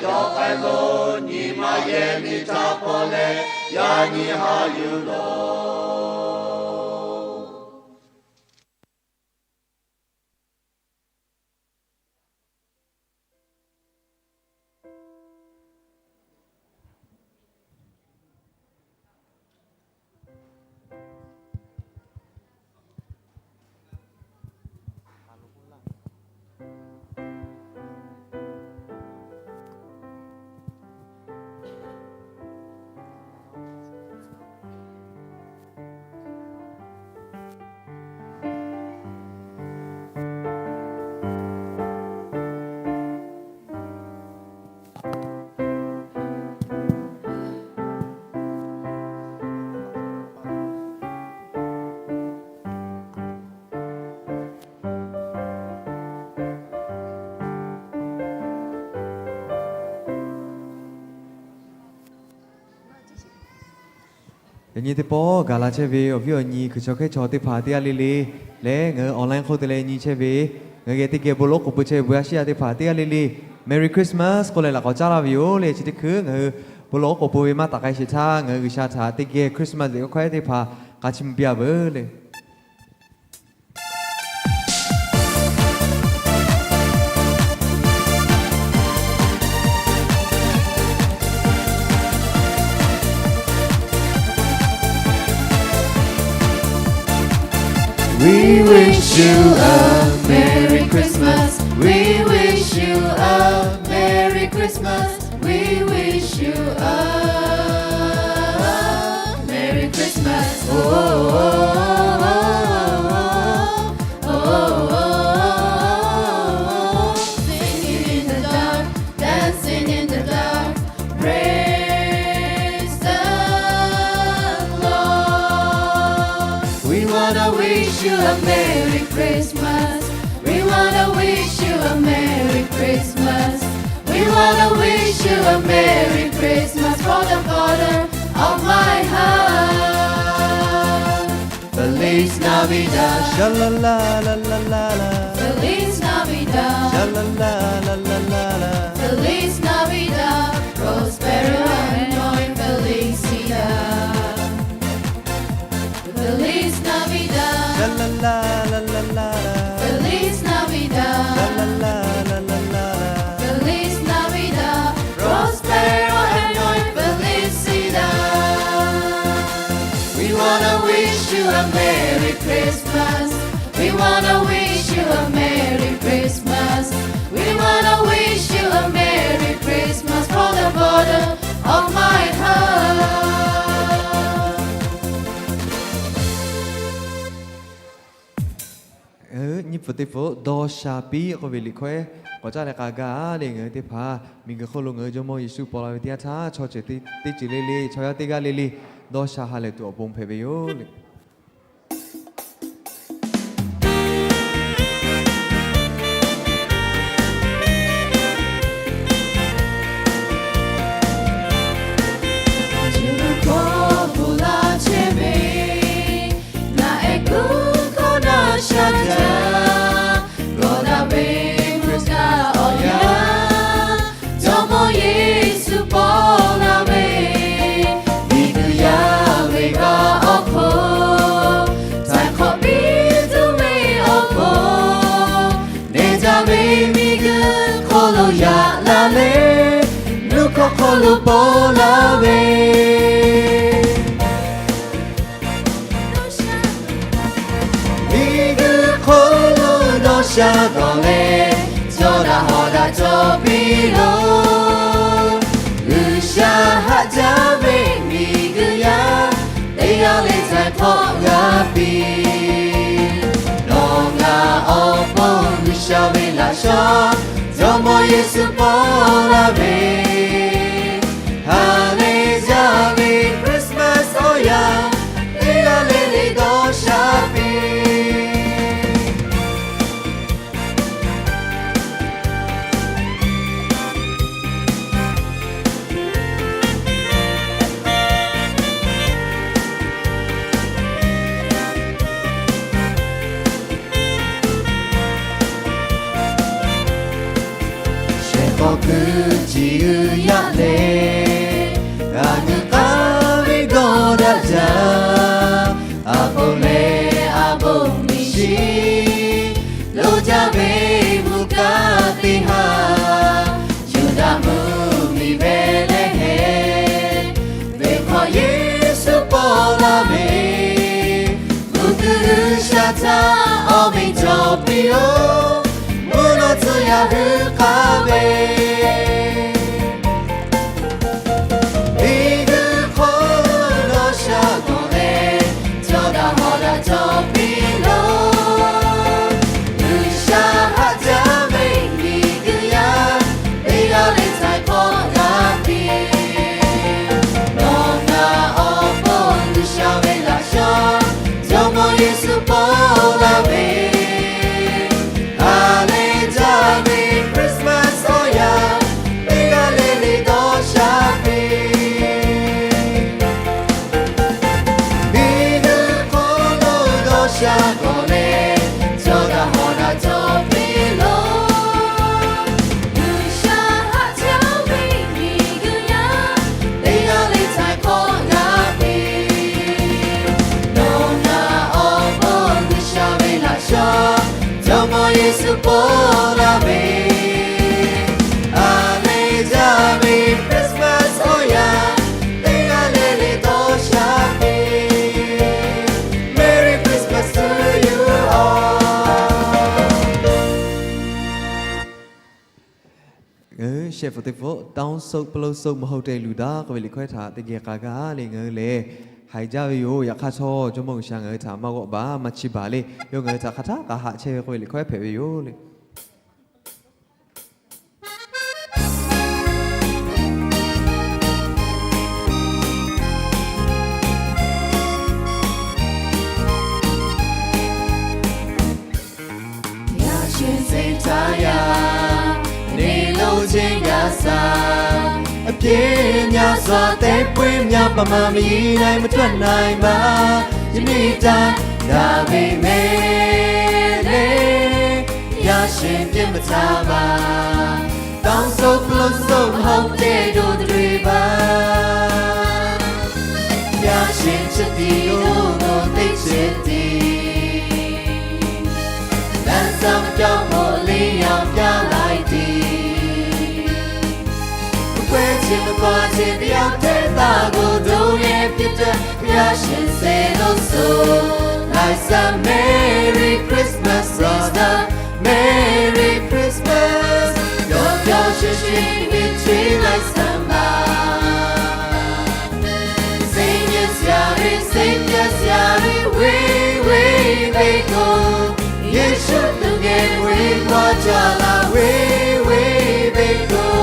Yawˇ k'ai lo nyi ma yehˬ miˬ htaꞈ paw leh, yaꞈ nyi haꞈ yuˬ loˬ. Yaꞈ nyi teˇ pawˆ gaˬ la chehˇ ve awˬ viˉ awˬ nyi hkui chaw hkehˉ chaw teˇ hpaˍ teˇ g'aˇ le le leh, ngaˬ hui online hk'oˆ te leh nyi chehˇ ve, ngaˬ hui geh teˇ geh bon lawˬ oˉ k'oˍ pui chehˇ ve awˬ a shinˉ yaˇ teˇ hpaˍ teˇ g'aˇ le le, Merry Christmas k'oˆ leh laꞈ k'awꞈ caˉ laˇ ve yoˬ le. Chi teˇ hkui ngaˬ hui bon lawˬ oˉ k'oˍ pui ve maˇ taˍ k'ai sheˍ htaˇ, ngaˬ hui G'uiˬsha htaꞈ teˇ geh Christmas liꞈ hkawˇ hkawehˉ teˇ hpaˍ k'a chiˇ mvuh piˇ a veuˬ le. We wish you a Merry Christmas. We wish you a Merry Christmas. We wish you a Merry Christmas. Oh, oh, oh, oh, oh, oh, oh, oh. Singing in the dark, dancing in the dark, praise the Lord. We wanna wish you a Merry Christmas. We wanna wish you a Merry Christmas. We wanna wish you a Merry Christmas from the bottom of my heart. Feliz Navidad. Sha la la la la la la. Feliz Navidad. Sha la la la la la la. Feliz Navidad. Prospero año y felicidad. Feliz Navidad. Sha la la la la la la. Feliz Navidad. Sha la la la la la la. Feliz Navidad. Prospero año y felicidad. We wanna wish you a Merry Christmas. We wanna wish you a Merry Christmas. We wanna wish you a Merry Christmas from the bottom of my heart. Nyi pfuhˍ teˇ pfuhˍ dawˇ sha piˇ k'oˆ ve liꞈ hkawehˉ k'awꞈ caˉ leh k'a gaˇ le. Ngaˬ hui teˇ hpaˍ miˬguiˬ hk'oˆ lo ngaˬ hui Jawˇmawˇ Yeˍsuˆ paw la ve teˇ yanˇ htaˇ, chaw ceuˬ teˇ ceuˬ le le, chaw yaˇ teˇ g'aˇ le le dawˇ sha ha lehˬ tuˬ awˬ pon hpehꞈ ve yoˬ le. Naˬ ehˉ kuˉ hkawˇ naˆ sha jaˇ, gawˬ daꞈ ve mvuhˇ kaˆ awˬ yanˇ, Jawˇmawˇ Yeˍsuˆ paw la ve, miˬguiˬ yaˇ ve g'aˇ awˬ hk'oˆ, htaiˍ hk'awꞈ piˇ tuˬ ve awˬ pon, neˬ jaˇ ve miˬguiˬ hk'oˆ lo yaꞈ la leh, nuˇ hkawˇ hk'oˆ lo paw la ve, miˬguiˬ hk'oˆ lo dawˇ sha gawˬ leh, chaw daꞈ hawˍ daꞈ cawˬ piˇ loˬ. G'uiˬsha haꞈ jaˇ ve miˬguiˬ yaˇ, teˇ g'aˇ le htaiˍ hk'awꞈ g'a piˇ. Nawˬ ngaˬ awˬ pon G'uiˬsha ve laꞈ shawnˍ, Jawˇmawˇ Yeˍsuˆ paw la ve, ha lehˬ jaˇ ve Christmas awˬ yanˇ, teˇ g'aˇ le le dawˇ sha piˇ. Shehˍ hk'awꞈ G'uiˬ chi g'uiˬ yaˇ lehˬ, g'a g'uiˬ k'aˇ ve g'awˇ daꞈ jaˇ. A bon leh a bon miˬ shiˍ lo jaˇ ve mvuhˇ kaˇ teˇ haˉ, Yuˇdaꞈ mvuhˇmiˬ Behˍlehˍhehnˍ ve hk'aw Yeˍsuˆ paw laˇ ve, mvuhˇ kuiˬ G'uiˬsha htaꞈ awˬ meꞈ cawˬ piˇ-oˬ, mvuhˇ naw tcuh yaˇ hui hk'a ve. Miˬguiˬ hk'oˆ lo dawˇ sha gawˬ leh, cawˇ daꞈ hawˍ daꞈ cawˬ piˇ loˬ. G'uiˬsha haꞈ jaˇ ve miˬguiˬ yaˇ, teˇ g'aˇ le htaiˍ hk'awꞈ g'a piˇ. Nawˬ ngaˬ awˬ pon G'uiˬsha ve laꞈ shawnˍ, Jawˇmawˇ Yeˍsuˆ paw laˇ ve, ha lehˬ jaˇ ve Christmas awˬ yanˇ, teˇ g'aˇ le le dawˇ sha piˇ. Miˬguiˬ hk'oˆ lo dawˇ sha gawˬ leh, cawˇ daꞈ hawˍ daꞈ cawˬ piˇ loˬ. G'uiˬsha haꞈ jaˇ ve miˬguiˬ yaˇ, teˇ g'aˇ le htaiˍ hk'awꞈ g'a piˇ. Nawˬ ngaˬ awˬ pon G'uiˬsha ve laꞈ shawnˍ, Jawˇmawˇ Yeˍsuˆ paw laˇ ve, ha lehˬ jaˇ ve Christmas awˬ yanˇ, teˇ g'aˇ le le dawˇ sha piˇ. Merry Christmas to you all. Ngaˬ hui shehˆ hpfuhˆ teˇ hpfuhˆ တောင်းဆု ပူဇော် မဟုတ်တဲ့လူသား k'oˆ ve liꞈ hkawehˉ htaꞈ teˇ geh k'a gaˇ le. Ngaˬ hui lehˬ haiˬ jaˇ ve yoˬ. Yaꞈ hk'aˇ htawˇ, Jawˇmawˇ G'uiˬsha ngaˬ hui htaꞈ maˇ g'awˆ baˬ, maˇ chiˇ baˬ le. Yawˇ ngaˬ hui htaꞈ hk'aˬ htaˇ k'a haꞈ chehˇ ve k'oˆ ve liꞈ hkawehˉ hpehꞈ ve yoˬ le. Yaꞈ shinˍ tcuh taˍ yaˇ, နေလိုခြင်း ရာဇာ, အပြည့်များစွာ သက်ပွင့်များ ပမာမယီနိုင် မတွက်နိုင်ပါ ယနေ့တိုင်း ဒါပေမဲ့လည်း ဘုရားရှင် ပစ်မထားပါ တောင်းဆို ပူဇော် မဟုတ်တဲ့ ဒို့တတွေပါ ဘုရားရှင် ချစ်သည်တို့ကို သိချစ်သည် လမ်းဆောင် ကြောင်းကို လင်းရောင် ပြလိုက်သည် မကွဲခြင်း မကွာခြင်း တယောက်တည်း သားကို တို့ရဲ့ ဖြစ်တဲ့ ဘုရားရှင် စေလို့ဆို လိုက်စမ်း Merry Christmas, brother, Merry Christmas ပျော်ပျော်ရွှင်ရွှင် ချီး ချီး လိုက်စမ်းပါ စိတ်ညစ်စရာတွေ စိတ်ပျက်စရာတွေ ဝေးဝေး ဘက်ကို ယေရှုသူငယ် မွေးဖွားကြလား ဝေးဝေး ဘက်ကို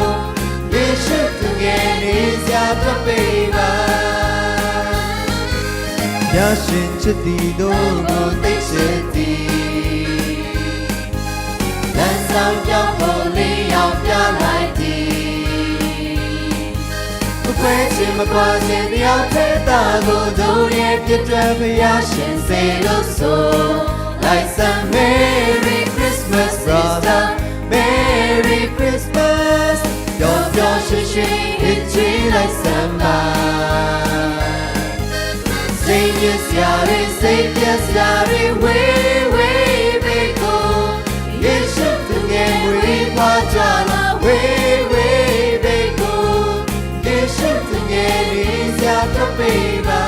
ယေရှုသူငယ် နေစရာ တွက်ပေးပါ ဘုရားရှင် ချစ်သည်တို့ကို သိချစ်သည် လမ်းဆောင် ကြောင်းကို လင်းရောင် ပြလိုက်သည် မကွဲခြင်း မကွာခြင်း တယောက်တည်း သားကို တို့ရဲ့ ဖြစ်တဲ့ ဘုရားရှင် စေလို့ဆို လိုက်စမ်း Merry Christmas, brother, Merry Christmas ပျော်ပျော်ရွှင်ရွှင် ချီး ချီး လိုက်စမ်းပါ စိတ်ညစ်စရာတွေ စိတ်ပျက်စရာတွေ ဝေးဝေး ဘက်ကို ယေရှုသူငယ် မွေးဖွားကြလား ဝေးဝေး ဘက်ကို ယေရှုသူငယ် နေစရာ တွက်ပေးပါ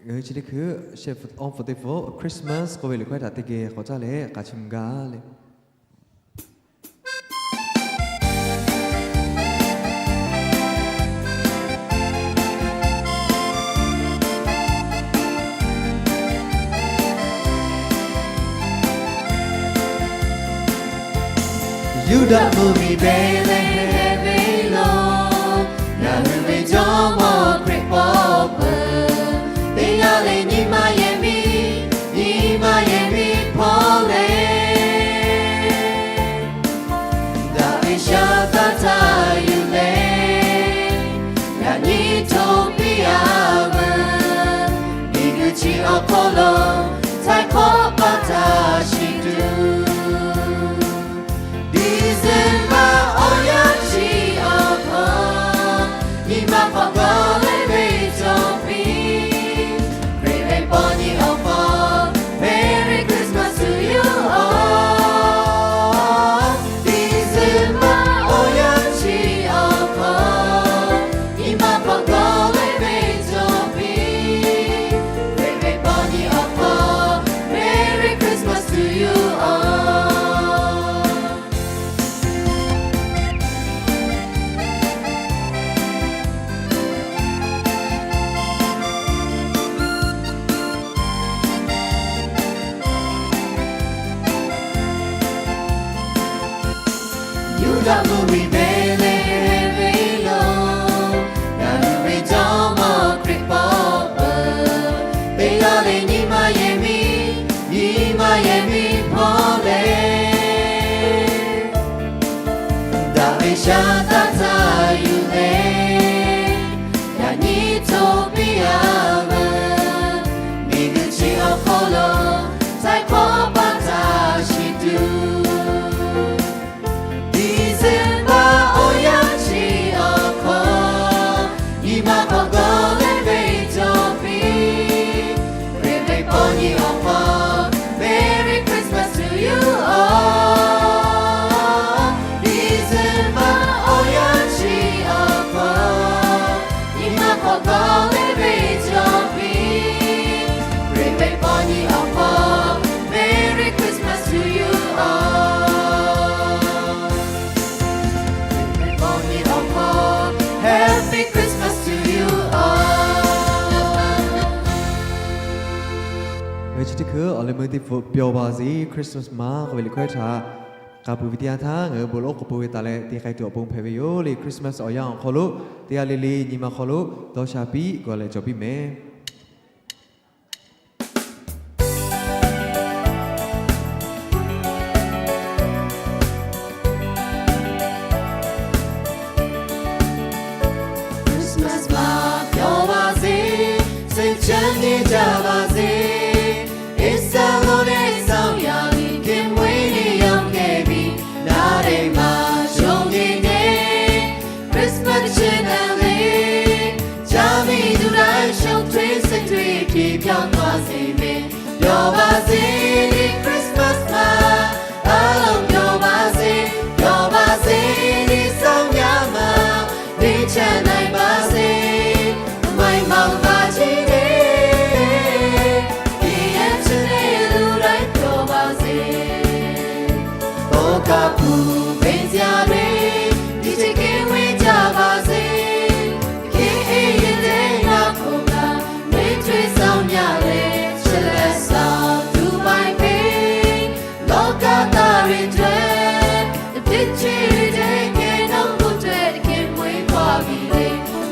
Ngaˬ hui chi teˇ hkui shehˆ hpfuhˆ awˇ hpfuhˆ teˇ hpfuhˆ Christmas k'oˆ ve liꞈ hkawehˉ htaꞈ teˇ geh k'awꞈ caˇ leh k'a chiˇ mvuh gaˇ le. Yuˇdaꞈ mvuhˇmiˬ Behˍlehˍhehnˍ ve lo, ngaˬ hui ve Jawˇmawˇ Hkriꞈ paw peuˬ. Teˇ g'aˇ lehˬ nyi ma yehˬ miˇ, nyi ma yehˬ miˇ hpaw leh, daꞈ ve shaˉ taˇ htaˇ yuˬ leh, yaꞈ nyi hto piˇ-a veuˬ. Miˬguiˬ chi awˬ hk'aw lo htaiˍ hk'awꞈ pa taw Daꞈ mvuhˇ miˬ Behˍlehˍhehnˍ ve lo, ngaˬ hui ve Jawˇmawˇ Hkriꞈ paw peuˬ. Teˇ g'aˇ le nyi ma yehˬ miˇ, nyi ma yehˬ miˇ hpawˇ leh, daꞈ ve shaˉ taˇ htaˇ yuˬ leh, yaꞈ nyi hto piˇ a veuˬ. Miˬguiˬ chi awˬ hk'aw lo htaiˍ hk'awˇ paˆ htaꞈ shiˍ tuˬ, December awˬ yanˇ chi awˬ hk'aw, nyi ma hk'aw dawˇ leh ve cawˬ piˇ. Hkriꞈ ve paw nyi awˬ hk'aw, Merry Christmas to you all. December awˬ yanˇ chi awˬ hk'aw, nyi ma hk'aw dawˇ leh ve cawˬ piˇ. Hkriꞈ ve paw nyi awˬ hk'aw, Merry Christmas to you all. Hkriꞈ ve paw nyi awˬ hk'aw, Happy Christmas to you all. Ngaˬ hui chi teˇ hkui awˬ leh meuˇ teˇ hpfuhˆ ပျော်ပါစေ Christmas မၢ k'oˆ ve liꞈ hkawehˉ htaꞈ k'a pui ve teˇ yanˇ htaˇ, ngaˬ hui bon lawˉ k'oˍ pui ve taˍ leh te k'ai tuˬ awˬ pon hpehꞈ ve yoˬ le. Christmas awˬ yanˇ awˬ hk'aw lo teˇ g'aˇ le le nyi ma hk'aw lo dawˇ sha piˇ, gawˬ leh cawˬ piˇ mehˍ. Christmas maˇ pyawˬ va zeˬ, suh chehˇ nyi jaˇ va zeˬ. Iˉsaˍreˍlaˆ suh yaˇ miˇ hkiˇ mvuhˇ-e ni yawˇ kehˬ ve, naˍ leh maˇ shonˇ nyi nyi. Christmas chi naˍ leh, chaˇ miˇ duˬ laiˉ shonˇ htuiˉ suh htuiˉ hpiˇ pyawˇ va zeˬ ve, pyawˬ va zeˬ ni Christmas maˇ. A loˍ pyawˬ va zeˬ, pyawˬ va zeˬ ni saˍ yaˇ maˇ, teˇ chehˇ na va zeˬ, maˇ maˇ va chi le. Iˉ yehˬ chi le luˬ laiˉ pyawˬ va zeˬ. Oˇ kaꞈ puˬ ve yaˇ le, teˇ ceuˬ kehˬ ve jaˇ va zeˬ. Hk'e yehˬ teˇ naˍ hk'oˆ kaꞈ, teˇ htuˇ saˍ yaˇ leh, chi leh saˍ tuˬ maˇ heˆ ve, lawˇ kaꞈ taˇ ve htaˇ, teˇ ceuˬ teˇ kehˬ nawˬ k'oˆ htaˇ, hk'e mvuhˇ-e hpaw ve le.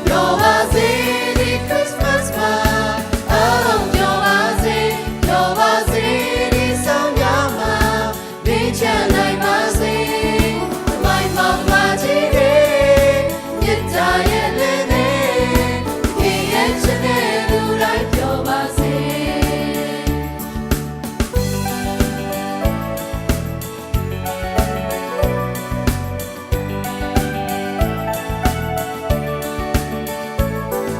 Pyawˬ va zeˬ ni Christmas maˇ. A loˍ pyawˬ va zeˬ, pyawˬ va zeˬ ni saˍ yaˇ maˇ, teˇ chehˇ na va zeˬ, maˇ maˇ va chi le. Nyi taˍ yehˬ le le, hk'e yehˬ chi le luˬ laiˉ pyawˬ va zeˬ.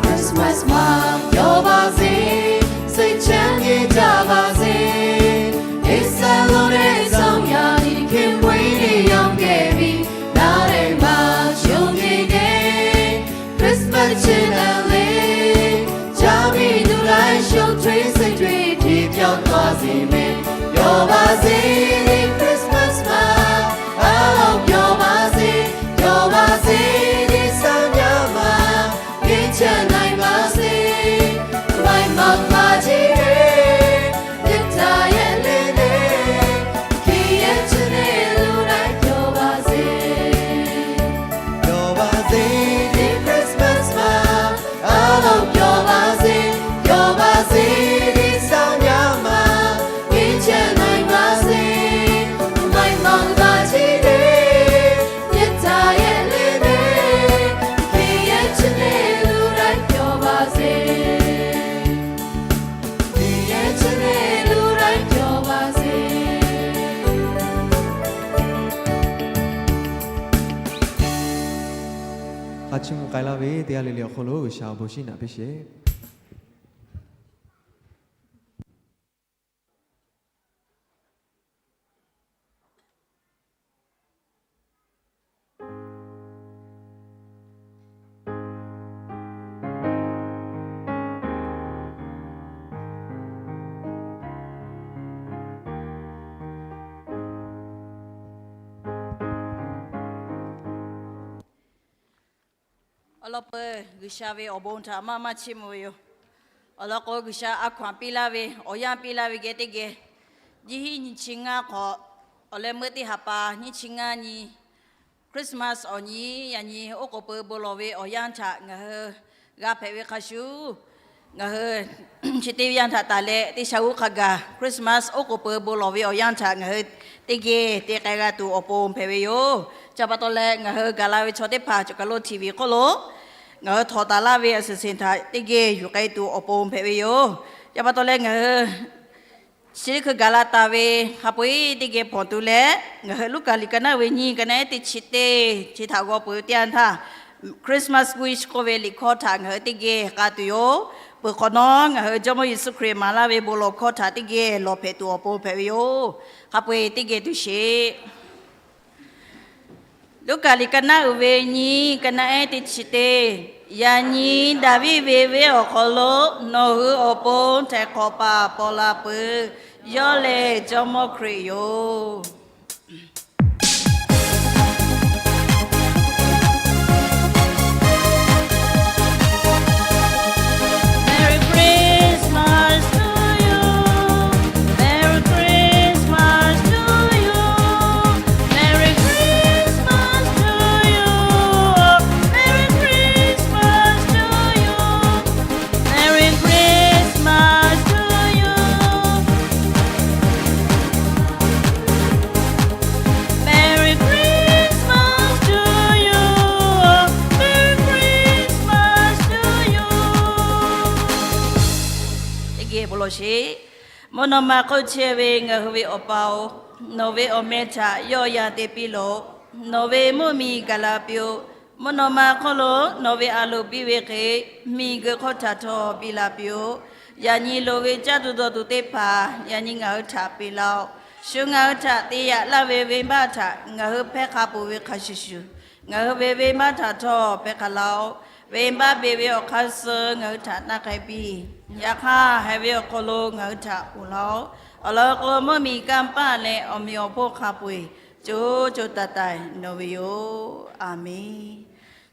Christmas maˇ pyawˬ va zeˬ, suh chehˇ nyi jaˇ va zeˬ. Iˉsaˍreˍlaˆ suh yaˇ miˇ hkiˇ mvuhˇ-e ni yawˇ kehˬ ve, naˍ leh maˇ shonˇ nyi nyi. Christmas chi naˍ leh, chaˇ miˇ duˬ laiˉ shonˇ htuiˉ suh htuiˉ hpiˇ pyawˇ va zeˬ ve, pyawˬ va zeˬ ni Christmas maˇ. A loˍ pyawˬ va zeˬ, pyawˬ va zeˬ ni saˍ yaˇ maˇ, teˇ chehˇ na va zeˬ, maˇ maˇ va chi le. Nyi taˍ yehˬ le le, hk'e yehˬ chi le luˬ laiˉ pyawˬ va zeˬ. Pyawˬ va zeˬ ni Christmas maˇ. A loˍ pyawˬ va zeˬ, pyawˬ va zeˬ ni saˍ yaˇ maˇ, teˇ chehˇ na va zeˬ, maˇ maˇ va chi le. Nyi taˍ yehˬ le le, hk'e yehˬ chi le luˬ laiˉ pyawˬ va zeˬ. Hk'e yehˬ chi le luˬ laiˉ pyawˬ va zeˬ. Hk'a chiˇ mvuh k'ai laˇ ve teˇ g'aˇ le le awˬ hk'aw lo G'uiˬsha awˬ bon shinˉ naꞈ piˇ sheˍ. Awˬ lawn peuˬ G'uiˬsha ve awˬ bon htaꞈ maˇ maˇ chiˇ mvuh ve yoˬ. Awˬ lawn k'o, G'uiˬsha a hkaw-anˬ piˇ laˇ ve, awˬ yanˇ piˇ laˇ ve geh teˇ geh, nyiˇ hinˉ nyiˇ chi ngaˇ hk'awꞈ, awˬ leh meuˇ teˇ ha pa nyiˇ chi ngaˇ nyi Christmas awˬ nyi yaꞈ nyi oˉ k'oˍ pui bon lawˬ ve awˬ yanˇ htaꞈ ngaˬ hui g'a hpehꞈ ve hk'a shuˍ, ngaˬ hui chi teˇ yanˇ htaꞈ taˍ leh teˇ sha g'uˇ hk'a gaˬ Christmas oˉ k'oˍ pui bon lawˬ ve awˬ yanˇ htaꞈ ngaˬ hui teˇ geh te k'ai g'a tuˬ awˬ pon hpehꞈ ve yoˬ. Chi pa taw leh ngaˬ hui gaˬ la ve chaw teˇ hpaˍ cawˬ kaˬ lo T V hk'oˆ lo ngaˬ hui htawnˍ taˍ laˇ ve a shuˍ shuˍ htaꞈ teˇ geh yuˬ k'ai tuˬ awˬ pon hpehꞈ ve yoˬ. Chi pa taw leh ngaˬ hui chi teˇ hkui gaˬ la taˍ ve hk'a peu-eˬ teˇ geh hpawnˬ tuˬ leh, ngaˬ hui Luˉkaꞈ liꞈ ka naˉ uiˍ ve nyi, ka naˉ ehˉ teˇ chi teˇ chi htaꞈ g'aw peuˬ ve teˇ yanˇ htaˇ, Christmas wish k'oˆ ve liꞈ hkawˇ htaꞈ ngaˬ hui teˇ geh k'a tuˬ yoˬ. Peuˬ hk'awꞈ nawˉ ngaˬ hui Jawˇmawˇ Yeˍsuˆ Hkriꞈ maˍ laˇ ve bon lawˬ hkawˇ htaꞈ teˇ geh lawˬ hpehꞈ tuˬ awˬ pon hpehꞈ ve yoˬ. Hk'a peu-eˬ teˇ geh tuˬ sheˍ. Luˉkaꞈ liꞈ ka naˉ uiˍ ve nyi, ka naˉ ehˉ teˇ chi teˇ. Yaꞈ nyi Daˍviˆ ve venˇ awˬ hk'aw lo nawˬ hui awˬ pon htaiˍ hk'awꞈ paˍ paw la peuˬ. Yawˇ lehˬ Jawˇmawˇ Hkriꞈ yoˬ. Teˇ geh bon lawˬ sheˍ. Mvuhˇ naw ma hk'oˆ chehˇ ve ngaˬ hui ve Awˬ pa-oˬ, nawˬ ve awˬ meh htaꞈ yawˆ yan te piˇ lawˬ. Nawˬ ve mvuhˇ miˬ gaˬ la piˇ-oˆ. Mvuhˇ naw ma hk'oˆ lo nawˬ ve a loˍ piˇ ve hk'e, miˬguiˬ hk'oˆ htaꞈ htawˇ piˇ la piˇ-oˆ. Yaꞈ nyi loˍ ve caˇ tuˬ dawˬ tuˬ teˇ hpaˍ yaꞈ nyi ngaˬ hui htaꞈ peꞈ laˇ-oˆ. Shu ngaˬ hui htaꞈ te yaꞈ laˇ ve venˇbaˆ htaꞈ ngaˬ hui hpehˇ hk'a peuˬ ve hk'a shuˍ shuˍ, ngaˬ hui ve venˇbaˆ htaꞈ htawˇ hpehˇ hk'a laˇ-oˆ. Venˇbaˆ beˬ ve awˬ hk'aˇ suh ngaˬ hui htaꞈ na k'ai piˇ. Yaꞈ hk'aˇ, haiˬ ve awˬ hk'aw lo ngaˬ hui htaꞈ ponˬ laˇ-oˆ. Awˬ lawn k'o, mvuhˇ miˬ, kanˇ paˆ leh awˬ meꞈ awˬ hponˇ hk'a peu-eˬ co co taiˍ taiˍ nawˬ ve yoˬ. A menˬ.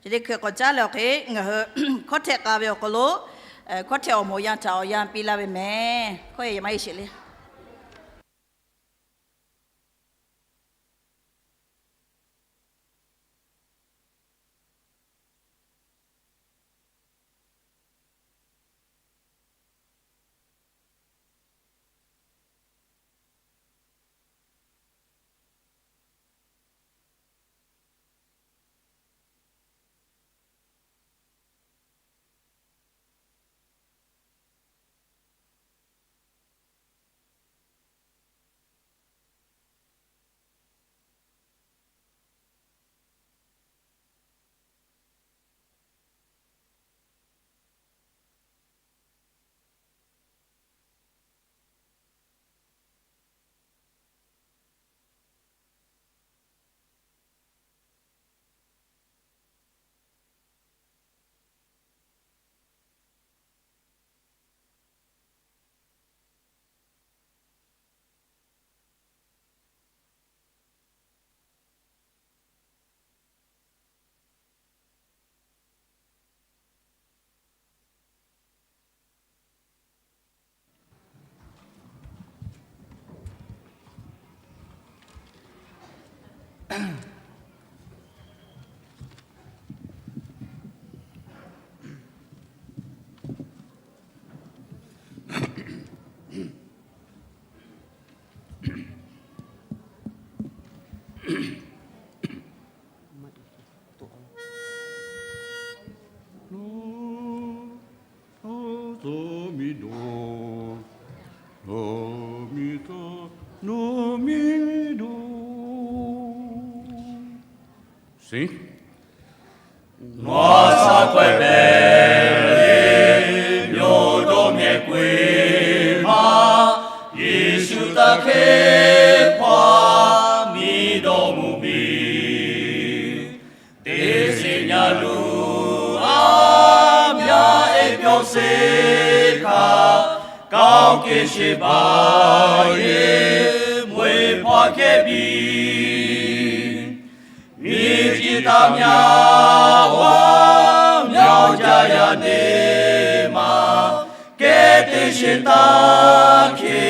Chi teˇ hkui k'awꞈ caˉ leh awˬ hk'e ngaˬ hui hkawˇ htehꞈ k'a ve awˬ hk'aw lo hkawˇ htehꞈ awˬ moˍ yanˇ htaꞈ awˬ yanˇ piˇ laˇ ve mehˍ. Hkawˇ e maˇ heˆ sheˍ le. Nawˬ sha k'awehˇ pehˍ ve, yawˇ dawˇ mehˍ k'oˆ-e maˇ, Yeˍsuˆ htaꞈ hk'e hpaˇ miˇ dawˇ mawˬ ve, teˇ sheˍ nyaˇ luˬ aˉ myaˇ ehˉ pyawˇ sheˍ hkaˇ, kaoˬ kehˬ sheˍ baˬ yeˬ mawˬ e hpaˇ hkehˇ piˇ. Miˬ chi htaꞈ myaˇ aˉ myaˇ jaˇ yaˇ neˇ maˇ, kehˉ teˇ sheˍ htaˇ hk'e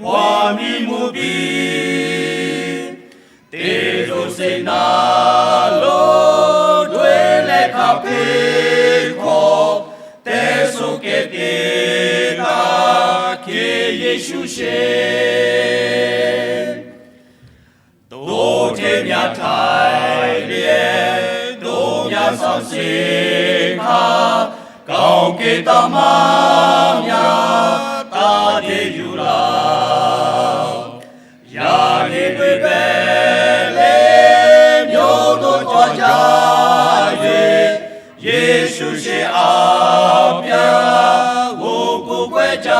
hpaˇ miˇ mvuh piˇ. Teˇ loꞈ sheˍ naˍ Htaiˍ leh toˇ yaˇ shaˍ sheˍ htaˇ, ကောင်းကင် တၢင်း maˇ myaˇ taˇ te yuˬ laˇ. Yaꞈ nyi Beˍtehˍlehˍ မြို့သို့ cawˬ jaˇ ve, Yeˍsuˆ shehˍ aꞈ pyaˇ g'oˇ k'oˍ k'awehˇ jaˇ.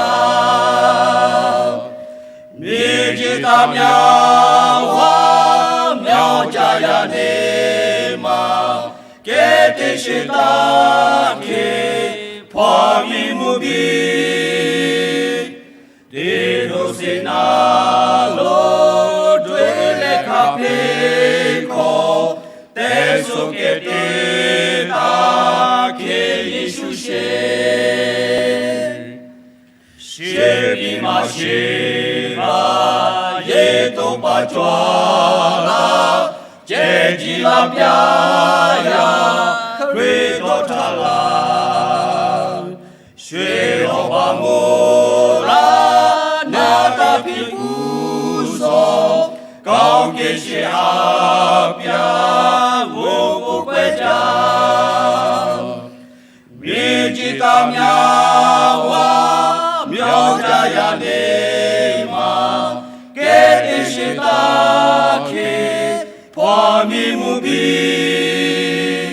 Miˬguiˬ taˍ myaˇ g'aˇ myaw caˇ yaˇ neˇ maˬ, kehˉ teˇ sheˍ taˇ hkeˇ hpaw miˇ mvuh piˇ. Teˇ htoꞈ sheˍ naˍ lonˉ daweh leh hk'a hpeˇ hkawˇ, tehˬ suh kehˬ te taˇ hkeˇ Yeˍsuˆ sheˍ. Sheˍ piˇ maˇ sheˍ laˇ, yehˬ toˇ paˍ cawˬ laˇ, cehˬ jiˇ laˇ pyaˇ yaˇ, Hkriꞈ dawˇ htaˇ laˇ. Sho-eˬ lawˬ baˬ mvuh laˇ, naˍ taˇ piˇ kuˬ shawˍ, ကောင်းကင် shehˍ aꞈ pyaˇ g'oˇ k'oˍ k'awehˇ jaˇ. Miˬguiˬ taˍ myaˇ g'aˇ myaw caˇ yaˇ neˇ maˬ, kehˉ teˇ sheˍ taˇ hkeˇ hpaw miˇ mvuh piˇ.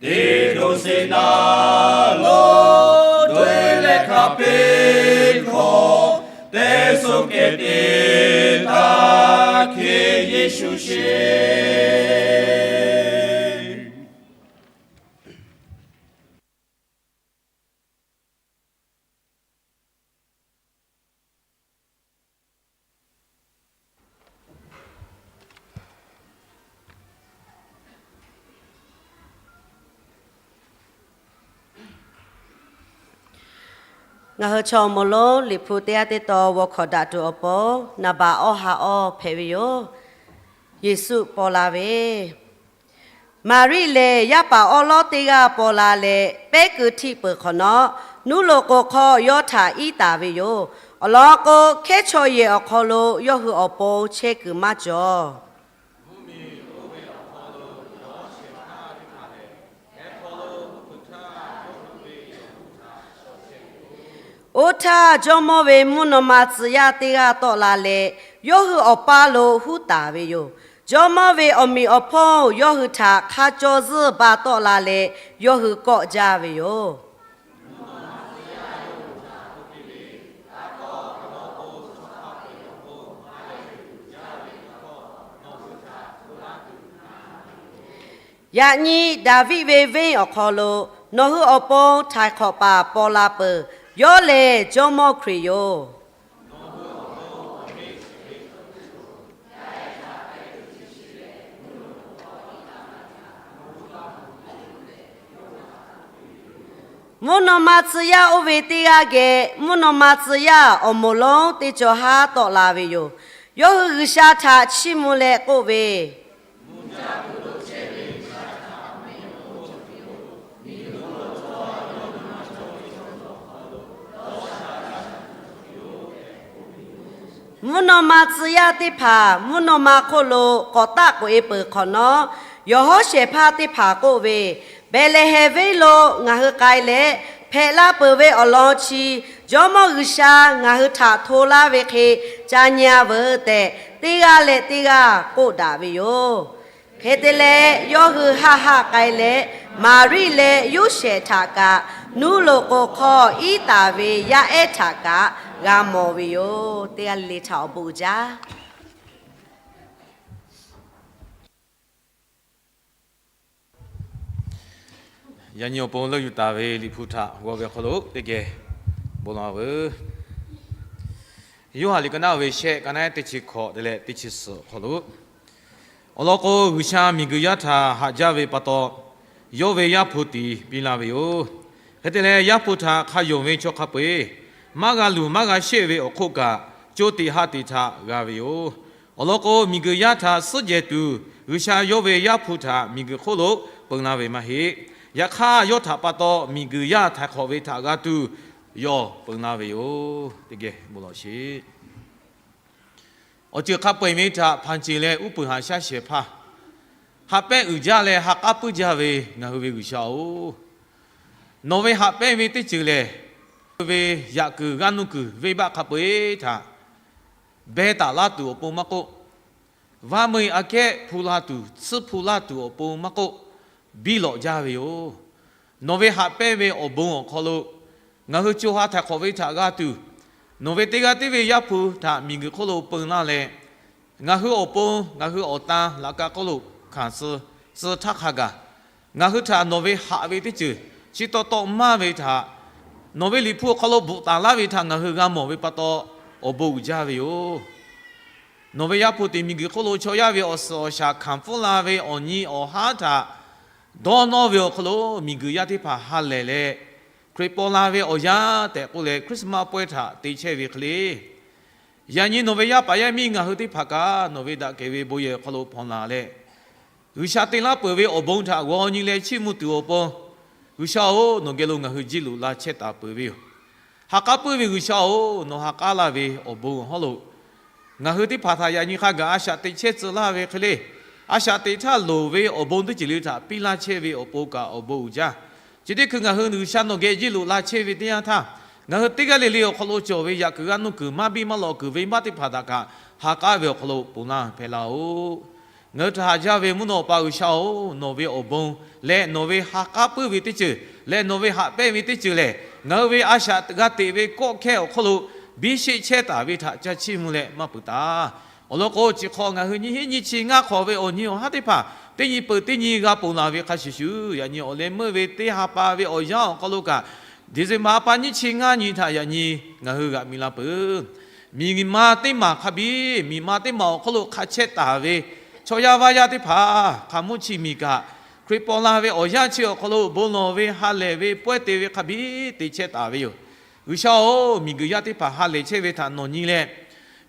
Teˇ htoꞈ sheˍ naˍ lonˉ daweh leh hk'a hpeˇ hkawˇ, tehˬ suh kehˬ te taˇ hkeˇ Yeˍsuˆ sheˍ. Ngaˬ hui chaw awˬ moˍ lonˉ Liꞈ hpu teˇ g'aˇ teˇ tawn g'aw hkawꞈ daꞈ tuˬ awˬ pon, naˍ baꞈ awˇ ha awˇ hpehꞈ ve yoˬ. Yeˍsuˆ paw la ve. Maˍriˆ lehˬ, yaˇ paˍ awˉ lawˉ teˇ g'aˇ paw la leh, pehˉ keu htiˆ peuˬ hk'awꞈ nawˉ, nuˇ loꞈ k'oˍ hk'aw yawˇ htaꞈ iˉ taˍ ve yoˬ. Awˬ lawn k'o, hkehˉ chaw yehˬ awˬ hk'aw lo yawˇ hui awˬ pon chehˇ kuiˬ maˇ cawˬ. Oˇ htaˇ, jawˇmawˇ ve mvuhˇ naw ma tcuh yaˇ teˇ g'aˇ tawˆ la leh, yawˇ hui awˬ paˇ lo huˉ taˍ ve yoˬ. Jawˇmawˇ ve awˬ meꞈ awˬ hponˇ yawˇ hui htaꞈ hk'a caw zuhˇ ba tawˆ la leh, yawˇ hui kawˆ jaˇ ve yoˬ. Yaꞈ nyi Daˍviˆ ve venˇ awˬ hk'aw lo nawˬ hui awˬ pon htaiˍ hk'awꞈ paˍ paw la peuˬ. Yawˇ lehˬ Jawˇmawˇ Hkriꞈ yoˬ. Mvuhˇ naw ma tcuh yaˇ oˇ ve teˇ g'aˇ geh, mvuhˇ naw ma tcuh yaˇ awˬ moˍ lonˉ teˇ cawˬ haˉ tawˆ la ve yoˬ. Yawˇ hui G'uiˬsha htaꞈ chiˇ mvuh leh k'oˆ ve, Mvuhˇ naw ma tcuh yaˇ teˇ hpaˍ mvuhˇ naw ma hk'oˆ lo k'awꞈ taˆ k'oꞈ-e peuˬ hk'awꞈ nawˉ, yawˬ hawˉ shehˍ hpaˇ teˇ hpaˍ k'oˆ ve, Behˍlehˍhehnˍ venˇ lo ngaˬ hui k'ai leh, hpehꞈ la peuˬ ve awˬ lawn chi Jawˇmawˇ G'uiˬsha ngaˬ hui htaꞈ hto laˇ ve hk'e ca nyi-a veuˬ tehꞈ, teˇ g'aˇ leh teˇ g'aˇ k'oˆ daꞈ ve yoˬ. Hk'e te leh, yawˇ hui haˆ haˆ k'ai leh, Maˍriˆ leh Yoˇsehꞈ htaꞈ kaꞈ, nuˇ loꞈ k'oˍ hk'aw iˉ taˍ ve yaˇ ehˉ htaꞈ kaꞈ g'a mawˬ ve yoˬ. Teˇ g'aˇ le le htaꞈ awˬ bon uiˍ jaˇ. Yaꞈ nyi awˬ pon leuˆ yuˬ taˍ ve Liꞈ hpu htaꞈ g'aw ve awˬ hk'aw lo teˇ geh bon lawˬ veuˬ. Yoˇhanˬ liꞈ ka naˉ ve shehˆ, ka naˉ teˇ chi hkawꞈ te leh teˇ chi suhˍ awˬ hk'aw lo, awˬ lawn k'o, G'uiˬsha miˬguiˬ yaˇ htaꞈ haꞈ jaˇ ve pa taw, yawˇ ve Yaˇ hpu tiˍ piˇ laˇ ve yoˬ. Hk'e te leh, Yaˇ hpu htaꞈ hk'a yonˍ ve chaw hk'a peu-eˬ maˇ g'a luˬ maˇ g'a sheˆ ve awˬ hk'oˆ kaꞈ, co tiꞈ ha tiꞈ htaꞈ g'a ve yoˬ. Awˬ lawn k'o, miˬguiˬ yaˇ htaꞈ suhˉ jehˬ tuˬ G'uiˬsha yawˇ ve Yaˇ hpu htaꞈ miˬguiˬ hk'oˆ lo peun laˇ ve maˇ heˆ. Yaꞈ hk'aˇ, yawˇ htaꞈ pa taw miˬguiˬ yaˇ htaiˍ hk'awꞈ ve htaꞈ g'a tuˬ yawˇ peun laˇ ve yoˬ. Teˇ geh bon lawˬ sheˍ. Awˬ ceuˬ hk'a peu-eˬ ve htaꞈ hpanˍ ceˬ leh uˉ peunˍ haꞈ shaˉ shehˍ hpaˇ ha pehˉ uiˍ jaˇ leh ha k'aˉ puiˉ jaˇ ve ngaˬ hui ve G'uiˬsha-oˬ, nawˬ ve haꞈ pehnˇ ve teˇ ceuˬ lehˬ, ve yaꞈ kuiˬ g'aˇ nuˇ kuiˬ venˇbaˆ hk'a peu-eˬ htaꞈ beh taˍ laˇ tuˬ awˬ pon maˇ k'oˆ, vaˇ meuˇ aꞈ kehˉ hpu la tuˬ, tsuhˇ hpu laˇ tuˬ awˬ pon maˇ k'oˆ, biˇ lawꞈ jaˇ ve yoˬ. Nawˬ ve haꞈ pehnˇ ve awˬ bon awˬ hk'aw lo ngaˬ hui co ha htaiˍ hk'awꞈ ve htaꞈ g'a tuˬ, nawˬ ve teˇ g'aˇ tiˉ ve Yaˇ hpu htaꞈ miˬguiˬ hk'oˆ lo peu laˇ leh, ngaˬ hui awˬ pon ngaˬ hui awˬ tan laꞈ ka hk'oˆ lo hkanˍ suh tcuh htaˇ hk'a gaˬ, ngaˬ hui htaꞈ nawˬ ve haꞈ ve teˇ ceuˬ chi taw taw maˇ ve htaꞈ nawˬ ve Liꞈ hpu awˬ hk'aw lo bvuhꞈ taˍ laˇ ve htaꞈ ngaˬ hui g'a mawˬ ve pa taw, awˬ bon uiˍ jaˇ ve yoˬ. Nawˬ ve Yaˇ hpu te miˬguiˬ hk'oˆ lo chaw yaˇ ve awˬ suhˍ awˬ shaˍ hkanˍ pfuhˇ la ve awˬ nyi awˬ haˉ htaꞈ dawˇ nawˇ ve awˬ hk'aw lo, miˬguiˬ yaˇ teˇ hpaˍ ha lehˬ leh, Hkriꞈ paw la ve awˬ yanˇ tehꞈ k'oˆ leh Christmas pawehˇ htaꞈ te chehˇ ve hk'e le, yaꞈ nyi nawˬ ve yaˇ paˍ yaˇ miˇ ngaˬ hui teˇ hpaˍ kaꞈ nawˬ ve daꞈ kehˬ ve bon yehˬ awˬ hk'aw lo hpawnˬ laˬ leh, G'uiˬsha te laˇ peuˬ ve awˬ bon htaꞈ g'aw nyi leh chiˇ mvuh tuˬ awˬ pon, G'uiˬsha-oˬ, nawˬ geh lo ngaˬ hui jiˇ loꞈ la chehˇ taˍ peuˬ ve yoˬ. Ha k'aˉ puiˉ ve G'uiˬsha-oˬ, nawˬ ha k'aˉ laˇ ve awˬ bon awˬ hawˉ lo ngaˬ hui teˇ hpaˍ htaꞈ yaꞈ nyi hk'a gaˬ a shaꞈ teꞈ chehˇ tcuh laˇ ve hk'e le, a shaꞈ teꞈ htaˇ loˍ ve awˬ bon teˇ ceuˬ le htaꞈ piˇ laˇ chehˇ ve awˬ pon kaꞈ awˬ bon uiˍ jaˇ. Chi teˇ hkui ngaˬ hui G'uiˬsha nawˬ geh jiˇ loꞈ la chehˇ ve teˇ yanˇ htaˇ, ngaˬ hui teˇ g'aˇ le le awˬ hk'aw lo cawˬ ve yaꞈ kuiˬ g'aˇ nuˇ kuiˬ maˇ biˇ maˇ lawꞈ kuiˬ venˇbaˆ teˇ hpaˍ htaꞈ kaꞈ ha k'aˉ ve awˬ hk'aw lo ponˬ laˇ hpehꞈ laˇ-oˬ. Ngaˬ hui htaꞈ haꞈ jaˇ ve mvuhˇ naw Awˬ pa G'uiˬsha-oˬ, nawˬ ve awˬ bon leh nawˬ ve ha k'aˉ puiˉ ve teˇ ceuˬ leh nawˬ ve haꞈ pehnˇ ve teˇ ceuˬ lehˬ, ngaˬ hui ve a shaꞈ g'a teꞈ ve kawˆ hkehˇ awˬ hk'aw lo biˇ sheˆ chehˇ taˍ ve htaꞈ caˇ chiˇ mvuh leh maˇ peuˬ taˍ. Awˬ lawn k'o, chi hk'aw ngaˬ hui nyiˇ hinˉ nyiˇ chi ngaˇ hk'awꞈ ve awˬ nyi awˬ haˉ teˇ hpaˍ teˇ nyi peuˬ teˇ nyi g'a ponˬ laˬ ve hk'a shuˍ shuˍ, yaꞈ nyi awˬ leh meuˇ ve teˇ ha pa ve awˬ yanˇ awˬ hk'aw lo kaꞈ, December ha pa nyiˇ chi ngaˇ nyi htaꞈ yaꞈ nyi ngaˬ hui g'aꞈ mi la peuˬ. Miˬ ma teˇ maˬ hk'a biˇ, miˬ ma teˇ maˬ awˬ hk'aw lo hk'a chehˇ taˍ ve chaw yaˇ vaˇ yaˇ teˇ hpaˍ hk'a mvuhˇ chi miˬ kaꞈ, Hkriꞈ paw la ve awˬ yanˇ chi awˬ hk'aw lo bon lawˬ ve ha lehˬ ve pawehˇ te ve hk'a biˇ te chehˇ taˍ ve yoˬ. G'uiˬsha-oˬ, miˬguiˬ yaˇ teˇ hpaˍ ha lehˬ chehˇ ve htaꞈ nawˬ nyi leh,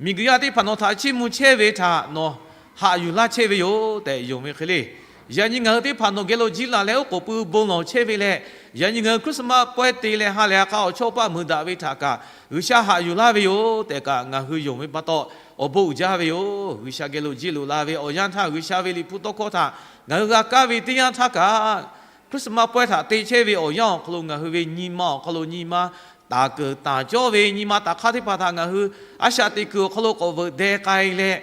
miˬguiˬ yaˇ teˇ hpaˍ nawˬ htaꞈ chiˇ mvuh chehˇ ve htaꞈ nawˬ haꞈ yuˬ laˇ chehˇ ve yoˬ tehꞈ yonˍ ve hk'e le, yaꞈ nyi ngaˬ hui teˇ hpaˍ nawˬ geh lo jiˇ laˬ leh oˉ k'oˍ pui bon lawˬ chehˇ ve leh, yaꞈ nyi ngaˬ hui Christmas pawehˇ te leh ha lehˬ ha k'a awˬ chawˇ paˆ meuˍ daꞈ ve htaꞈ kaꞈ G'uiˬsha haꞈ yuˬ laˇ ve yoˬ tehꞈ kaꞈ ngaˬ hui yonˍ ve pa taw, awˬ bon uiˍ jaˇ ve yoˬ. G'uiˬsha geh lo jiˇ loꞈ la ve awˬ yanˇ htaˇ G'uiˬsha ve Liꞈ hpu tawˇ hkawˇ htaꞈ ngaˬ hui g'a kaˇ ve teˇ yanˇ htaˇ kaꞈ, Christmas pawehˇ htaꞈ te chehˇ ve awˬ yanˇ awˬ hk'aw lo ngaˬ hui ve nyi ma awˬ hk'aw lo nyi ma taˍ keunˍ taˍ cawˇ ve nyi ma taˍ hk'aˇ teˇ hpaˍ htaꞈ ngaˬ hui a shaꞈ teꞈ kuiˬ awˬ hk'aw lo k'awꞈ veuꞈ deh k'ai leh,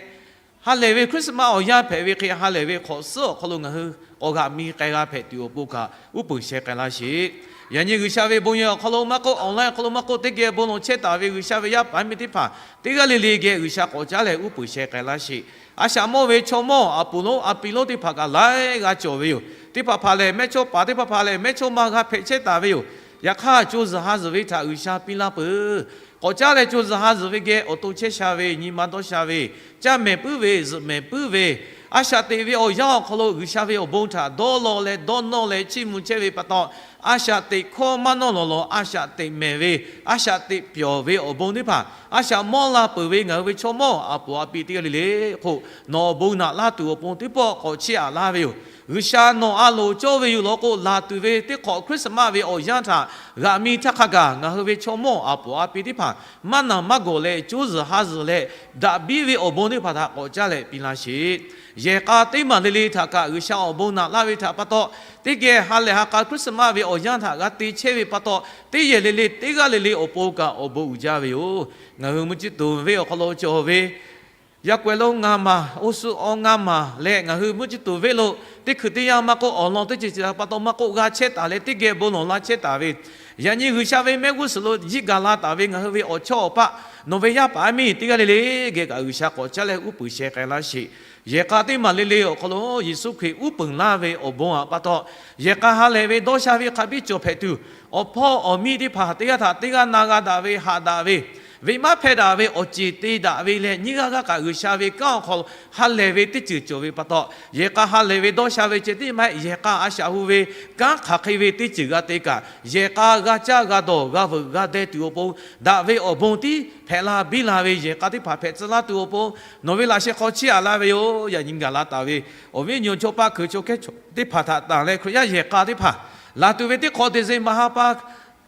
ha lehˬ ve Christmas awˬ yanˇ hpehꞈ ve hk'e ha lehˬ ve hk'awꞈ suhˉ awˬ hk'aw lo ngaˬ hui k'awꞈ g'aꞈ mi k'ai g'a hpehꞈ tuˬ awˬ pon kaꞈ uˉ peunˍ sheh k'ai laˇ sheˍ. Yaꞈ nyi G'uiˬsha ve bon yehˬ awˬ hk'aw lo maˇ k'oˆ, online awˬ hk'aw lo maˇ k'oˆ, teˇ geh bon lawˬ chehˇ taˍ ve G'uiˬsha ve yaˇ paˍ yaˇ miˇ teˇ hpaˍ teˇ g'aˇ le le geh G'uiˬsha k'awꞈ caˉ leh uˉ peunˍ sheh k'ai laˇ sheˍ. A shaꞈ mawˇ ve chaw mawˇ a puˍ lonˉ a pi lonˉ teˇ hpaˍ kaꞈ laiˉ g'a cawˬ ve yoˬ. Teˇ hpaˍ hpaˍ lehˬ mehˇchawˇ paˍ, teˇ hpaˍ hpaˍ lehˬ mehˇchawˇma g'a hpehꞈ chehˇ taˍ ve yoˬ. Yaꞈ hk'aˇ co zuhˬ ha zuhˬ ve htaꞈ G'uiˬsha piˇ laˇ peuˬ. K'awꞈ caˉ leh co zuhˬ ha zuhˬ ve geh awˬ to chehˇ sha ve, nyi ma dawˇ sha ve, caˇ mehˍ puiˉ ve, zuhꞈ mehˍ puiˉ ve, a shaꞈ teꞈ ve awˬ yanˇ awˬ hk'aw lo G'uiˬsha ve awˬ bon htaꞈ dawˇ law leh dawˇ nawˇ leh chiˇ mvuh chehˇ ve pa taw, a shaꞈ teꞈ hkawˇ maˇ nawˇ lawˬ lawˬ a shaꞈ teꞈ mehˍ ve, a shaꞈ teꞈ pyawˬ ve awˬ bon teˇ hpaˍ a shaꞈ mawˇ la peuˬ ve ngaˬ hui ve chaw mawˇ a puˍ a pi teˇ g'aˇ le le hk'oˆ nawˬ awˬ bon naꞈ laˇ tuˬ awˬ pon teˇ pawˆ k'awꞈ chiˇ aꞈ laˇ ve yoˬ. G'uiˬsha nawˬ a loˍ cawˇ ve yoˬ law k'o, laˬ tuˬ ve teˇ hk'awꞈ Christmas ve awˬ yanˇ htaꞈ g'aꞈ mi htaˇ hk'a gaˬ ngaˬ hui ve chaw mawˇ a puˍ a pi teˇ hpaˍ maˇ naˬ maˇ gawˬ leh co zuhˬ ha zuhˬ leh daꞈ biˇ ve awˬ bon teˇ hpaˍ htaꞈ k'awꞈ caˉ leh piˇ laˇ sheˍ. Yehˬ k'a teˇ maˬ le le htaꞈ kaꞈ G'uiˬsha awˬ bon naꞈ laˇ ve htaꞈ pa taw, teˇ geh ha lehˬ ha k'a Christmas ve awˬ yanˇ htaꞈ g'a te chehˇ ve pa taw, teˇ yehˬ le le teˇ g'aˇ le le awˬ pon kaꞈ awˬ bon uiˍ jaˇ ve yoˬ. Ngaˬ hui mvuhˇ ciˇ tuˬ venˇ awˬ hk'aw lo cawˬ ve yaˇ k'awehˇ lonˉ ngaˇ maˬ, oˇ suhˉ awˬ ngaˇ maˬ leh ngaˬ hui mvuhˇ ciˇ tuˬ venˇ lo teˇ hkui teˇ yanˇ maˇ k'oˆ, awˬ lawn teˇ ceuˬ ceuˬ pa taw maˇ k'oˆ, g'a chehˇ taˍ leh teˇ geh bon lawˬ la chehˇ taˍ ve, yaꞈ nyi G'uiˬsha ve mehˆ g'uˇ suhˍ lo jiˇ gaˬ la taˍ ve ngaˬ hui ve awˬ chawˇ awˬ paˆ, nawˬ ve yaˇ paˍ yaˇ miˇ teˇ g'aˇ le le geh kaꞈ G'uiˬsha k'awꞈ caˉ leh uˉ peunˍ sheh k'ai laˇ sheˍ. Yehˬ k'a teˇ maˬ le le awˬ hk'aw lo Yeˍsuˆ Hkriꞈ uˉ peunˍ laˇ ve awˬ bon aꞈ pa taw, yehˬ k'a ha lehˬ ve dawˇ sha ve hk'a biˇ cawˬ hpehꞈ tuˬ, awˬ hpawˇ awˬ miˇ teˇ hpaˍ teˇ g'aˇ htaꞈ teˇ g'aˇ na g'a daꞈ ve, haꞈ daꞈ ve, venˇ maˇ hpehˇ daꞈ ve, awˬ ceˬ te daꞈ ve leh nyiˇ g'aˇ g'aˇ kaꞈ G'uiˬsha ve kanˉ awˬ hk'aw lo ha lehˬ ve teˇ ceuˬ cawˬ ve pa taw, yehˬ k'a ha lehˬ ve dawˇ sha ve ceh tiˉ maˇ heˆ, yehˬ k'a a shaꞈ hu ve kanˉ hk'aˬ hk'e ve teˇ ceuˬ g'a te kaꞈ, yehˬ k'a g'a caˇ g'a dawˬ g'a veuꞈ g'a deh tuˬ awˬ pon daꞈ ve awˬ bon tiˉ hpehꞈ la biˇ la ve yehˬ k'a teˇ hpaˍ hpehꞈ tcuh laˇ tuˬ awˬ pon nawˬ ve laꞈ sheh hk'aw chiˇ aꞈ laˇ ve yoˬ. Yaꞈ nyi gaˬ la taˍ ve awˬ viˉ awˬ nyi chaw paˆ hkui chaw hkehˉ teˇ hpaˍ htaꞈ tanˬ leh Hkriꞈ yaˇ yehˬ k'a teˇ hpaˍ laˬ tuˬ ve teˇ hk'awꞈ December ha pa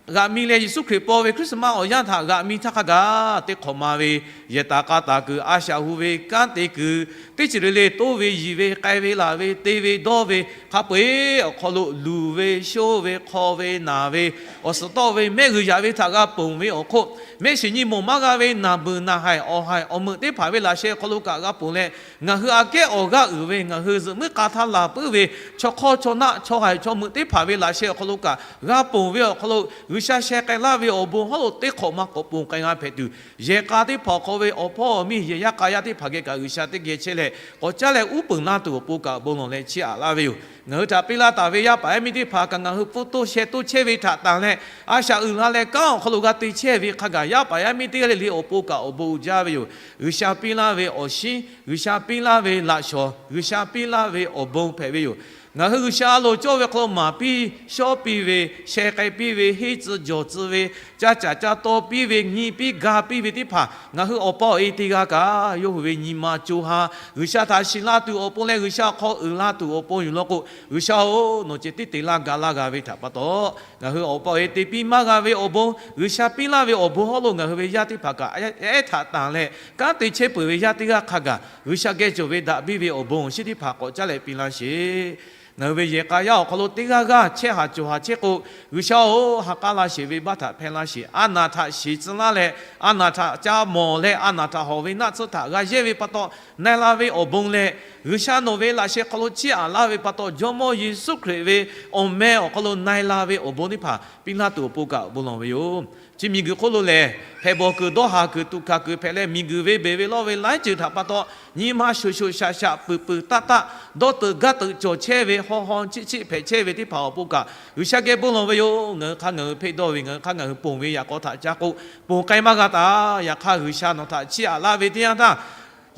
g'aꞈ mi leh Yeˍsuˆ Hkriꞈ paw ve Christmas awˬ yanˇ htaꞈ g'aꞈ mi htaˇ hk'a gaˬ teˇ hk'awꞈ ma ve yehˬ taˍ k'a taˍ kuiˬ, a shaꞈ hu ve kanˉ te kuiˬ, teˇ ceuˬ le le toˇ ve yiˍ ve k'ai ve laˬ ve te ve dawˇ ve hk'a peu-eˬ awˬ hk'aw lo luˬ ve shoˇ ve hk'aw ve naˬ ve awˬ suhˍ tawˆ ve mehˆ g'uiˬ yaꞈ ve htaꞈ g'a ponˬ ve awˬ hk'oˆ, mehˆ shiˍ nyi mawˬ maˇ g'a ve naˬ beuˬ naˬ haiˬ awˬ haiˬ awˬ meuꞈ teˇ hpaˍ ve laꞈ sheh awˬ hk'aw lo kaꞈ g'a ponˬ leh, ngaˬ hui aꞈ kehˉ awˬ g'aˇ uiˍ ve ngaˬ hui zuhꞈ muiˉ k'a htaˇ laˬ puiˉ ve chaw hk'awˇ chaw naˆ chaw haiˬ chaw meuꞈ teˇ hpaˍ ve laꞈ sheh awˬ hk'aw lo kaꞈ g'a ponˬ ve awˬ hk'aw lo G'uiˬsha sheh k'ai laˇ ve awˬ bon hawˉ lo teˇ hk'awꞈ ma k'awꞈ ponˬ k'ai g'a hpehꞈ tuˬ, yehˬ k'a teˇ hpaˍ awˬ hk'aw ve awˬ hpawˇ awˬ miˇ yehˬ yaˇ k'a yaˇ teˇ hpaˍ geh kaꞈ G'uiˬsha teˇ geh chehˇ leh k'awꞈ caˉ leh uˉ peunˍ laˇ tuˬ awˬ pon kaꞈ bon lawˬ leh chiˇ aꞈ laˇ ve yoˬ. Ngaˬ hui htaꞈ piˇ laˇ taˍ ve yaˇ paˍ yaˇ miˇ teˇ hpaˍ kaꞈ ngaˬ hui pfuhˇ toˇ sheh toˇ chehˇ ve htaꞈ tanˬ leh, a shaꞈ uiˍ la leh kanˉ awˬ hk'aw lo g'a te chehˇ ve hk'a gaˬ yaˇ paˍ yaˇ miˇ teˇ g'aˇ le le awˬ pon kaꞈ awˬ bon uiˍ jaˇ ve yoˬ. G'uiˬsha piˇ laˇ ve awˬ shinˉ, G'uiˬsha piˇ laˇ ve laꞈ shawˍ, G'uiˬsha piˇ laˇ ve awˬ bon hpehꞈ ve yoˬ. Ngaˬ hui G'uiˬsha a loˍ cawˇ ve hk'aw lo maˍ piˇ shawˉ piˇ ve, sheh k'ai piˇ ve, henˇ tcuh jawˬ tcuh ve, caˇ caˍ caˇ taw piˇ ve, nyi piˇ ga piˇ ve teˇ hpaˍ ngaˬ hui awˬ pa awˬ e teˇ g'aˇ kaꞈ yawˇ hui ve nyi ma co ha G'uiˬsha htaꞈ shiˍ la tuˬ awˬ pon leh G'uiˬsha awˬ hk'aw uiˍ la tuˬ awˬ pon yoˬ law k'o, G'uiˬsha-oˬ, nawˬ ceh tiˉ te laˇ ga laˇ g'a ve htaꞈ pa taw, ngaˬ hui awˬ pa awˬ e te piˇ maˇ g'a ve awˬ bon, G'uiˬsha piˇ laˇ ve awˬ bon hawˉ lo ngaˬ hui ve yaˇ teˇ hpaˍ kaꞈ ehˉ htaꞈ tanˬ leh, kanˉ te chehˇ peuˬ ve yaˇ teˇ g'aˇ hk'a gaˬ G'uiˬsha geh cawˬ ve daꞈ biˇ ve awˬ bon awˬ shinˉ teˇ hpaˍ k'awꞈ caˉ leh piˇ laˇ sheˍ. Ngaˬ hui ve yehˬ k'a yaˇ awˬ hk'aw lo teˇ g'aˇ g'aˇ chehˇ haˍ cawˬ haˍ chehˇ k'o, G'uiˬsha-oˬ, ha k'aˉ laˇ sheˍ ve baˆ htaꞈ hpehˇ laˇ sheˍ. A naˬ htaꞈ shiˍ tcuh laˇ leh, a naˬ htaꞈ ca mawˬ leh, a naˬ htaꞈ hawꞈ ve naˆ tsuhˇ htaꞈ g'a yehˇ ve pa taw, na e la ve awˬ bon leh, G'uiˬsha nawˬ ve laꞈ sheh hk'aw lo chiˇ aꞈ laˇ ve pa taw, Jawˇmawˇ Yeˍsuˆ Hkriꞈ ve awˬ meh awˬ hk'aw lo na e la ve awˬ bon teˇ hpaˍ piˇ laˇ tuˬ awˬ pon kaꞈ bon lawˬ ve yoˬ. Chi miˬguiˬ hk'oˆ lo lehˬ, hpehꞈ bawˬ kuiˬ dawˇ haˍ kuiˬ tuꞈ hkanˍ kuiˬ hpehꞈ leh, miˬguiˬ ve beˬ ve lawˇ ve laiˉ ceuˬ htaꞈ pa taw, nyi ma shoꞈ shoꞈ shaꞈ shaꞈ peuˬ peuˬ taˆ taˆ, dawˇ teuꞈ gaˇ teuꞈ cawˬ chehˇ ve, haw haw chiˆ chiˆ hpehꞈ chehˇ ve teˇ hpaˍ awˬ pon kaꞈ G'uiˬsha geh bon lawˬ ve yoˬ. Ngaˬ hui hk'aˇ ngaˬ hui hpeˆ dawˇ ve, ngaˬ hui hk'aˇ ngaˬ hui ponˬ ve yaꞈ k'aw htaꞈ ca k'o, ponˬ k'ai maˇ g'a taˍ. Yaꞈ hk'aˇ, G'uiˬsha nawˬ htaꞈ chiˇ aꞈ laˇ ve teˇ yanˇ htaˇ,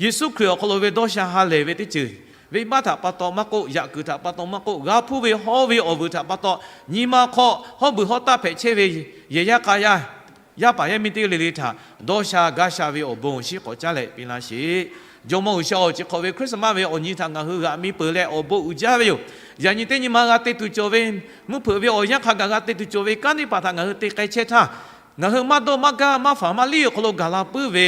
Yeˍsuˆ Hkriꞈ awˬ hk'aw lo ve dawˇ sha ha lehˬ ve teˇ ceuˬ, venˇbaˆ htaꞈ pa taw maˇ k'oˆ, yaꞈ kuiˬ htaꞈ pa taw maˇ k'oˆ, g'a hpuˇ ve hawˇ ve awˬ vuiˬ htaꞈ pa taw, nyi ma hk'aw hawˉ beuˬ hawˉ taˆ hpehꞈ chehˇ ve yehˬ yaˇ k'a yaˇ, yaˇ paˍ yaˇ miˇ teˇ g'aˇ le le htaꞈ dawˇ sha gaˇ sha ve awˬ bon awˬ shinˉ k'awꞈ caˉ leh piˇ laˇ sheˍ. Jawˇmawˇ G'uiˬsha-oˬ, chi hk'awꞈ ve Christmas ve awˬ nyi htaꞈ ngaˬ hui g'aꞈ mi peuˬ leh awˬ bon uiˍ jaˇ ve yoˬ. Yaꞈ nyi teˇ nyi ma g'a te tuˬ cawˬ ve, mvuhˇ hpeuꞈ ve awˬ yanˇ hk'a gaˬ g'a te tuˬ cawˬ ve kanˉ teˇ hpaˍ htaꞈ ngaˬ hui te k'ai chehˇ htaˇ, ngaˬ hui maˇ dawˇ maˇ gaˇ maˇ faˍ maˇ liˇ awˬ hk'aw lo gaˬ la puiˉ ve,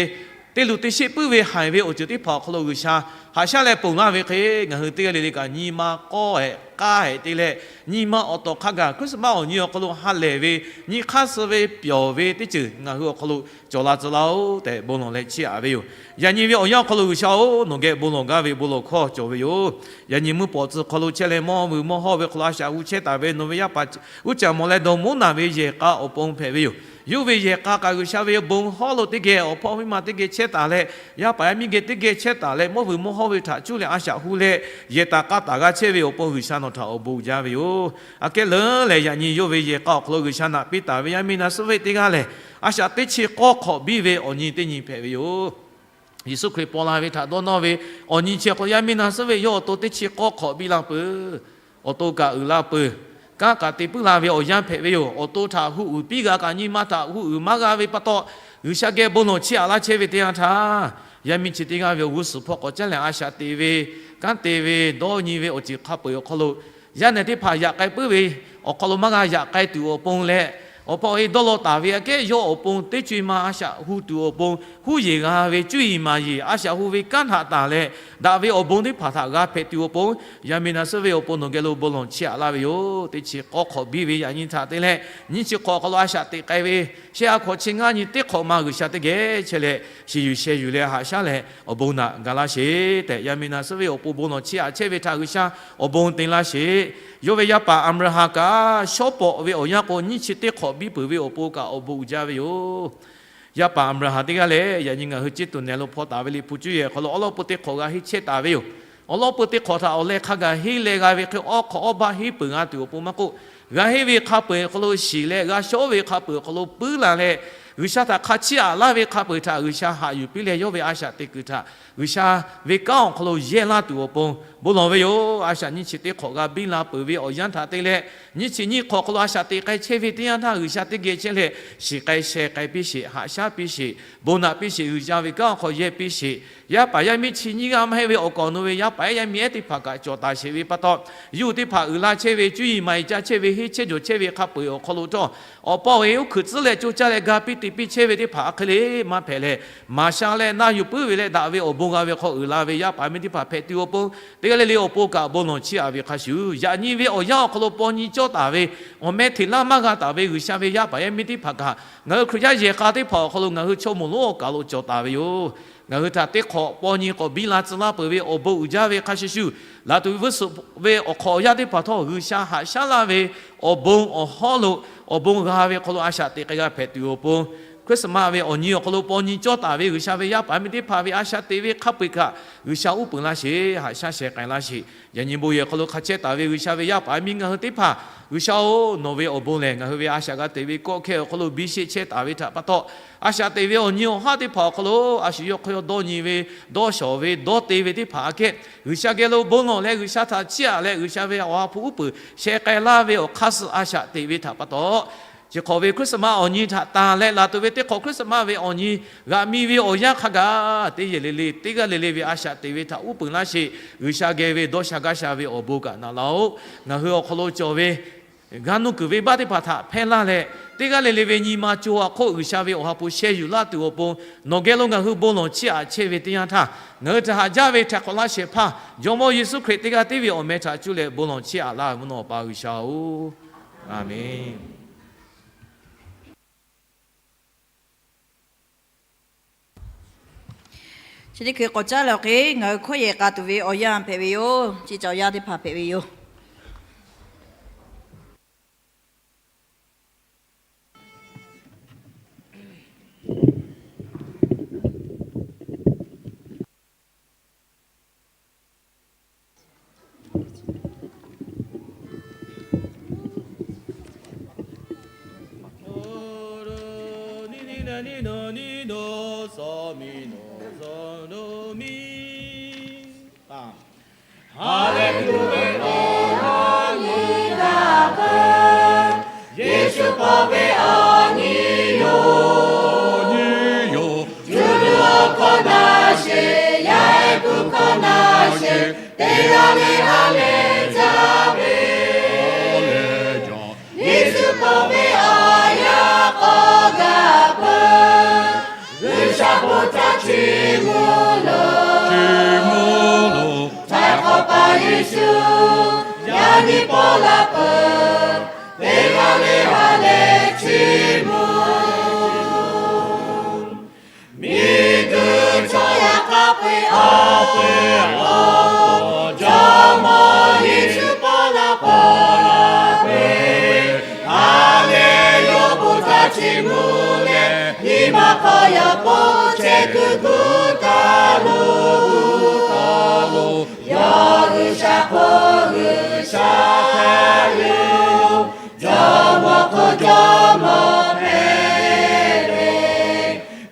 te luˬ te sheˆ puiˉ ve haiˬ ve awˬ ceuˬ teˇ hpaˍ awˬ hk'aw lo G'uiˬsha haꞈ shaˉ leh ponˬ laˇ ve hk'e, ngaˬ hui teˇ g'aˇ le le kaꞈ nyi ma k'awˇ hehꞈ k'aˇ hehꞈ te leh, nyi ma awˬ tawˍ hk'a gaˬ Christmas awˬ nyi awˬ hk'aw lo ha lehˬ ve, nyi hk'aˇ suh ve pyawˬ ve teˇ ceuˬ ngaˬ hui awˬ hk'aw lo cawˬ la tcuh laˇ-oˬ tehꞈ bon lawˬ leh chiˇ aꞈ ve yoˬ. Yaꞈ nyi ve awˬ yanˇ awˬ hk'aw lo G'uiˬsha-oˬ, nawˬ geh bon lawˬ gaˇ ve bon lawˬ hkawˇ cawˬ ve yoˬ. Yaꞈ nyi mvuhˇ pawˍ tcuh hk'aw lo chehˇ leh mawˇ vuiˬ mawˇ hawˇ ve hk'aw lo a shaꞈ hu chehˇ taˍ ve nawˬ ve yaˇ paˍ uˉ caˬ mawˬ leh dawˬ moˉ naˬ ve yehˬ k'a awˬ pon hpehꞈ ve yoˬ. Yawˇ ve yehˬ k'a kaꞈ G'uiˬsha ve bon hawˉ lo teˇ geh awˬ hpawˇ miˇ ma teˇ geh chehˇ taˍ leh, yaˇ paˍ yaˇ miˇ geh teˇ geh chehˇ taˍ leh, mawˇ vuiˬ mawˇ hawˇ ve htaꞈ cuˇ leh a shaꞈ hu leh, yehˬ taˍ k'a taˍ g'a chehˇ ve awˬ pon G'uiˬsha nawˬ htaꞈ awˬ bon uiˍ jaˇ ve yoˬ. Aꞈ kehˉ leuˉ lehˬ, yaꞈ nyi yawˇ ve yehˬ k'a awˬ hk'aw lo G'uiˬsha naꞈ piˇ taˍ ve yaˇ miˇ na suhˉ veˆ teˇ g'aˇ lehˬ, a shaꞈ teˇ chi k'awˇ hk'awꞈ biˇ ve awˬ nyi teˇ nyi hpehꞈ ve yoˬ. Yeˍsuˆ Hkriꞈ paw la ve htaꞈ dawˇ nawˇ ve awˬ nyi chi awˬ hk'aw lo yaˇ miˇ na suhˉ veˆ yawˇ awˬ to teˇ chi k'awˇ hk'awꞈ biˇ la peuˬ. Awˬ to kaꞈ uiˍ la peuˬ. Kanˉ kaꞈ te puiˉ la ve awˬ yanˇ hpehꞈ ve yoˬ. Awˬ to htaꞈ hu uiˍ piˇ g'a kaꞈ nyi ma htaꞈ hu uiˍ maˇ g'a ve pa taw, G'uiˬsha geh bon lawˬ chiˇ aꞈ laˇ chehˇ ve teˇ yanˇ htaˇ, yaˇ miˇ chi teˇ g'aˇ ve awˬ g'uˇ suhˍ hpawˇ k'awꞈ caˉ leh a shaꞈ te ve, kanˉ te ve, dawˇ nyi ve awˬ ceuˬ hk'a peu-eˬ awˬ hk'aw lo yaˇ nehˬ teˇ hpaˍ yaꞈ k'ai puiˉ ve awˬ hk'aw lo maˇ g'a yaꞈ k'ai tuˬ awˬ pon leh, awˬ pa awˬ e dawˇ law taˍ ve aꞈ kehˉ yawˇ awˬ pon teˇ co e ma a shaꞈ hu tuˬ awˬ pon, huˉ yeˬ g'a ve cuˇ yiˍ maˍ yeˬ a shaꞈ hu ve kanˉ htaꞈ tanˬ leh, daꞈ ve awˬ bon teˇ hpaˍ htaꞈ g'a hpehꞈ tuˬ awˬ pon, yaˇ miˇ na suhˉ veˆ awˬ pon nawˬ geh lo bon lawˬ chiˇ aꞈ laˇ ve yoˬ. Teˇ chi k'awˇ hk'awꞈ biˇ ve yaꞈ nyi htaꞈ te leh, nyiˇ chi hk'awꞈ hk'aw lo a shaꞈ teꞈ k'ai ve, shehˆ ha hk'awꞈ chi ngaˇ nyi teˇ hk'awꞈ ma G'uiˬsha teˇ geh chehˇ leh, shiˍ yuˬ sheh yuˬ leh haꞈ shaˉ leh awˬ bon naꞈ ga laˇ sheˍ tehꞈ, yaˇ miˇ na suhˉ veˆ awˬ pon bon lawˬ chiˇ aꞈ chehˇ ve htaꞈ G'uiˬsha awˬ bon te laˇ sheˍ. Yawˇ ve yaˇ paˍ Aˍbraˍhanˍ kaꞈ shawˉ pawꞈ ve awˬ yanˇ k'o, nyiˇ chi teˇ hk'awꞈ biˇ peuˬ ve awˬ pon kaꞈ awˬ bon uiˍ jaˇ ve yoˬ. Yaˇ paˍ Aˍbraˍhanˍ teˇ g'aˇ lehˬ, yaꞈ nyi ngaˬ hui ciˉ tuˬ nehˬ lo hpaw taˍ ve Liꞈ hpu cuˇ yehˬ hk'aw lo awˉ lawˉ peu teˇ hk'awꞈ g'a henˇ chehˇ taˍ ve yoˬ. Awˉ lawˉ peu teˇ hk'awꞈ htaꞈ awˬ leh hk'a gaˬ henˇ leh g'a ve hk'e, awˉ hk'awꞈ awˉ baˆ henˇ peuˬ g'a tuˬ awˬ pon maˇ k'oˆ, g'a henˇ ve hk'a peu-eˬ awˬ hk'aw lo shiˍ leh g'a shawˉ ve hk'a peu-eˬ awˬ hk'aw lo puiˉ la leh, G'uiˬsha htaꞈ hk'a chiˇ aꞈ laˇ ve hk'a peu-eˬ htaꞈ G'uiˬsha haꞈ yuˬ piˇ leh yawˇ ve a shaꞈ teꞈ kuiˬ htaꞈ G'uiˬsha ve kanˉ awˬ hk'aw lo yehˇ laˇ tuˬ awˬ pon bon lawˬ ve yoˬ. A shaꞈ nyiˇ chi teˇ hk'awꞈ g'a biˇ la peuˬ ve awˬ yanˇ htaꞈ te leh, nyiˇ chi nyiˇ hk'awꞈ hk'aw lo a shaꞈ teꞈ k'ai chehˇ ve teˇ yanˇ htaˇ G'uiˬsha teˇ geh chehˇ leh, shiˍ k'ai sheh k'ai piˇ sheˍ, haꞈ shaˉ piˇ sheˍ, bon naꞈ piˇ sheˍ, G'uiˬsha ve kanˉ awˬ hk'aw yehˇ piˇ sheˍ. Yaˇ paˍ yaˇ miˇ chi nyiˇ g'aˇ maˇ heˆ ve awˬ kawꞈ nawˬ ve yaˇ paˍ yaˇ miˇ ehˉ teˇ hpaˍ kaꞈ cawˬ taˍ sheˍ ve pa taw, yawˇ hui teˇ hpaˍ uiˍ la chehˇ ve, cuˇ yiˍ maˍ yiˍ ca chehˇ ve, henˇ chehˇ jawˬ chehˇ ve hk'a peu-eˬ awˬ hk'aw lo htawˇ, awˬ pa awˬ e uˉ hkuiꞈ tcuhˉ leh co caˇ leh ga piˇ te piˇ chehˇ ve teˇ hpaˍ a hk'e le maˇ hpehꞈ leh, maˍ sha leh na yuˬ puiˉ ve leh daꞈ ve awˬ bon g'a ve hk'aw uiˍ la ve yaˇ paˍ miˇ teˇ hpaˍ hpehꞈ tuˬ awˬ pon, teˇ g'aˇ le le awˬ pon kaꞈ bon lawˬ chiˇ aꞈ ve hk'a shuˍ, yaꞈ nyi ve awˬ yanˇ awˬ hk'aw lo paw nyi cawˇ taˍ ve, awˬ meh hteꞈ laˇ maˇ g'a taˍ ve G'uiˬsha ve yaˇ paˍ yaˇ miˇ teˇ hpaˍ kaꞈ, ngaˬ hui Hkriꞈ yaˇ yehˬ k'a teˇ hpaˍ awˬ hk'aw lo ngaˬ hui chaw moˍ lonˉ awˬ kaˬ lo cawˬ taˍ ve yoˬ. Ngaˬ hui htaꞈ teˇ hk'awꞈ paw nyi k'awꞈ biˇ la tcuh laˇ peuˬ ve awˬ bon uiˍ jaˇ ve hk'a shuˍ shuˍ, laˬ tuˬ ve veuˇ suhˍ ve awˬ hk'awꞈ awˬ yanˇ teˇ hpaˍ htawˇ G'uiˬsha haꞈ shaˉ laˇ ve awˬ bon awˬ hawˉ lo awˬ bon g'a ve hk'aw lo a shaꞈ teꞈ k'ai g'a hpehꞈ tuˬ awˬ pon, Christmas ve awˬ nyi awˬ hk'aw lo paw nyi cawˇ taˍ ve G'uiˬsha ve yaˇ paˍ miˇ teˇ hpaˍ ve a shaꞈ teꞈ ve hk'a peu-eˬ kaꞈ G'uiˬsha uˉ peunˍ laˇ sheˍ, haꞈ shaˉ sheh k'ai laˇ sheˍ. Yaꞈ nyi bon yehˬ hk'aw lo hk'a chehˇ taˍ ve G'uiˬsha ve yaˇ paˍ miˇ ngaˬ hui teˇ hpaˍ, G'uiˬsha-oˬ, nawˬ ve awˬ bon lehˬ ngaˬ hui ve a shaꞈ g'a teꞈ ve kawˆ hkehˇ awˬ hk'aw lo biˇ sheˆ chehˇ taˍ ve htaꞈ pa taw, a shaꞈ teꞈ ve awˬ nyi awˬ haˉ teˇ hpaˍ awˬ hk'aw lo a shu yawˇ hk'aw yawˇ dawˇ nyi ve, dawˇ shawˍ ve, dawˇ te ve teˇ hpaˍ aꞈ kehˉ G'uiˬsha geh lo bon lawˬ leh G'uiˬsha htaꞈ chiˇ aꞈ leh G'uiˬsha ve awˬ ha hpu uˉ peunˍ sheh k'ai laˇ ve awˬ hk'aˇ suh a shaꞈ teꞈ ve htaꞈ pa taw, chi hk'awꞈ ve Christmas awˬ nyi htaꞈ tanˬ leh laˬ tuˬ ve teˇ hk'awꞈ Christmas ve awˬ nyi g'aꞈ mi ve awˬ yanˇ hk'a gaˬ teˇ yehˬ le le teˇ g'aˇ le le ve a shaꞈ teꞈ ve htaꞈ uˉ peunˍ laˇ sheˍ. G'uiˬsha geh ve dawˇ sha gaˇ sha ve awˬ bon kaꞈ naꞈ laˇ-oˆ. Ngaˬ hui awˬ hk'aw lo cawˬ ve g'a nuˇ kuiˬ venˇbaˆ teˇ hpaˍ htaꞈ hpehˇ laˇ leh, teˇ g'aˇ le le ve nyi ma co a hk'oˆ G'uiˬsha ve awˬ ha hpu sheh yuˬ laˇ tuˬ awˬ pon nawˬ geh lo ngaˬ hui bon lawˬ chiˇ aꞈ chehˇ ve teˇ yanˇ htaˇ, ngaˬ hui htaꞈ haꞈ jaˇ ve htaꞈ hk'awꞈ laˇ shehˍ hpaˇ Jawˇmawˇ Yeˍsuˆ Hkriꞈ teˇ g'aˇ tiˉ ve awˬ meh htaꞈ cuˇ leh bon lawˬ chiˇ aꞈ laˇ ve mvuhˇ naw Awˬ pa G'uiˬsha-oˬ, Aˍmenˍ. Chi teˇ hkui k'awꞈ caˉ leh awˬ hk'e ngaˬ hui hkawˇ yehˬ k'a tuˬ ve awˬ yanˇ hpehꞈ ve yoˬ. Chi cawˬ yaˇ teˇ hpaˍ hpehꞈ ve yoˬ. Yeˍsuˆ hpawˇ ve awˬ nyi yoˬ. Awˬ nyi yoˬ. Cuˇ luˬ awˬ hkawˇ na sheˍ, yaˇ ehˉ kuˬ hkawˇ na sheˍ, teˇ g'aˇ le ha lehˬ jaˇ ve. Yeˍsuˆ hpawˇ ve awˬ yanˇ k'awꞈ gaˬ peuˬ. G'uiˬsha hpu htaꞈ chiˇ mvuh loˬ. Chiˇ mvuh loˬ. Htaiˍ hk'awꞈ paˍ Yeˍsuˆ, yaꞈ nyi paw la peuˬ. Teˇ g'aˇ le ha lehˬ chiˇ mvuh. Miˬguiˬ chaw yaˇ hk'a peu-eˬ awˬ pon, Jawˇmawˇ Yeˍsuˆ paw la peuˬ. Ha lehˬ yawˇ hpu htaꞈ chiˇ mvuh leh, nyi ma hk'aw yawˬ hpawˇ chehˇ kuiˬ gu taˍ loˬ. Yawˇ G'uiˬsha hk'oˆ G'uiˬsha hpehꞈ ve yoˬ. Jawˇmawˇ hk'oˆ Jawˇmawˇ hpehꞈ ve,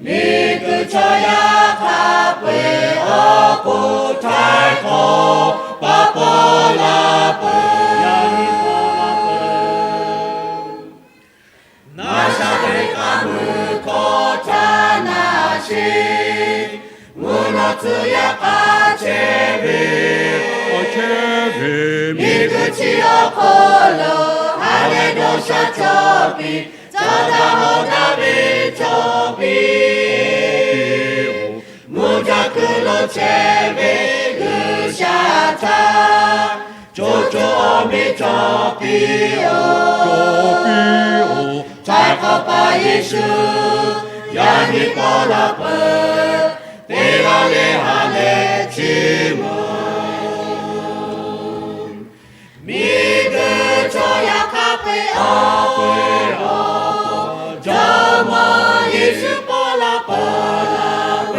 miˬguiˬ chaw yaˇ hk'a peu-eˬ awˬ pon htaiˍ hk'awꞈ paˍ paw la peuˬ. Naˍzaˍrehˆ k'aˇ meuˇ hkawˇ htaꞈ na sheˍ. Mvuhˇ naw tcuh yaˇ hk'a chehˇ ve, awˬ chehˇ ve miˬguiˬ chi awˬ hk'oˆ lo, ha lehˬ dawˇ sha cawˬ piˇ, cawˬ daꞈ hawˬ daꞈ ve cawˬ piˇ-oˬ. Mvuhˇ jaˇ kuiˬ lo chehˇ ve G'uiˬsha htaꞈ co co awˬ meh cawˬ piˇ-oˬ. Htaiˍ hk'awꞈ paˍ Yeˍsuˆ, yaꞈ nyi paw la peuˬ. Teˇ g'aˇ le ha lehˬ chiˇ mvuh. Miˬguiˬ chaw yaˇ hk'a peu-eˬ awˬ pon, Jawˇmawˇ Yeˍsuˆ paw la peuˬ.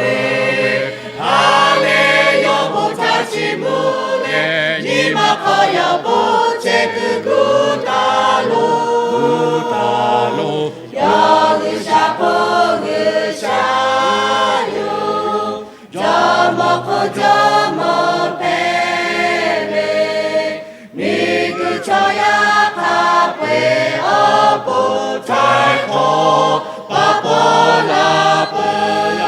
Ha lehˬ yawˇ hpu htaꞈ chiˇ mvuh leh, nyi ma hk'aw yawˬ hpawˇ chehˇ kuiˬ gu taˍ loˬ. Yawˇ G'uiˬsha hpawˇ Jawˇmawˇ hpehꞈ ve, miˬguiˬ chaw yaˇ hk'a peu-eˬ awˬ pon htaiˍ hk'awꞈ pa paw la peuˬ.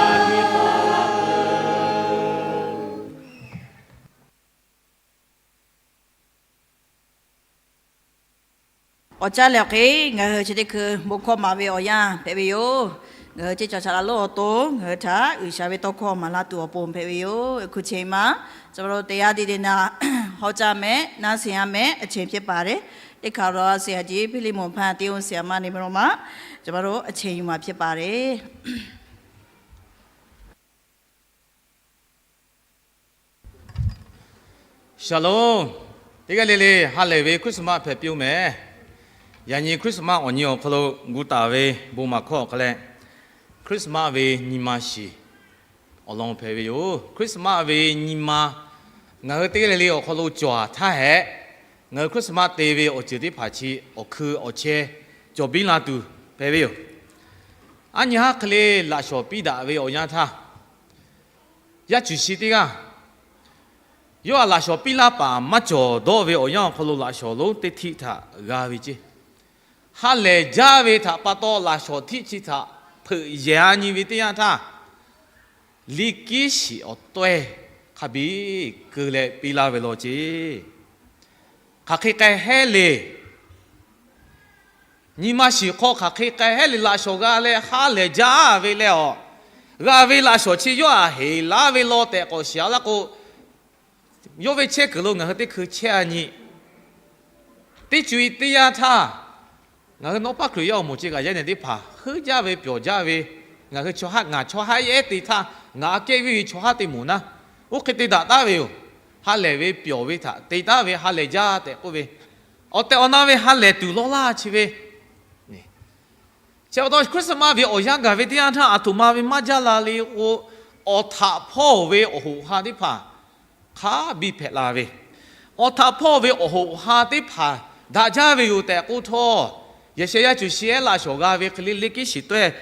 Awˬ caˇ lehˬ awˬ hk'e, ngaˬ hui chi teˇ hkui bon hkawˇ maˍ ve awˬ yanˇ hpehꞈ ve yoˬ. Ngaˬ hui ceˇ cawˬ shaˍ laꞈ lonˉ awˬ to ngaˬ hui htaꞈ G'uiˬsha ve tawˇ hkawˇ maˍ laˇ tuˬ awˬ pon hpehꞈ ve yoˬ. အခုချိန်မှာ ကျွန်တော်တို့ တရားဒေသနာ ဟောကြားမယ်၊ နားဆင်ရမယ့်အချိန်ဖြစ်ပါတယ်။ သိက္ခာတော်ဆရာကြီး ဖိလမုန်ဖန်းသင်းဦး ဆရာမနေပြည်တော်မှာ ကျွန်တော်တို့ အချိန်ယူမှာဖြစ်ပါတယ်။ Shalom. Teˇ g'aˇ le le ha lehˬ ve Christmas hpehꞈ piˇ-oˬ mehˍ. Yaꞈ nyi Christmas awˬ nyi awˬ hk'aw lo gu taˍ ve bon maˍ hkawˇ awˬ hk'aw leh, Christmas ve nyi ma shiˍ awˬ lawn hpehꞈ ve yoˬ. Christmas ve nyi ma ngaˬ hui teˇ g'aˇ le le awˬ hk'aw lo cawˬ-a htaˇ hehꞈ, ngaˬ hui Christmas te ve awˬ ceuˬ teˇ hpaˍ chi awˬ hkui awˬ chehˇ cawˬ biˇ la tuˬ hpehꞈ ve yoˬ. Aˉ nyi haˉ hk'e le laꞈ shawˍ piˇ daꞈ ve awˬ yanˇ htaˇ, yaˇ cuˬ shi teˇ g'aˇ yawˇ htaꞈ laꞈ shawˍ piˇ laˇ paˍ maˇ cawˬ dawˇ ve awˬ yanˇ awˬ hk'aw lo laꞈ shawˍ lonˉ teˇ htiˆ htaꞈ g'a ve ceˇ. Ha lehˬ jaˇ ve htaꞈ pa taw laꞈ shawˍ htiˆ chi htaꞈ hpeuꞈ yehˬ-a nyi ve teˇ yanˇ htaˇ, liˇ kiˉ shiˍ awˬ tawehˇ hk'a biˇ keu leh piˇ laˇ ve law ceˇ. Hk'aˬ hk'e k'ai hehˉ le. Nyi ma shiˍ hk'aw hk'aˬ hk'e k'ai hehˉ le, laꞈ shawˍ g'a leh ha lehˬ jaˇ ve leh awˬ, g'a ve laꞈ shawˍ chi yawˇ htaꞈ heˍ laˇ ve law tehꞈ k'awꞈ shiˍ-a laˇ k'o, yawˇ ve chehˇ kuiˬ lo ngaˬ hui teˇ hkui chehˇ-a nyi. Teˇ co-e teˇ yanˇ htaˇ, ngaˬ hui nawˉ paˉ Hkriꞈ yaˇ awˬ moˍ chi kaꞈ yaˇ nehˬ teˇ hpaˍ heuˆ jaˇ ve pyawˬ jaˇ ve, ngaˬ hui chaw haˉ ngaˬ chaw haˉ ehˉ te htaˇ, ngaˬ aꞈ kehˉ viˇ ve chaw haˉ te moˍ naˇ, oˇ hk'e te daꞈ taˉ ve yoˬ. Ha lehˬ ve pyawˬ ve htaꞈ te taˉ ve ha lehˬ jaˇ tehꞈ k'oˆ ve, awˬ tehˬ awˬ na ve ha lehˬ tuˬ lawˇ laˇ chi ve Chi pa taw Christmas ve awˬ yanˇ gaˬ ve teˇ yanˇ htaˇ, aˬ htoꞈ ma ve maˇ jaˇ la le k'o, awˬ htaꞈ hpawˇ ve awˬ hoꞈ ha teˇ hpaˍ hk'a biˇ hpehꞈ la ve, awˬ htaꞈ hpawˇ ve awˬ hoꞈ ha teˇ hpaˍ daꞈ jaˇ ve yoˬ tehꞈ k'oˆ htawˇ, Yeˍsaˍyaˆ cuˬ shi ehˉ laꞈ shawˍ g'a ve hk'e le, liˇ kiˉ shiˍ tawehˇ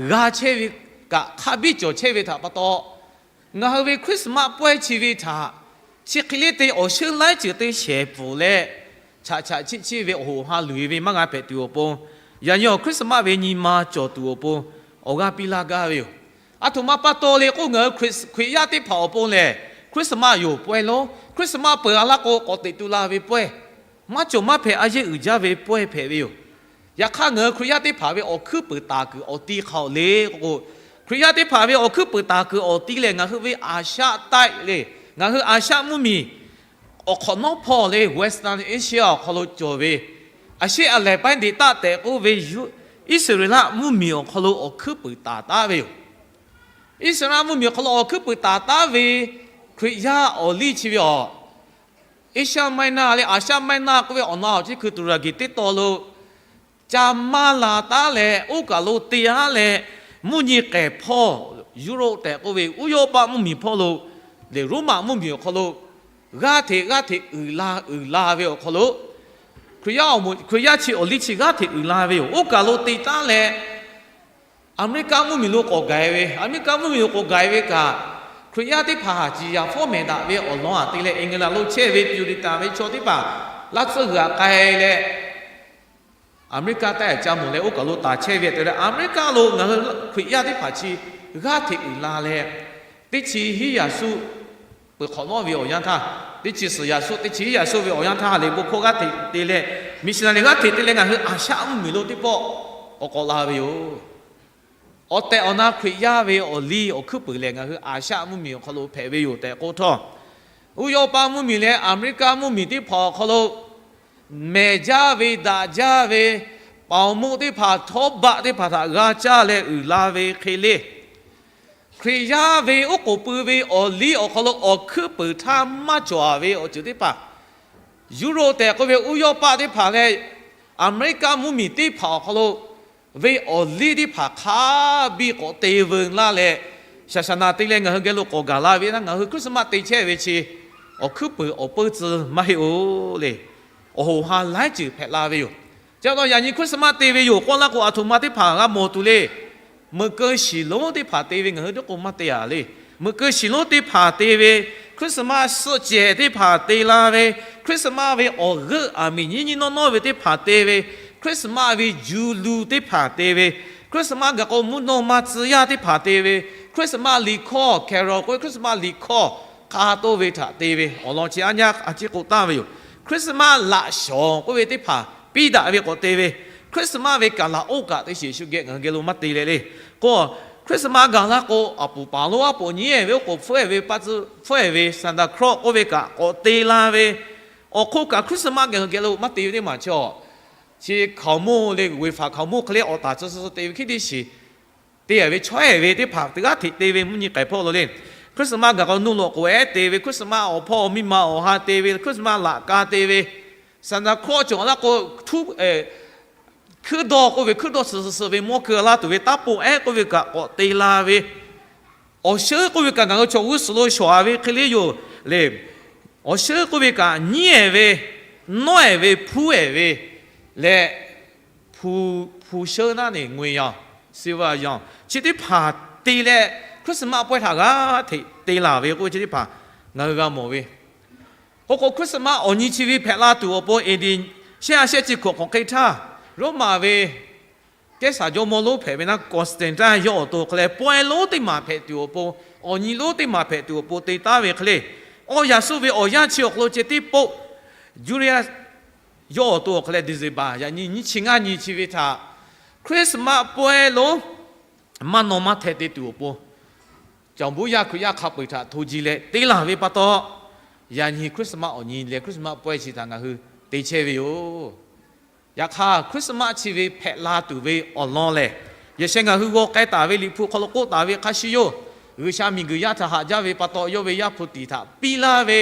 g'a chehˇ ve kaꞈ hk'a biˇ cawˬ chehˇ ve htaꞈ pa taw, ngaˬ hui ve Christmas pawehˇ chi ve htaꞈ chi hk'e le te awˬ shuˉ laiˉ ceuˬ te shehˍ pfuhˍ leh, chaꞈ chaꞈ chiˆ chiˆ ve awˬ hoꞈ ha luˬ-e ve maˇ g'a hpehꞈ tuˬ awˬ pon, yaꞈ nyi awˬ Christmas ve nyi ma cawˬ tuˬ awˬ pon awˬ g'aˇ piˇ laˇ gaˇ ve yoˬ. Aˬ htoꞈ ma pa taw le k'o, ngaˬ hui Hkriꞈ yaˇ teˇ hpaˍ awˬ pon lehˬ, Christmas yoˬ pawehˇ lonˉ, Christmas peuˬ-a laˇ k'o k'awꞈ teꞈ tu la ve pawehˇ, maˇ cawˬ maˇ hpehꞈ a yeˇ uiˍ jaˇ ve pawehˇ hpehꞈ ve yoˬ. Yaꞈ hk'aˇ, ngaˬ hui Hkriꞈ yaˇ teˇ hpaˍ ve awˬ hkuiˉ puiˍ taˍ kuiˬ awˬ ti hk'aˬ hk'e le k'o, Hkriꞈ yaˇ teˇ hpaˍ ve awˬ hkuiˉ puiˍ taˍ kuiˬ awˬ ti lehˬ, ngaˬ hui ve อาเซียนใต้ le, ngaˬ hui Aˍsiaˆ mvuhˇmiˬ awˬ hk'awꞈ nawˉ hpawˇ le, Western Asia awˬ hk'aw lo cawˬ ve, อาเซียน a lehˬ แผ่นดินใต้ tehꞈ k'oˆ ve Iˉsaˍreˍlaˆ mvuhˇmiˬ awˬ hk'aw lo awˬ hkuiˉ puiˍ taˍ taˉ ve yoˬ. Iˉsaˍreˍlaˆ mvuhˇmiˬ awˬ hk'aw lo awˬ hkuiˉ puiˍ taˍ taˉ ve Hkriꞈ yaˇ awˬ liˇ chi ve awˬ, Asia Minor le, Asia Minor k'oˆ ve awˬ na awˬ ciˉ hkui Tuˍraˍgiˍ teˇ taw lo ca maˇ la taˉ leh, oˇ kaˬ lo te-a leh, mvuhˇ nyi k'ehˬ hpawˇ, Europe tehꞈ k'oˆ ve Uˇyawˇpaˆ mvuhˇmiˬ hpawˇ lo lehˬ, Roˉmaꞈ mvuhˇmiˬ awˬ hk'aw lo g'aˇ hteꞈ g'aˇ hteꞈ uiˍ la uiˍ la ve awˬ hk'aw lo, Hkriꞈ yaˇ awˬ moˍ, Hkriꞈ yaˇ chi awˬ liˇ chi g'aˇ hteꞈ uiˍ la ve yoˬ. Oˇ kaˬ lo te taˉ leh, Aˍmeˍriˆkaˆ mvuhˇmiˬ lo k'awꞈ gaˬ-e ve, Aˍmeˍriˆkaˆ mvuhˇmiˬ lo k'awꞈ gaˬ-e ve kaꞈ, Hkriꞈ yaˇ teˇ hpaˍ htaꞈ ciˍ yaˍ fawˉ mehˍ daꞈ ve awˬ lawn htaꞈ te leh, England lo chehˇ ve Puritan ve chaw teˇ hpaˍ laˇ tsuhˇ g'uiˬ htaꞈ k'ai leh, Aˍmeˍriˆkaˆ taiˇ htaꞈ ca mawˬ leh oˇ kaˬ lo taˍ chehˇ ve htaꞈ te leh, Aˍmeˍriˆkaˆ lo ngaˬ hui Hkriꞈ yaˇ teˇ hpaˍ chi g'aˇ hteꞈ uiˍ la leh, teˇ chi hiˉ yaꞈ suˆ peuˬ hk'awꞈ nawˉ ve awˬ yanˇ htaˇ, teˇ chi suhˍ yaꞈ suˆ, teˇ chi hiˉ yaꞈ suˆ ve awˬ yanˇ htaˇ, ha lehˬ bon hkawˇ g'aˇ hteꞈ te leh, missionary g'aˇ hteꞈ te leh ngaˬ hui Aˍsiaˆ mvuhˇmiˬ lo teˇ pawˆ k'awꞈ k'awꞈ la ve yoˬ. Awˬ tehˬ awˬ na Hkriꞈ yaˇ ve awˬ liˇ awˬ hkuiˉ puiˍ lehˬ, ngaˬ hui Aˍsiaˆ mvuhˇmiˬ awˬ hk'aw lo hpehꞈ ve yoˬ tehꞈ k'oˆ htawˇ, Uˇyawˇpaˆ mvuhˇmiˬ leh Aˍmeˍriˆkaˆ mvuhˇmiˬ teˇ hpaˍ awˬ hk'aw lo mehˬ jaˇ ve, daꞈ jaˇ ve, paoˍ moˆ teˇ hpaˍ, htawˇ baˆ teˇ hpaˍ htaꞈ g'a caˇ leh uiˍ la ve hk'e le, Hkriꞈ yaˇ ve oˉ k'oˍ pui ve awˬ liˇ awˬ hk'aw lo awˬ hkuiˉ puiˍ htaˇ maˇ cawˬ-a ve awˬ ceuˬ teˇ hpaˍ, Europe tehꞈ k'oˆ ve Uˇyawˇpaˆ teˇ hpaˍ leh Aˍmeˍriˆkaˆ mvuhˇmiˬ teˇ hpaˍ awˬ hk'aw lo ve awˬ liˇ teˇ hpaˍ hk'a biˇ k'awꞈ te veu laˇ leh, shaˍ shaˍ naˍ te leh ngaˬ hui geh lo k'awꞈ gaˬ la ve htaˇ, ngaˬ hui Christmas te chehˇ ve chi awˬ hkuiˉ puiˍ awˬ peuˇ tcuh maˇ heˆ-oˬ le. Awˬ hoꞈ ha laiˉ ceuˬ hpehꞈ la ve yoˬ. Chi pa taw yaꞈ nyi Christmas te ve yoˬ k'oˆ laˇ k'o, aˬ htoꞈ ma teˇ hpaˍ g'a mawˬ tuˬ le. Meuꞈ keu shiˍ lonˉ teˇ hpaˍ te ve ngaˬ hui tiˉ k'o maˇ te-a le. Meuꞈ keu shiˍ lonˉ teˇ hpaˍ te ve, Christmas suhˆ cehˬ teˇ hpaˍ te la ve, Christmas ve awˬ g'euˆ aˬ miˍ nyiˇ nyiˇ nawˉ nawˉ ve teˇ hpaˍ te ve, Christmas ve ju lu teˇ hpaˍ te ve, Christmas gaˬ k'o mvuhˇ naw ma tcuh yaˇ teˇ hpaˍ te ve, Christmas liꞈ hkawˇ carol k'oˆ ve Christmas liꞈ hkawˇ hk'a toˆ ve htaꞈ te ve awˬ lawn chi aˉ nyaˇ a ciˉ k'oˆ taˍ ve yoˬ. Christmas laꞈ shawˍ k'oˆ ve teˇ hpaˍ piˇ daꞈ ve k'awꞈ te ve, Christmas ve kaˬ laˬ oˇ kaꞈ teˇ shiˍ shu geh ngaˬ hui geh lo maˇ te leh le. K'o, Christmas gaˬ laˇ k'o, aˬ puˍ paˍ lonˉ aˉ poꞈ nyiˉ ehˍ ve oˉ k'oˍ hpfuhˇ ehˍ ve pa tcuh hpfuhˇ ehˍ ve Santa Claus k'oˆ ve kaꞈ k'awꞈ te la ve, awˬ hk'oˆ kaꞈ Christmas geh ngaˬ hui geh lo maˇ te ve teˇ maˬ chaw chi hkaoˍmonˇ le, g'uiˬ faˍ hkaoˍmonˇ hk'e le awˬ taˍ tcuh suh te ve hkiˉ teˇ shiˍ te ve chaweh ve teˇ hpaˍ teˇ g'aˇ hteꞈ te ve mvuhˇ nyi k'ai hpawˇ lo le. Christmas gaˬ k'o nuˇ loꞈ k'oˍ ehˉ te ve, Christmas awˬ hpawˇ miˇ ma awˬ ha te ve, Christmas laꞈ ka te ve, Santa Claus cawˬ laˇ k'o, hkuiˉ dawˇ k'oˆ ve hkuiˉ dawˇ suhˍ suhˍ ve mawˇ keu laˇ tuˬ ve taˉ poˆ ehˉ k'oˆ ve kaꞈ k'awꞈ te la ve, awˬ sheuˉ k'oˆ ve kaꞈ ngaˬ hui chaw g'uˇ suhˍ lo shawˍ a ve hk'e le yoˬ le. Awˬ sheuˉ k'oˆ ve kaꞈ nyiˉ ehˍ ve, nawˉ ehˍ ve, hpuˉ ehˍ ve leh, hpu sheuˉ naˉ neˬ ngui yaˬ, silver yaˬ chi teˇ hpaˍ te leh, Christmas pawehˇ htaꞈ g'aˇ hteꞈ te laˬ ve k'oˆ ve chi teˇ hpaˍ ngaˬ hui g'a mawˬ ve. K'o k'o Christmas awˬ nyi chi ve hpehꞈ la tuˬ awˬ pon A D shehˆ ha shehˆ chi hkawꞈ hk'awꞈ hk'e htaˇ, Roˉmaꞈ ve kehˉsaˍ jawˇmawˇ lonˉ hpehꞈ ve naˉ Constantine yawˇ awˬ to hk'aw leh pawehˇ lonˉ teˇ maˬ hpehꞈ tuˬ awˬ pon, awˬ nyi lonˉ teˇ maˬ hpehꞈ tuˬ awˬ pon te taˉ ve hk'e le. Awˬ yaꞈ suh ve awˬ yanˇ chi awˬ hk'aw lo ceh tiˉ poˆ Julius yawˇ awˬ to awˬ hk'aw leh December yaꞈ nyi nyiˇ chi ngaˇ nyi chi ve htaꞈ Christmas pawehˇ lonˉ maˇ naw maˇ hteh te tuˬ awˬ pon, Caˬ buˉ yaˇ Hkriꞈ yaˇ hk'a peu-eˬ htaꞈ hto ji leh te laˬ ve pa taw, yaꞈ nyi Christmas awˬ nyi leh Christmas pawehˇ chi htaꞈ ngaˬ hui te chehˇ ve yoˬ. Yaꞈ hk'aˇ Christmas chi ve hpehꞈ la tuˬ ve awˬ lawn lehˬ, yaꞈ sheh ngaˬ hui g'aw k'ai taˍ ve Liꞈ hpu hk'aw lo k'oˆ taˍ ve hk'a shuˍ yoˬ. G'uiˬsha miˬguiˬ yaˇ htaꞈ haꞈ jaˇ ve pa taw, yawˇ ve Yaˇ hpu tiꞈ htaꞈ piˇ laˇ ve,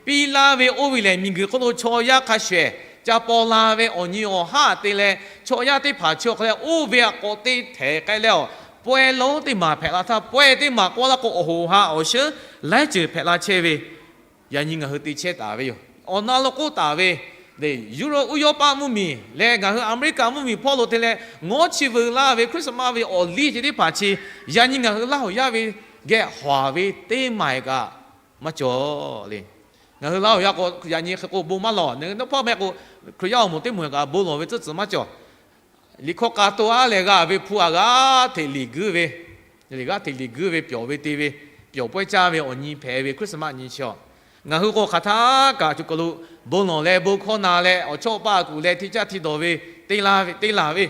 piˇ laˇ ve oˇ ve lehˬ, miˬguiˬ hk'oˆ lo chaw yaˇ hk'a shuˍ ehˍ ca paw la ve awˬ nyi awˬ haˉ te leh, chaw yaˇ teˇ hpaˍ chi awˬ hk'aw leh oˇ ve aꞈ k'awꞈ te htehˍ k'ai leh, awˬ pawehˇ lonˉ teˇ maˬ hpehꞈ la htaˇ, pawehˇ teˇ maˬ k'oˆ laˇ k'o awˬ hoꞈ ha awˬ sheuˉ laiˉ ceuˬ hpehꞈ la chehˇ ve, yaꞈ nyi ngaˬ hui te chehˇ taˍ ve yoˬ. Awˬ na lo k'oˆ taˍ ve, Europe uˇ Yawˇpaˆ mvuhˇmiˬ leh ngaˬ hui America mvuhˇmiˬ hpawˇ lo te leh ngawˉ chi veu laˇ ve Christmas ve awˬ liˇ ceh teˇ hpaˍ chi, yaꞈ nyi ngaˬ hui Laˇhuˍ yaˇ ve geh hawˬ ve teˇ maˬ kaꞈ maˇ cawˬ le. Ngaˬ hui Laˇhuˍ yaˇ k'o yaꞈ nyi hk'e k'o bon maˇ lawˬ, nawˬ hui nawˉ hpawˇ meh k'o, Hkriꞈ yaˇ awˬ moˍ teˇ moˍ kaꞈ bon lawˬ ve tcuhˉ tcuhˍ maˇ cawˬ. Liꞈ hkawˇ k'a to aˉ lehˬ g'a ve hpu aꞈ g'aˇ hteꞈ liꞈ guiˇ ve, g'aˇ hteꞈ liꞈ guiˇ ve pyawˬ ve te ve, pyawˬ pawehˇ caˇ ve awˬ nyi hpehꞈ ve Christmas nyi chi awˬ, ngaˬ hui k'o hk'aˬ htaˇ kaꞈ co kaˬ lo bon lawˬ leh bon hkawˇ na leh awˬ chawˇ paˆ kuˬ leh hti caˇ hti dawˬ ve, te la ve, te laˬ ve,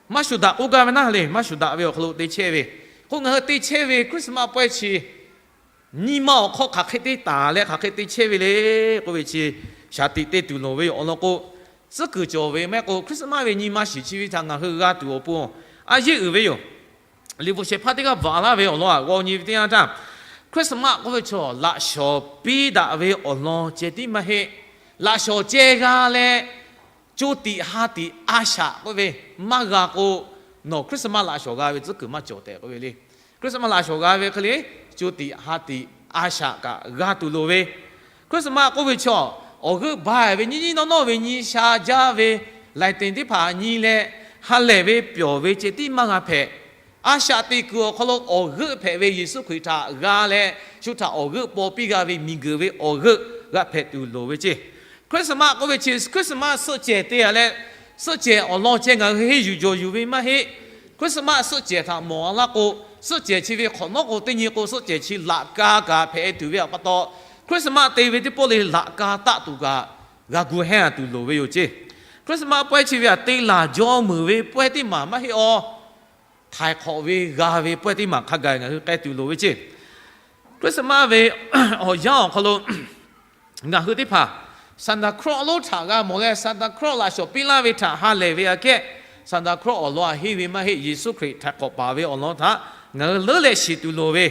maˇ shuˍ daꞈ k'oˆ gaˇ ve naˉ le, maˇ shuˍ daꞈ ve awˬ hk'aw lo te chehˇ ve. K'o ngaˬ hui te chehˇ ve Christmas pawehˇ chi nyi ma awˬ hk'aw hk'aˬ hk'e te taˍ leh hk'aˬ hk'e te chehˇ ve le k'oˆ ve chi shaˍ tiꞈ te tuˬ loˍ ve yoˬ. Awˬ lawn k'o, tcuhˉ kuiˬ cawˬ ve maˇ heˆ k'o Christmas ve nyi ma shiˍ chi ve htaꞈ ngaˬ hui g'a tuˬ awˬ pon a yeˇ uiˍ ve yoˬ. Liꞈ bvuhꞈ shehˍ hpaˇ teˇ g'aˇ bvuhꞈ laˇ ve awˬ lawn aꞈ g'aw nyi ve teˇ yanˇ htaˇ, Christmas k'oˆ ve chaw laꞈ shawˍ piˇ daꞈ ve awˬ lawn ceh tiˉ maˇ heˆ. Laꞈ shawˍ ceh g'a leh, co tiꞈ ha tiꞈ a shaꞈ k'oˆ ve maˇ g'a k'o, nawˬ Christmas laꞈ shawˍ g'a ve tcuhˉ kuiˬ maˇ cawˬ tehꞈ k'oˆ ve le. Christmas laꞈ shawˍ g'a ve hk'e le, co tiꞈ ha tiꞈ a shaꞈ kaꞈ g'a tuˬ loˍ ve, Christmas k'oˆ ve chaw awˬ g'euˆ ba ve nyiˇ nyiˇ nawˉ nawˉ ve nyi sha jaˇ ve laiˍ teˍ teˇ hpaˍ nyi leh, ha lehˬ ve pyawˬ ve ceh tiˉ maˇ g'a hpehꞈ. A shaꞈ teꞈ kuiˬ awˬ hk'aw lo awˬ g'euˆ hpehꞈ ve Yeˍsuˆ Hkriꞈ htaꞈ g'a leh, shu htaꞈ awˬ g'euˆ paw piˇ g'a ve miˬguiˬ ve awˬ g'euˆ g'a hpehꞈ tuˬ loˍ ve ceˇ. Christmas k'oˆ ve chi Christmas suhˆ cehˬ te a leh, suhˆ cehˬ awˬ lawn ceh ngaˬ hui henˇ yuˬ jawˬ yuˬ ve maˇ heˆ. Christmas suhˆ cehˬ htaꞈ mawˬ a laˇ k'o, suhˆ cehˬ chi ve hk'awꞈ nawˉ k'o teˇ nyi k'o suhˆ cehˬ chi laꞈ ka kaꞈ hpehꞈ tuˬ ve pa taw, Christmas te ve teˇ pawˆ le laꞈ ka taˆ tuˬ kaꞈ g'a gu hehnˇ a tuˬ loˍ ve yoˬ ceˇ. Christmas pawehˇ chi ve aꞈ te laˬ jaw meuˍ ve pawehˇ teˇ maˬ maˇ heˆ aw. Htaiˍ hk'awꞈ ve g'a ve pawehˇ teˇ maˬ hk'a gaˬ ngaˬ hui k'ai tuˬ loˍ ve ceˇ. Christmas ve awˬ yanˇ awˬ hk'aw lo ngaˬ hui teˇ hpaˍ Santa Claus lonˉ htaꞈ g'a mawˬ leh Santa Claus laꞈ shawˍ piˇ laˇ ve htaꞈ ha lehˬ ve aꞈ kehˉ, Santa Claus awˬ lawn aꞈ henˇ ve maˇ heˆ, Yeˍsuˆ Hkriꞈ htaiˍ hk'awꞈ paˍ ve awˬ lawn htaꞈ ngaˬ hui leuˉ leh shiˍ tuˬ loˍ ve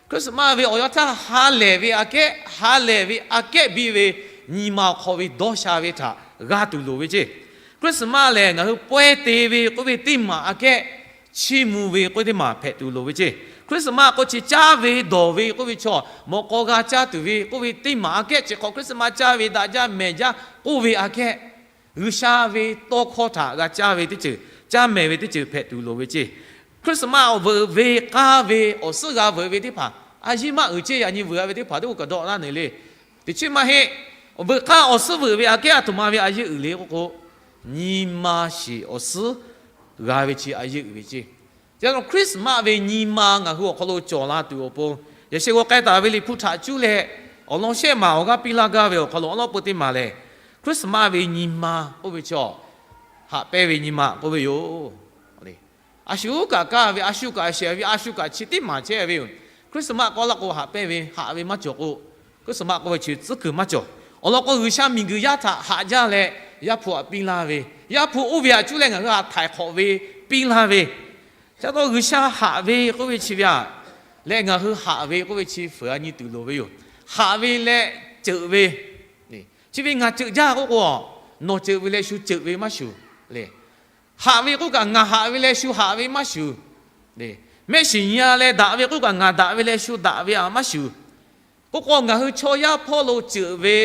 Christmas ve awˬ yanˇ htaˇ ha lehˬ ve aꞈ kehˉ, ha lehˬ ve aꞈ kehˉ biˇ ve nyi ma awˬ hk'aw ve dawˇ sha ve htaꞈ g'a tuˬ loˍ ve ceˇ. Christmas lehˬ ngaˬ hui pawehˇ te ve k'oˆ ve teˇ maˬ aꞈ kehˉ, chiˇ mvuh ve k'oˆ ve teˇ maˬ hpehꞈ tuˬ loˍ ve ceˇ. Christmas k'o chi caˇ ve dawˬ ve k'oˆ ve chaw mawꞈ k'aw g'a caˇ tuˬ ve k'oˆ ve teˇ maˬ aꞈ kehˉ chi hk'awꞈ Christmas caˇ ve daꞈ jaˇ mehˬ jaˇ k'oˆ ve aꞈ kehˉ, G'uiˬsha ve tawˇ hkawˇ htaꞈ g'a caˇ ve teˇ ceuˬ, caˇ mehˬ ve teˇ ceuˬ hpehꞈ tuˬ loˍ ve ceˇ. Christmas veuꞈ ve k'aˇ ve awˬ suhˉ g'a veuꞈ ve teˇ hpaˍ A yehˇ maˇ uiˍ ceˇ. Yaꞈ nyi vuiˬ g'a ve teˇ hpaˍ teˇ k'oˆ kaꞈ dawˇ laˇ neˬ le. Teˇ chiˉ maˇ heˆ. Veuꞈ k'aˇ awˬ suhˉ veuꞈ ve aꞈ kehˉ aˬ htoꞈ ma ve a yehˇ uiˍ le k'oˆ k'o, nyi ma shiˍ awˬ suhˉ g'a ve chi a yehˇ uiˍ ve ceˇ. Chi a Christmas ve nyi ma ngaˬ hui awˬ hk'aw lo cawˬ la tuˬ awˬ pon, yaꞈ sheh g'aw k'ai taˍ ve Liꞈ hpu htaꞈ cuˇ leh, awˬ lawn shehˆ maˬ awˬ g'aˇ piˇ laˇ gaˇ ve awˬ hk'aw lo awˬ lawn peu teˇ maˬ lehˬ, Christmas ve nyi ma k'oˆ ve chaw, haꞈ pehnˇ ve nyi ma k'oˆ ve yoˬ. A shu kaꞈ kaˇ ve, a shu kaꞈ shehˍ ve, a shu kaꞈ chi teˇ maˬ chehˇ ve yoˬ. Christmas k'oˆ laˇ k'o haꞈ pehnˇ ve, haꞈ ve maˇ cawˬ k'o, Christmas k'oˆ ve chi tcuhˉ kuiˬ maˇ cawˬ. Awˬ lawn k'o, G'uiˬsha miˬguiˬ yaˇ htaꞈ haꞈ jaˇ leh, Yaˇ hpu htaꞈ piˇ laˇ ve, Yaˇ hpu oˇ ve htaꞈ cuˇ leh ngaˬ hui htaꞈ htaiˍ hk'awꞈ ve, piˇ laˇ ve, ca taw G'uiˬsha haꞈ ve k'oˆ ve chi ve aꞈ, leh ngaˬ hui haꞈ ve k'oˆ ve chi fuiˍ a nyi tuˬ loˍ ve yoˬ. Haꞈ ve leh ceuꞈ ve, chi ve ngaˬ ceuꞈ jaˇ k'oˆ k'o, nawˬ ceuꞈ ve leh shu ceuꞈ ve maˇ shuˍ le. Haꞈ ve k'oˆ kaꞈ ngaˬ haꞈ ve leh shu haꞈ ve maˇ shuˍ le. Mehˆ shiˍ nyi a leh daꞈ ve k'oˆ kaꞈ ngaˬ daꞈ ve leh shu daꞈ ve aꞈ maˇ shuˍ. K'oˆ k'o, ngaˬ hui chaw yaˇ hpawˇ lo ceuꞈ ve,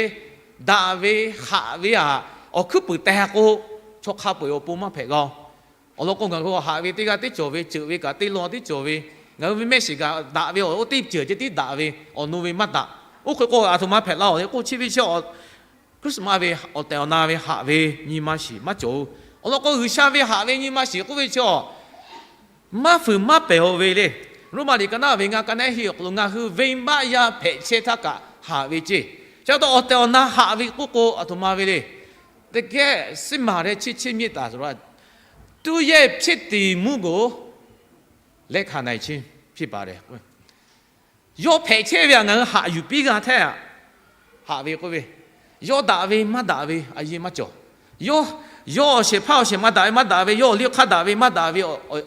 daꞈ ve, haꞈ ve aꞈ, awˬ hkuiˉ puiˍ teh k'o, chaw hk'a peu-eˬ awˬ pon maˇ hpehꞈ g'a. Awˬ lawn k'o, ngaˬ hui haꞈ ve teˇ g'aˇ teˇ cawˬ ve, ceuꞈ ve kaꞈ teˇ lawn teˇ cawˬ ve, ngaˬ hui ve mehˆ shiˍ kaꞈ daꞈ ve awˬ oˇ teˇ ceuˬ ceh tiˉ daꞈ ve, awˬ nu ve maˇ daꞈ. Oˇ hk'e k'o, aˬ htoꞈ ma hpehꞈ la oˬ le k'oˆ chi ve chi a Christmas ve awˬ tehˬ awˬ na ve haꞈ ve nyi ma shiˍ maˇ cawˬ-oˬ. Awˬ lawn k'o, G'uiˬsha ve haꞈ ve nyi ma shiˍ k'oˆ ve chi a maˇ fuiˍ maˇ pehˬ-oˬ ve le. Roˉmaꞈ liꞈ ka naˆ ve ngaˇ ka naˆ hiˆ awˬ hk'aw lo ngaˬ hui venˇbaˆ yaˇ hpehꞈ chehˇ htaˇ kaꞈ haꞈ ve ceˇ. Chi a taw awˬ tehˬ awˬ na haꞈ ve k'oˆ k'o, aˬ htoꞈ ma ve le. တကယ့်စစ်မှန်တဲ့ ချစ်ခြင်းမေတ္တာဆိုတာ သူ့ရဲ့ဖြစ်တည်မှုကို လက်ခံနိုင်ခြင်းဖြစ်ပါတယ်. Yawˇ hpehꞈ chehˇ ve aꞈ ngaˬ hui haꞈ yuˬ piˇ g'a htaˇ, haꞈ ve k'oˆ ve, yawˇ daꞈ ve maˇ daꞈ ve a yehˇ maˇ cawˬ. Yawˇ, yawˇ awˬ shehˍ hpaˇ awˬ shehˍ ma daꞈ ve maˇ daꞈ ve, yawˇ awˬ liˇ hk'aˇ daꞈ ve maˇ daꞈ ve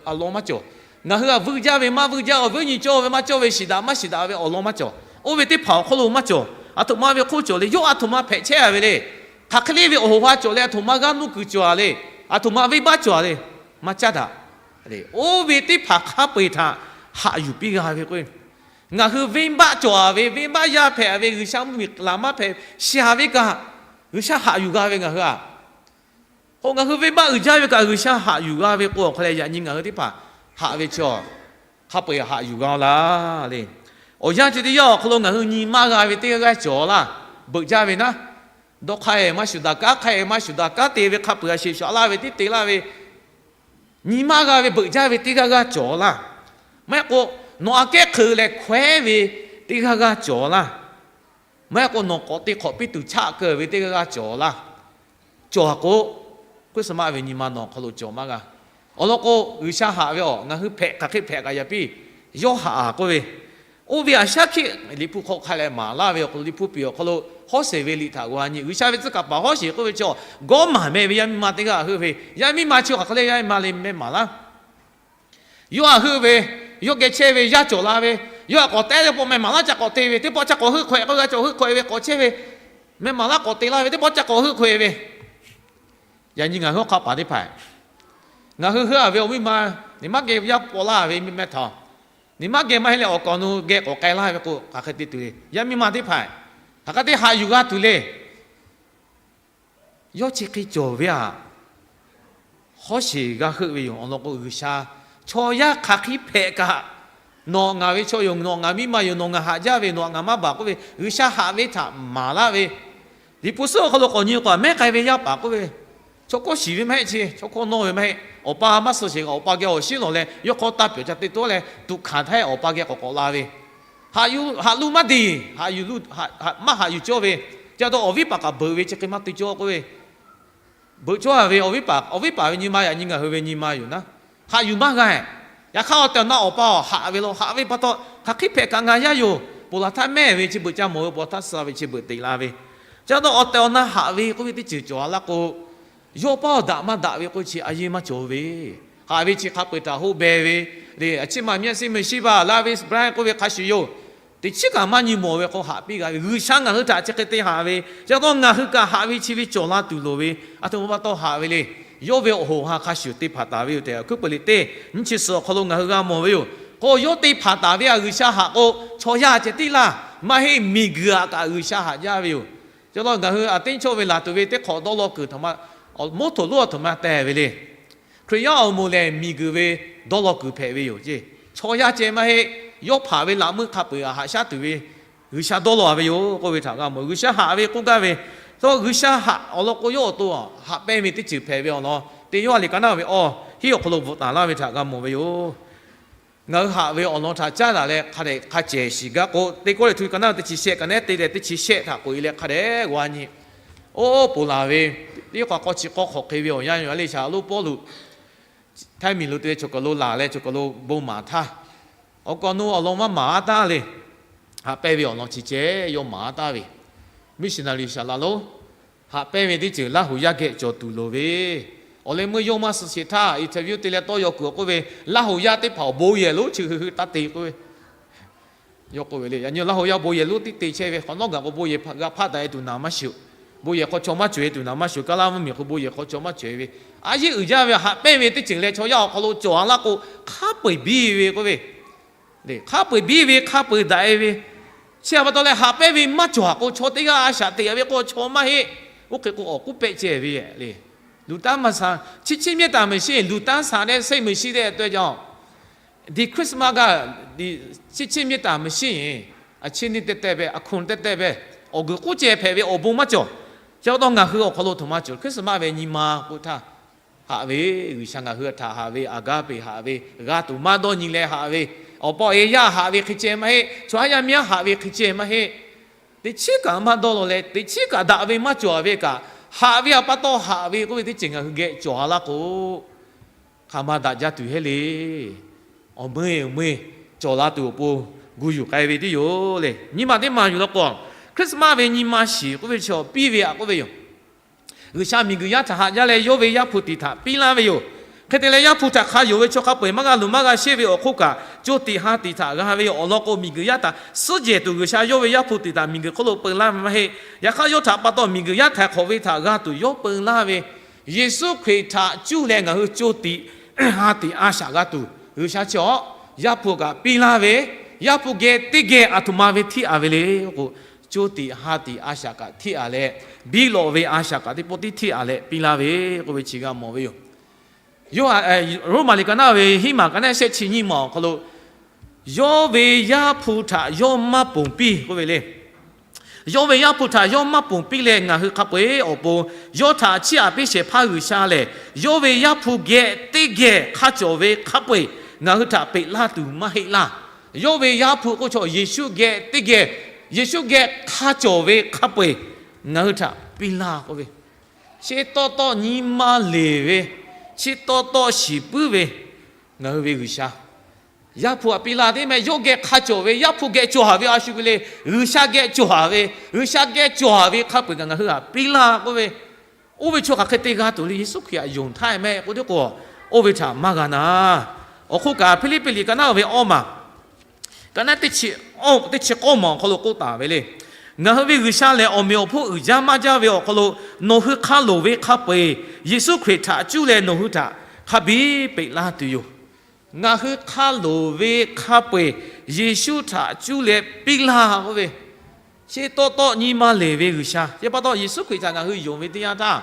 aˬ lawn maˇ cawˬ. Ngaˬ hui aꞈ vuiˇ jaˇ ve maˇ vuiˇ jaˇ, awˬ viˉ nyi cawˇ ve maˇ cawˇ ve, shiˍ daꞈ maˇ shiˍ daꞈ ve awˬ lawn maˇ cawˬ. Oˇ ve teˇ hpaˍ awˬ hk'oˆ lo maˇ cawˬ. Aˬ htoꞈ ma ve hk'oˆ cawˬ le. Yawˇ aˬ htoꞈ ma hpehꞈ chehˇ a ve le. Hk'aˬ hk'e le ve awˬ hoꞈ ha cawˬ leh aˬ htoꞈ ma g'aˇ nuˇ kuiˬ cawˬ a le. Aˬ htoꞈ ma venˇbaˆ cawˬ a le. Maˇ caˉ daꞈ. Oˇ ve teˇ hpaˍ hk'a peu-eˬ htaꞈ haꞈ yuˬ piˇ g'a ve k'o, ngaˬ hui venˇbaˆ cawˬ a ve, venˇbaˆ yaˇ hpehꞈ ve, G'uiˬsha mvuhˇmiˬ laˬ maˇ hpehꞈ, shiˍ a ve kaꞈ, G'uiˬsha haꞈ yuˬ g'a ve ngaˬ hui a k'o, ngaˬ hui venˇbaˆ uiˍ jaˇ ve kaꞈ G'uiˬsha haꞈ yuˬ g'a ve k'o, awˬ hk'aw leh yaꞈ nyi ngaˬ hui teˇ hpaˍ haꞈ ve chi a, hk'a peu-eˬ haꞈ yuˬ g'a laˇ le. Awˬ yanˇ chi teˇ yanˇ awˬ hk'aw lo ngaˬ hui nyi maˇ g'a ve teˇ g'aˇ g'aˇ cawˬ laˇ. Beuꞈ jaˇ ve naˉ, dawˇ hk'aˇ-e maˇ shuˍ daꞈ, kanˉ hk'aˇ-e maˇ shuˍ daꞈ, kanˉ te ve hk'a peu-eˬ a sheˍ shuˍ laˇ ve tiˉ te laˇ ve, nyi maˇ g'a ve beuꞈ jaˇ ve teˇ g'aˇ g'aˇ cawˬ laˇ. Maˇ heˆ k'o, nawˬ aꞈ kehˉ hk'eu leh hkawehˉ ve teˇ g'aˇ g'aˇ cawˬ laˇ. Maˇ heˆ k'o, nawˬ k'awꞈ te hk'awꞈ piˇ tuˬ chaˆ keu ve teˇ g'aˇ g'aˇ cawˬ laˇ. Cawˬ a k'o, Christmas ve nyi ma nawˬ hk'aw lo cawˬ maˇ g'a. Awˬ lawn k'o, G'uiˬsha haꞈ ve awˬ, ngaˬ hui hpehꞈ hk'aˬ hk'e hpehꞈ kaꞈ yaꞈ piˇ, yawˇ haꞈ a k'oˆ ve, oˇ ve aꞈ shaˉ hkiˆ Liꞈ hpu hk'aw hk'a leh maˍ laˇ ve awˬ hk'aw lo, Liꞈ hpu piˍ awˬ hk'aw lo hawˉ sheˍ ve liꞈ htaꞈ g'a nyi. G'uiˬsha ve tcuh kaˍ paˍ hawˉ sheˍ k'oˆ ve chaw, gawˇ maˬ meh ve yaˇ miˇ ma teˇ g'aˇ heuˆ ve, yaˇ miˇ ma chi hk'aˬ hk'e le yaˇ miˇ ma le meh maˍ laˇ. Yawˇ aꞈ heuˆ ve, yawˇ geh chehˇ ve yaˇ cawˬ la ve, yawˇ aꞈ k'awꞈ tehˉ teˇ pawˆ meh maˍ laˇ ca k'awꞈ te ve, teˇ pawˆ ca k'awꞈ heuˆ hkawehꞈ k'oˆ g'a cawˬ heuˆ hkawehꞈ ve k'awꞈ chehˇ ve, meh maˍ laˇ k'awꞈ te laˇ ve, teˇ pawˆ ca k'awꞈ heuˆ hkawehꞈ ve. Yaꞈ nyi ngaˬ hui hk'a paˍ teˇ hpaˍ, ngaˬ hui heuˆ a ve awˬ miˇ ma, neˇ maˇ geh yaˇ paw laˇ ve meh htaꞈ, neˇ maˇ geh maˇ heˆ leh awˬ kaˍ awˬ nu geh k'awꞈ k'ai laˇ ve k'o, hk'aˬ hk'e te tuˬ le. Yaˇ miˇ ma teˇ hpaˍ, hk'aˬ hk'e te haꞈ yuˬ g'a tuˬ le. Yawˇ chi hk'e cawˬ ve aꞈ, hawˉ sheˍ g'a heuˆ ve yoˬ. Awˬ lawn k'o, G'uiˬsha chaw yaˇ hk'aˬ hk'e hpehꞈ kaꞈ, nawˬ ngaˬ ve chaw yoˬ, nawˬ ngaˬ miˇ ma yoˬ, nawˬ ngaˬ haꞈ jaˇ ve, nawˬ ngaˬ maˇ baˬ k'oˆ ve, G'uiˬsha haꞈ ve htaꞈ maˍ laˇ ve, Liꞈ hpu suhˉ awˬ hk'aw lo k'awꞈ nyi k'o, mehˉ k'ai ve yaˇ paˍ k'oˆ ve, chaw hkawˇ shiˍ ve maˇ heˆ, chi chaw hkawˇ nawˇ ve maˇ heˆ. Awˬ pa maˇ suh sheˍ kaꞈ awˬ pa geh awˬ shinˉ lawˬ leh, yawˇ hk'aw taˇ pyawˬ ca te tawˉ leh, tuꞈ hkanˍ htaˇ awˬ pa geh k'awꞈ k'awꞈ la ve, haꞈ lu maˇ deˬ, maˇ haꞈ yuˬ cawˇ ve, ca taw awˬ viˉ paˍ kaꞈ beuꞈ ve chi hk'e maˇ te cawˇ k'oˆ ve, beuꞈ cawˇ a ve awˬ viˉ paˍ, awˬ viˉ paˍ ve nyi ma yaꞈ nyi ngaˬ hui ve nyi ma yoˬ naˉ. Haꞈ yuˬ maˇ g'a. Yaꞈ hk'aˇ awˬ tehˬ awˬ na awˬ pa haꞈ ve law, haꞈ ve pa taw hk'aˬ hk'e hpehꞈ kaꞈ ngaˬ yaˇ yoˬ. Ponˬ laˬ htaˇ mehˆ ve chi beuꞈ ca mawˬ ve, ponˬ laˬ htaˇ suh ve chi beuꞈ te la ve, ca taw awˬ tehˬ awˬ na haꞈ ve k'oˆ ve teˇ ceuˬ cawˬ a laˇ k'o, yawˇ paˇ awˬ daꞈ maˇ daꞈ ve k'oˆ chi a yehˇ maˇ cawˬ ve. Haꞈ ve chi hk'a peu-eˬ htaꞈ hoˆ beh ve le. A ciˉ ma myaˇ siˉ meuˇ shiˉ baˬ laˇ ve Brian k'oˆ ve hk'a shuˍ yoˬ. Teꞈ chiˉ kaꞈ maˇ nyi mawˬ ve k'o, haꞈ piˇ g'a ve G'uiˬsha ngaˬ hui htaꞈ chi hk'e te haꞈ ve, ca taw ngaˬ hui kaꞈ haꞈ ve chi ve cawˬ la tuˬ loˍ ve, aˬ htoꞈ ma pa taw haꞈ ve le. Yawˇ ve awˬ hoꞈ ha hk'a shuˍ te hpanˍ taˍ ve yoˬ tehꞈ, Hkui peu liꞈ teˇ nyiˇ chi suhˍ awˬ hk'aw lo ngaˬ hui g'a mawˬ ve yoˬ. K'o, yawˇ te hpanˍ taˍ ve aꞈ G'uiˬsha haꞈ k'o, chaw yaˇ ceh tiˉ laˇ, maˇ heˆ miˬguiˬ aꞈ kaꞈ G'uiˬsha haꞈ jaˇ ve yoˬ. Ca taw ngaˬ hui aꞈ teˇ chawˇ ve laˬ tuˬ ve teˇ hk'awꞈ dawˇ law kuiˬ htaꞈ ma, moˉ htoꞈ lonˉ aˬ htoꞈ ma teh ve le. Hkriꞈ yaˇ awˬ moˍ lehˬ, miˬguiˬ ve dawˇ law kuiˬ hpehꞈ ve yoˬ ceˇ. Chaw yaˇ ceh maˇ heˆ. Yawˇ hpanˍ ve laꞈ meuˇ hk'a peu-eˬ haꞈ shaˉ tuˬ ve G'uiˬsha dawˇ law-a ve yoˬ k'oˆ ve htaꞈ g'a mawˬ. G'uiˬsha haꞈ ve k'oˆ gaˇ ve, htawˇ G'uiˬsha haꞈ awˬ lawn k'o, yawˇ awˬ to haꞈ pehnˇ ve teˇ ceuˬ hpehꞈ ve awˬ lawn, teˇ Yoˇhanˬ liꞈ ka naˉ ve awˇ hiˉ awˬ hk'aw lo bvuhꞈ taˍ laˇ ve htaꞈ g'a mawˬ ve yoˬ. Ngaˬ hui haꞈ ve awˬ lawn htaꞈ caˉ daꞈ leh hk'a dehꞈ hk'a cehˬ shiˍ gaˇ k'o, Teˇ Kawˇrenˍhtuˆ ka naˉ teˇ chi shehˆ ka nehˉ te leh teˇ chi shehˆ htaꞈ k'oꞈ-e leh hk'a dehꞈ g'a nyi. Oˇ ponˬ laˬ ve, teˇ hk'aw k'aw chi k'aw hk'awꞈ hk'e ve awˬ yanˇ yoˬ. A leh shaˍ lo Pawˇluꞈ Htaiˇ miˬ lo te leh choˬ kaˬ lo laˬ leh choˬ kaˬ lo bon maˍ htaˇ, awˬ kaꞈ nawˬ awˬ lawn maˇ maˍ-a taˉ le. Haꞈ pehnˇ ve awˬ lawn chi ceh yawˇ maˍ-a taˉ ve, missionary shaˍ laꞈ lonˉ haꞈ pehnˇ ve teˇ ceuˬ Laˇ huˍ yaˇ geh cawˬ tuˬ loˍ ve. Awˬ leh meuˇ yawˇ maˇ suh sheˍ htaˇ, interview te leh tawˇ yaw kuiˬ awˬ k'oˆ ve, Laˇ huˍ yaˇ teˇ hpaˍ awˬ bon yehˬ lonˉ chi hui hui taˇ te k'oˆ ve, yawˇ k'oˆ ve le. Yaꞈ nyi Laˇ huˍ yaˇ bon yehˬ lonˉ tiˉ te chehˇ ve, hk'awꞈ nawˉ gaˬ k'o bon yehˬ g'a hpaˆ daꞈ-e tuˬ naˍ maˇ shuˍ, bon yehˬ hk'aw chaw maˇ cawˬ-e tuˬ naˍ maˇ shuˍ, Kaˇlaˇ mvuhˇmiˬ hk'aw bon yehˬ hk'aw chaw maˇ cawˬ-e ve, a yeˉ uiˍ jaˇ ve haꞈ pehnˇ ve teˇ ceuˬ leh chaw yaˇ awˬ hk'aw lo cawˬ-a laˇ k'o, hk'a peu-eˬ biˇ ve k'oˆ ve, hk'a peu-eˬ biˇ ve, hk'a peu-eˬ daꞈ-e ve, chi htaꞈ pa taw leh haꞈ pehnˇ ve maˇ cawˬ-a k'o, chaw teˇ g'aˇ a shaꞈ teꞈ-a ve k'o chaw maˇ heˆ. Oˇ hk'e k'o awˬ k'uˉ pehˆ ceh ve le. Luˬ taˉ maˇ sha, chi chi mehˆ taˍ meˍ shiˉ luˬ taˉ sha leh seˇ meˍ shiˉ tehꞈ taweh jaˇ-oˬ. Di Christmas gaˇ, chi chi mehˆ taˍ meˍ shiˉ, a chi ni teh teh ve, a hk'oˆ teh teh ve, awˬ guiˬ k'oˆ ceh hpehꞈ ve awˬ bon maˇ cawˬ. Chi pa taw ngaˬ hui awˬ hk'aw lo htoꞈ ma cawˬ, Christmas ve nyi ma k'oˆ htaˇ, haꞈ ve, G'uiˬsha ngaˬ hui htaꞈ haꞈ ve, agape haꞈ ve, g'a tuˬ maˇ dawˇ nyi leh haꞈ ve, awˬ pa awˬ e yaˇ haꞈ ve hk'e ceh maˇ heˆ. Chaw haˉ yaˇ miˇ haˉ haꞈ ve hk'e ceh maˇ heˆ. Teꞈ chiˉ kaꞈ maˇ dawˇ law leh, teꞈ chiˉ kaꞈ daꞈ ve maˇ cawˬ ve kaꞈ, haꞈ ve awˬ pa taw haꞈ ve k'oˆ ve teˇ ceuˬ ngaˬ hui geh cawˬ-a laˇ k'o, hk'aˬ ma daꞈ jaˇ tuˬ heˆ le. Awˬ meuˇ awˬ meuˇ cawˬ la tuˬ awˬ pon gu yuˬ k'ai ve tiˉ yoˬ le. Nyi ma teˇ ma yuˬ law k'o, Christmas ve nyi ma shiˍ k'oˆ ve chaw piˇ ve aꞈ k'oˆ ve yoˬ. G'uiˬsha miˬguiˬ yaˇ htaꞈ haꞈ jaˇ leh yawˇ ve Yaˇ hpu tiꞈ htaꞈ piˇ laˇ ve yoˬ. Hk'e te leh Yaˇ hpu htaꞈ hk'a yonˍ ve chaw hk'a peu-eˬ maˇ g'a luˬ maˇ g'a sheˆ ve awˬ hk'oˆ kaꞈ, co tiꞈ ha tiꞈ htaꞈ g'a ve awˬ lawn k'o, miˬguiˬ yaˇ htaꞈ suhˉ jehˬ tuˬ G'uiˬsha yawˇ ve Yaˇ hpu tiꞈ htaꞈ miˬguiˬ hk'oˆ lo peu laˇ ve maˇ heˆ. Yaꞈ hk'aˇ yawˇ htaꞈ pa taw miˬguiˬ yaˇ htaiˍ hk'awꞈ ve htaꞈ g'a tuˬ yawˇ peu laˇ ve, Yeˍsuˆ Hkriꞈ htaꞈ cuˇ leh ngaˬ hui co tiꞈ ha tiꞈ a shaꞈ g'a tuˬ G'uiˬsha chi awˬ Yaˇ hpu kaꞈ piˇ laˇ ve, Yaˇ hpu geh teˇ geh aˬ htoꞈ ma ve hteˇ-a ve le k'o, co tiꞈ ha tiꞈ a shaꞈ kaꞈ hteˇ-a leh, biˇ lawꞈ ve a shaꞈ kaꞈ teˇ pawˆ tiˉ hteˇ-a leh piˇ laˇ ve k'oˆ ve chi g'a mawˬ ve yoˬ. Yoˇhanˬ, Roˉmaꞈ liꞈ ka naˉ ve hiˉ maˬ ka naˉ shehˆ chi nyiˇ maˬ awˬ hk'aw lo, yawˇ ve Yaˇ hpu htaꞈ yawˇ maˇ ponˬ piˇ k'oˆ ve le. Yawˇ ve Yaˇ hpu htaꞈ yawˇ maˇ ponˬ piˇ leh ngaˬ hui hk'a peu-eˬ awˬ pon yawˇ htaꞈ chiˇ aꞈ piˇ shehˍ hpaˇ G'uiˬsha lehˬ, yawˇ ve Yaˇ hpu geh teˇ geh hk'a cawˬ ve hk'a peu-eˬ ngaˬ hui htaꞈ peꞈ laˇ tuˬ maˇ heˆ laˇ. Yawˇ ve Yaˇ hpu k'oˆ chaw Yeˍsuˆ geh teˇ geh, Yeˍsuˆ geh hk'a cawˬ ve hk'a peu-eˬ ngaˬ hui htaꞈ piˇ laˇ k'oˆ ve, chi tawˇ tawˆ nyi ma leˬ ve, chi tawˇ tawˆ shiˍ puiˉ ve ngaˬ hui ve G'uiˬsha, Yaˇ hpu htaꞈ piˇ laˇ teˇ mehˆ yawˇ geh hk'a cawˬ ve, Yaˇ hpu geh cawˬ-a ve a shu ve le, G'uiˬsha geh cawˬ-a ve, G'uiˬsha geh cawˬ-a ve hk'a peu-eˬ kaꞈ ngaˬ hui htaꞈ piˇ laˇ k'oˆ ve, oˇ ve chaw hk'aˬ hk'e te g'a tuˬ le. Yeˍsuˆ Hkriꞈ htaꞈ yonˍ htaˇ mehˆ k'oˆ teˇ k'o, oˇ ve htaꞈ maˇ g'a na. Awˬ hk'oˆ kaꞈ Hpiˇliˇpiˆ liꞈ ka naˉ ve awˇ maˬ ka naˉ teˇ chi k'awˇ maˬ awˬ hk'aw lo k'oˆ taˍ ve le. Ngaˬ hui ve G'uiˬsha lehˬ, awˬ meꞈ awˬ hponˇ uiˍ jaˇ maˇ jaˇ ve awˬ hk'aw lo nawˬ hui hk'a loˍ ve hk'a peu-eˬ Yeˍsuˆ Hkriꞈ htaꞈ cuˇ leh nawˬ hui htaꞈ hk'a biˇ peꞈ laˇ tuˬ yoˬ. Ngaˬ hui hk'a loˍ ve hk'a peu-eˬ Yeˍsuˆ htaꞈ cuˇ leh piˇ laˇ k'oˆ ve, chi tawˇ tawˆ nyi ma leˬ ve G'uiˬsha. Chi pa taw Yeˍsuˆ Hkriꞈ htaꞈ ngaˬ hui yonˍ ve teˇ yanˇ htaˇ,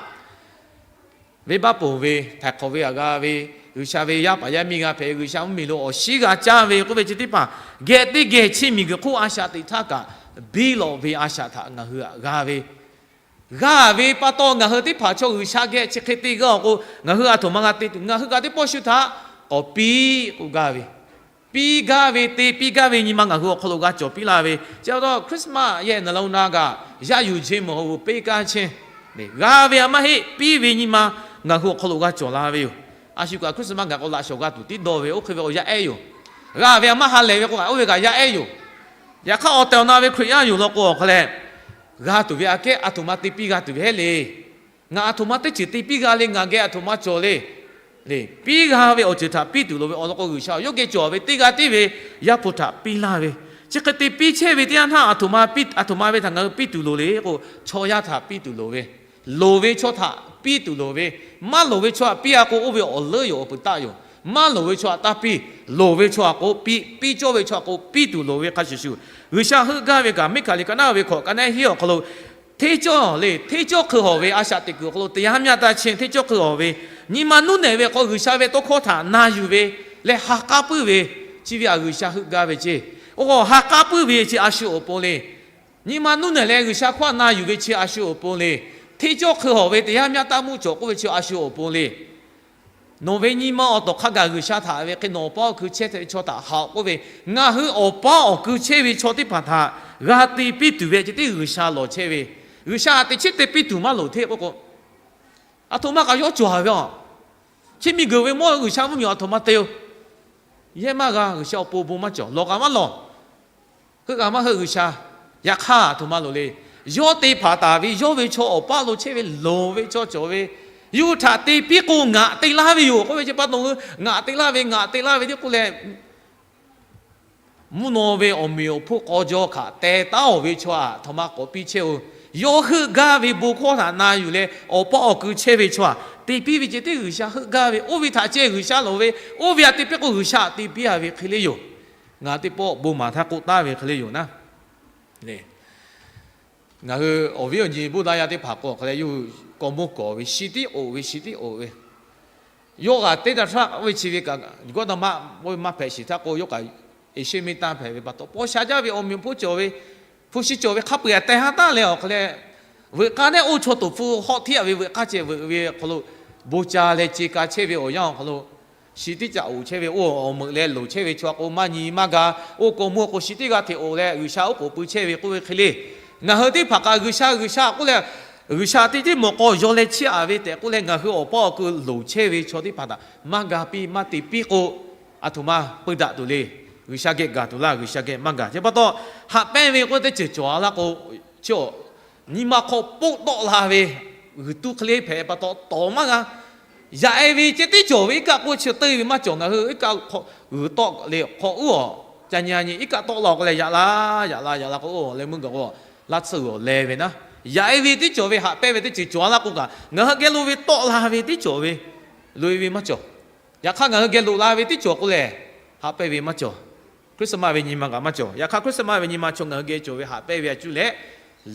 venˇbaˆ ponˬ ve, htaiˍ hk'awꞈ ve htaꞈ g'a ve, G'uiˬsha ve yaˇ paˍ yaˇ miˇ g'a hpehꞈ, G'uiˬsha mvuhˇmiˬ lo awˬ shinˉ g'a caˇ ve k'oˆ ve chi teˇ hpaˍ geh teˇ geh chi miˬguiˬ hk'oˆ a shaꞈ teꞈ htaˇ kaꞈ, biˇ lawꞈ ve a shaꞈ htaꞈ ngaˬ hui htaꞈ g'a ve, g'a ve pa taw ngaˬ hui teˇ hpaˍ chaw G'uiˬsha geh chi hk'e te g'a-oˬ k'o, ngaˬ hui aˬ htoꞈ ma g'a te tuˬ, ngaˬ hui kaꞈ teˇ pawˆ shu htaꞈ k'awꞈ piˇ k'oˆ gaˇ ve, piˇ gaˇ ve, te piˇ gaˇ ve nyi ma ngaˬ hui awˬ hk'aw lo g'a cawˬ piˇ laˇ ve. Chi pa taw Christmas yehˬ naˍ la na kaꞈ yaˇ yuˬ chi mawˬ-oˬ peˇ kaˇ chehˇ, g'a ve a maˇ heˆ, piˇ ve nyi ma ngaˬ hui awˬ hk'aw lo g'a cawˬ la ve yoˬ. A shu kaꞈ Christmas gaˬ k'o laꞈ shawˍ g'a tuˬ tiˉ dawˇ ve, oˇ hk'e ve awˬ yaˇ ehˉ yoˬ. G'a ve a maˇ ha lehˬ ve k'o, oˇ ve kaꞈ yaˇ ehˉ yoˬ. Yaꞈ hk'aˇ awˬ tehˬ awˬ na ve Hkriꞈ yaˇ yoˬ law k'o, awˬ hk'a lehˬ, g'a tuˬ ve aꞈ kehˉ aˬ htoꞈ ma te piˇ g'a tuˬ ve heˆ le. Ngaˬ aˬ htoꞈ ma teˇ ceuˬ te piˇ g'a le, ngaˬ geh aˬ htoꞈ ma cawˬ le. Piˇ g'a ve awˬ ceuˬ htaꞈ piˇ tuˬ loˍ ve awˬ lawn k'o, G'uiˬsha yawˇ geh cawˬ ve teˇ g'aˇ tiˉ ve Yaˇ hpu htaꞈ piˇ laˇ ve, chi hk'e te piˇ chehˇ ve teˇ yanˇ htaˇ, aˬ htoꞈ ma ve htaꞈ ngaˬ hui piˇ tuˬ loˍ le k'o, chaw yaˇ htaꞈ piˇ tuˬ loˍ ve, loˍ ve chaw htaꞈ piˇ tuˬ loˍ ve, maˇ loˍ ve chaw htaꞈ piˇ-a k'o, oˇ ve awˬ leuˉ yoˬ, awˬ peuˬ taˆ yoˬ. Maˇ loˍ ve chaw htaꞈ taˇ piˇ, loˍ ve chaw htaꞈ k'o piˇ, piˇ cawˇ ve chaw htaꞈ k'o piˇ tuˬ loˍ ve hk'a shuˍ shuˍ, G'uiˬsha heuˆ gaˇ ve kaꞈ Miˉhkaˍliˍ ka naˉ ve hkawꞈ ka naˉ hiˉ awˬ hk'aw lo, hteˇ cawˇ le, hteˇ cawˇ hk'eun hawˬ ve a shaꞈ teꞈ kuiˬ awˬ hk'aw lo teˇ yanˇ myaˇ taˇ chi hteˇ cawˇ hk'eun hawˬ ve, nyi ma nuˇ nehˬ ve hk'aw G'uiˬsha ve tawˇ hkawˇ htaꞈ na yuˬ ve leh ha k'aˉ puiˉ ve, Chi ve aꞈ G'uiˬsha heuˆ gaˇ ve ceˇ. Oˇ k'o, ha k'aˉ puiˉ ve chi a shu awˬ pon le. Nyi ma nuˇ nehˬ leh G'uiˬsha hkawˇ na yuˬ ve chi a shu awˬ pon le. Hteˇ cawˇ hk'eu hawˬ ve teˇ yanˇ myaˇ taˇ muˆ cawˬ k'oˆ ve chi a shu awˬ pon le. Nawˬ ve nyi ma awˬ tawˍ hk'a gaˬ G'uiˬsha htaꞈ ve hk'e nawˬ awˬ paˉ awˬ ku chehˇ ve chaw htaꞈ haꞈ k'oˆ ve, ngaˬ hui awˬ paˉ awˬ ku chehˇ ve chaw teˇ hpaˍ htaꞈ g'a te piˇ tuˬ ve ceh tiˉ G'uiˬsha lawˬ chehˇ ve. G'uiˬsha teꞈ chiˉ te piˇ tuˬ maˇ loˍ hteˇ k'oˆ k'o, aˬ htoꞈ ma kaꞈ yawˇ cawˬ ve a. Chi miˬguiˬ ve mawˇ G'uiˬsha mvuhˇmiˬ aˬ htoꞈ ma te-o. Yehˇ maˇ g'a, G'uiˬsha awˬ pon bon maˇ cawˬ, lawˬ kaꞈ maˇ lawˬ. Heuˆ kaꞈ maˇ heuˆ G'uiˬsha. Yaꞈ hk'aˇ aˬ htoꞈ ma loˍ le. Yawˇ te hpanˍ taˍ ve yawˇ ve chaw awˬ paˉ lo chehˇ ve loˍ ve chaw cawˬ ve, yawˇ hui htaꞈ te piˇ k'o ngaˬ te laˇ ve yoˬ k'oˆ ve chi pa taw, ngaˬ te laˇ ve, ngaˬ te laˇ ve tiˉ k'oˆ leh, mvuhˇ naw ve awˬ meꞈ awˬ hponˇ k'aw jaw hkaꞈ teh taˉ-oˬ ve chaw aˬ htoꞈ ma k'awꞈ piˇ chehˇ-oˬ. Yawˇ heuˆ gaˇ ve bon hkawˇ htaꞈ na yuˬ leh awˬ paˉ awˬ ku chehˇ ve chaw aˬ te piˇ ve ceh tiˉ G'uiˬsha heuˆ gaˇ ve, oˇ ve htaꞈ ceh G'uiˬsha loˍ ve, oˇ ve aꞈ te piˇ k'o G'uiˬsha aꞈ te piˇ a ve hk'e le yoˬ. Ngaˬ teˇ pawˆ bon maˍ htaˇ k'oˆ taˍ ve hk'e le yoˬ naˉ. Ngaˬ hui awˬ viˉ awˬ nyi buˇ daꞈ yaˇ teˇ hpaˍ k'o hk'e leh, yawˇ hui kawꞈ mawˇ kawˍ ve, shi tiˉ oꞈ ve, shi tiˉ oꞈ ve, yawˇ kaꞈ teˇ daꞈ htaˇ oˇ ve chi ve kaꞈ Gawˇtawˇmaˆ oˇ ve maˇ hpehꞈ shiˍ htaˇ k'o, yawˇ kaꞈ eˍ sheˆ miˇ taˇ hpehꞈ ve pa taw, paw sha jaˇ ve awˬ meꞈ awˬ hponˇ cawˬ ve, hpu shi cawˬ ve hk'a peu-eˬ tehˬ ha taˉ leh awˬ hk'e leh, veuꞈ k'aˇ nehˆ oˇ chaw toˍ hpfuh hawˆ htiˉ-a ve veuꞈ k'aˇ ceh veuꞈ ve awˬ hk'aw lo, bon ca leh ce ka chehˇ ve awˬ yanˇ awˬ hk'aw lo, shi tiˉ caꞈ oꞈ chehˇ ve oˇ awˬ meuꞈ leh loˍ chehˇ ve chaw k'o maˇ nyi maˇ ga, oˇ k'o mvuhˇ k'o shi tiˉ g'a hteꞈ oꞈ leh G'uiˬsha oˉ k'oˍ pui chehˇ ve k'oˆ ve hk'e le. Ngaˬ hui teˇ hpaˍ kaꞈ G'uiˬsha G'uiˬsha k'oˆ leh, G'uiˬsha teˇ tiˉ mawˬ k'aw yaw leh chiˇ aꞈ ve tehꞈ k'oˆ leh, ngaˬ hui awˬ paˉ awˬ ku loˍ chehˇ ve chaw teˇ hpaˍ htaꞈ maˇ ga piˇ maˇ te piˇ k'o, aˬ htoꞈ ma peu daꞈ tuˬ le. G'uiˬsha geh gaˬ tuˬ laˇ, G'uiˬsha geh maˇ gaˬ. Chi pa taw, haꞈ pehnˇ ve k'oˆ teˇ ceuˬ cawˬ a laˇ k'o, chi nyi ma hk'aw poˆ tawˆ la ve g'uiˬ tuˇ hk'e le hpehꞈ pa taw tawˍ maˇ g'a. Yaꞈ e ve ceh tiˉ cawˬ ve iˉ kaˆ k'oˆ chi teuˇ ve maˇ cawˬ. Ngaˬ hui iˉ kaˆ hk'aw g'uiˬ tawˆ le hk'aw uˉ awˬ ca nyi a nyi iˉ kaˆ tawˆ la k'o leh yaꞈ la, yaꞈ la, yaꞈ la k'o oˇ leh meuˇ gaˬ k'o, laˇ tsuhˇ g'uiˬ awˬ leh ve naˉ. Yaꞈ e ve tiˉ cawˬ ve haꞈ pehnˇ ve teˇ ceuˬ cawˬ a laˇ k'o kaꞈ, ngaˬ hui geh lo ve tawˆ la ve tiˉ cawˬ ve, loꞈ e ve maˇ cawˬ. Yaꞈ hk'aˇ ngaˬ hui geh loꞈ la ve tiˉ cawˬ k'o lehˬ, haꞈ pehnˇ ve maˇ cawˬ. Christmas ve nyi ma kaꞈ maˇ cawˬ. Yaꞈ hk'aˇ Christmas ve nyi ma chaw ngaˬ hui geh cawˬ ve haꞈ pehnˇ ve a cuˇ leh,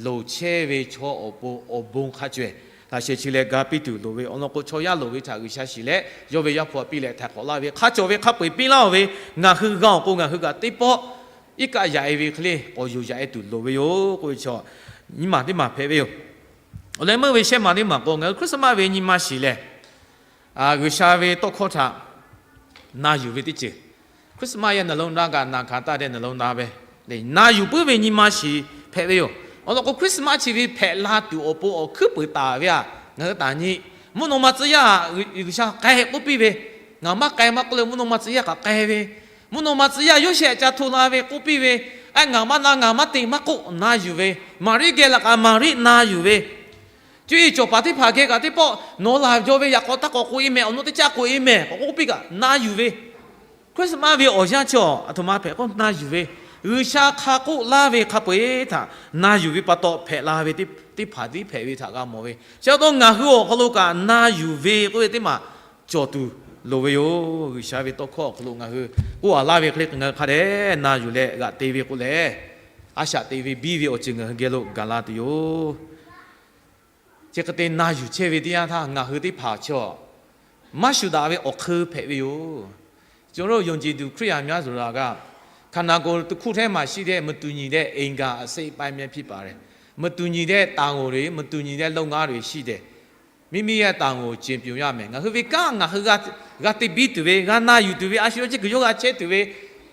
loˍ chehˇ ve chaw awˬ pon awˬ bon hk'a caweh laꞈ sheh chi leh ga piˇ tuˬ loˍ ve awˬ lawn k'o, chaw yaˇ loˍ ve htaꞈ G'uiˬsha shiˍ leh yawˇ ve Yaˇ hpu aꞈ piˇ leh htaiˍ hk'awꞈ laˇ ve, hk'a cawˬ ve hk'a peu-eˬ piˇ laˇ-oˬ ve, ngaˬ hui g'a awˬ k'o ngaˬ hui kaꞈ teˇ pawˆ iˉ kaˆ yaꞈ e ve hk'e le k'awꞈ yuˬ yaꞈ e tuˬ loˍ ve yoˬ k'oˆ ve chaw nyi ma teˇ maˬ hpehꞈ ve yoˬ. Awˬ leh meuˇ ve shehˇ ma teˇ maˬ k'o, ngaˬ hui Christmas ve nyi ma shiˍ lehˬ, G'uiˬsha ve tawˇ hkawˇ htaꞈ na yuˬ ve teˇ ceuˬ. Christmas yaˇ naˬ lo na kaꞈ naˬ hkanˍ taˇ deh naˬ lo na ve, na yuˬ puiˉ ve nyi ma shiˍ hpehꞈ ve yoˬ. Awˬ lawn k'o, Christmas chi ve hpehꞈ la tuˬ awˬ pon awˬ hkuiˉ peuˍ taˍ ve a, ngaˬ hui taˍ nyi. Mvuhˇ naw ma tcuh yaˇ G'uiˬsha k'ai k'oˆ piˇ ve, ngaˬ maˇ k'ai maˇ k'oˆ leh mvuhˇ naw ma tcuh yaˇ kaꞈ k'ai ve, mvuhˇ naw ma tcuh yaˇ yawˇ shehˍ ca hto la ve k'oˆ piˇ ve, a ngaˬ maˇ na ngaˬ maˇ te maˇ k'oˆ na yuˬ ve, Maˍriˆ geh laꞈ kaꞈ Maˍriˆ na yuˬ ve, cuˇ yiˍ cawˬ paˍ teˇ hpaˍ geh kaꞈ teˇ pawˆ nawˬ laˬ jaw ve yaꞈ k'aw taˇ k'awꞈ k'oꞈ e mehˍ, awˬ naw teˇ caˆ k'oꞈ e mehˍ k'awꞈ k'oˆ piˇ kaꞈ na yuˬ ve, Christmas ve awˬ yanˇ chi a htoꞈ ma hpehꞈ k'oˆ na yuˬ ve, G'uiˬsha hk'a k'oˆ laˇ ve hk'a peu-eˬ htaꞈ na yuˬ ve pa taw hpehꞈ la ve teˇ hpaˍ tiˉ hpehꞈ ve htaꞈ g'a mawˬ ve. Chi pa taw ngaˬ hui awˬ hk'aw lo kaꞈ na yuˬ ve k'oˆ ve teˇ maˬ cawˬ tuˬ loˍ ve yoˬ. G'uiˬsha ve tawˇ hkawˇ awˬ hk'aw lo ngaˬ hui k'oˆ a laˇ ve hk'e le, ngaˬ hui hk'a dehꞈ na yuˬ leh g'aꞈ te ve k'o lehˬ, a shaꞈ te ve biˇ ve awˬ ceuˬ ngaˬ hui geh lo gaˬ la tuˬ yoˬ. Chi hk'e te na yuˬ chehˇ ve teˇ yanˇ htaˇ ngaˬ hui teˇ hpaˍ chaw maˇ shuˍ daꞈ ve awˬ hk'eun hpehꞈ ve yoˬ. ကျွန်တော်တို့ ယုံကြည်သူ ခရစ်ယာန်များဆိုတာက ခန္ဓာကိုယ်တစ်ခုထဲမှာရှိတဲ့ မတူညီတဲ့ အင်္ဂါအစိတ်အပိုင်းပဲ ဖြစ်ပါတယ်။ မတူညီတဲ့ တာဝန်တွေ၊ မတူညီတဲ့ လုပ်ငန်းတွေ ရှိတယ်။ မိမိရဲ့ တာဝန်ကို ကျေပွန်ရမယ်။ Ngaˬ hui ve kanˉ ngaˬ hui g'a te biˇ tuˬ ve, g'a na yuˬ tuˬ ve, a shu yawˇ chi kuiˬ yawˇ g'a chehˇ tuˬ ve,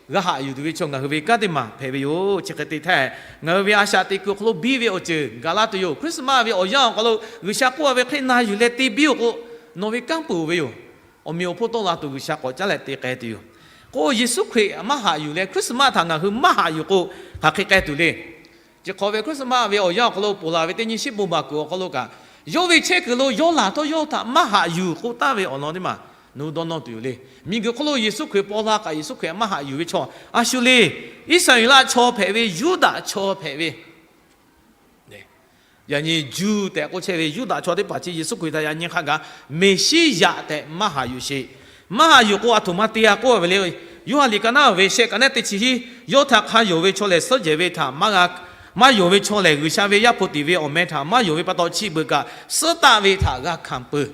g'a haꞈ yuˬ tuˬ ve chaw ngaˬ hui ve kanˉ teˇ maˬ hpehꞈ ve yoˬ. Chi hk'e te htaˇ, ngaˬ hui ve a shaꞈ teꞈ kuiˬ awˬ hk'aw lo biˇ ve awˬ ceuˬ gaˬ la tuˬ yoˬ. Christmas ve awˬ yanˇ awˬ hk'aw lo G'uiˬsha k'oˆ a ve hk'e na yuˬ leh te biˇ-oˬ k'o, nawˬ ve kanˉ peuˬ ve yoˬ. Awˬ meꞈ awˬ hponˇ tawˆ la tuˬ G'uiˬsha k'awꞈ caˉ leh te k'ai tuˬ yoˬ. K'o Yeˍsuˆ Hkriꞈ maˇ haꞈ yuˬ leh Christmas htaꞈ ngaˬ hui maˇ haꞈ yuˬ k'o, hk'aˬ hk'e k'ai tuˬ le. Chi hk'awꞈ ve Christmas ve awˬ yanˇ awˬ hk'aw lo ponˬ laˬ ve teˇ nyi shiˉ bon baˬ kuiˬ awˬ hk'aw lo kaꞈ, yawˇ ve chehˇ kuiˬ lo yawˇ laˬ htawˇ yawˇ htaꞈ maˇ haꞈ yuˬ k'oˆ taˍ ve awˬ lawn teˇ maˬ nawˬ hui dawˇ nawˇ tuˬ yoˬ le. Miˬguiˬ hk'oˆ lo Yeˍsuˆ Hkriꞈ paw la kaꞈ Yeˍsuˆ Hkriꞈ maˇ haꞈ yuˬ ve chaw a shu le. Iˉsaˍreˍlaˆ chaw hpehꞈ ve, Yuˇdaꞈ chaw hpehꞈ ve, yaꞈ nyi Jew tehꞈ k'oˆ chehˇ ve Yuˇdaꞈ chaw teˇ hpaˍ chi Yeˍsuˆ Hkriꞈ htaꞈ yaꞈ nyi hk'a gaˬ Meˍsiˉyaꞈ tehꞈ maˇ haꞈ yuˬ sheˍ. Maˇ haꞈ yuˬ k'o, aˬ htoꞈ ma te-a k'oˆ ve le. Yoˇhanˬ liꞈ ka naˉ ve shehˆ ka naˉ teˇ chi hiˉ, yawˇ htaꞈ hk'a yonˍ ve chaw lehˬ suhˉ jehˬ ve htaꞈ maˇ g'a, maˇ yonˍ ve chaw lehˬ G'uiˬsha ve Yaˇ hpu tiˍ ve awˬ meh htaꞈ maˇ yonˍ ve pa taw, chi beuꞈ kaꞈ suhˉ taˆ ve htaꞈ g'a hkanˍ peuˬ.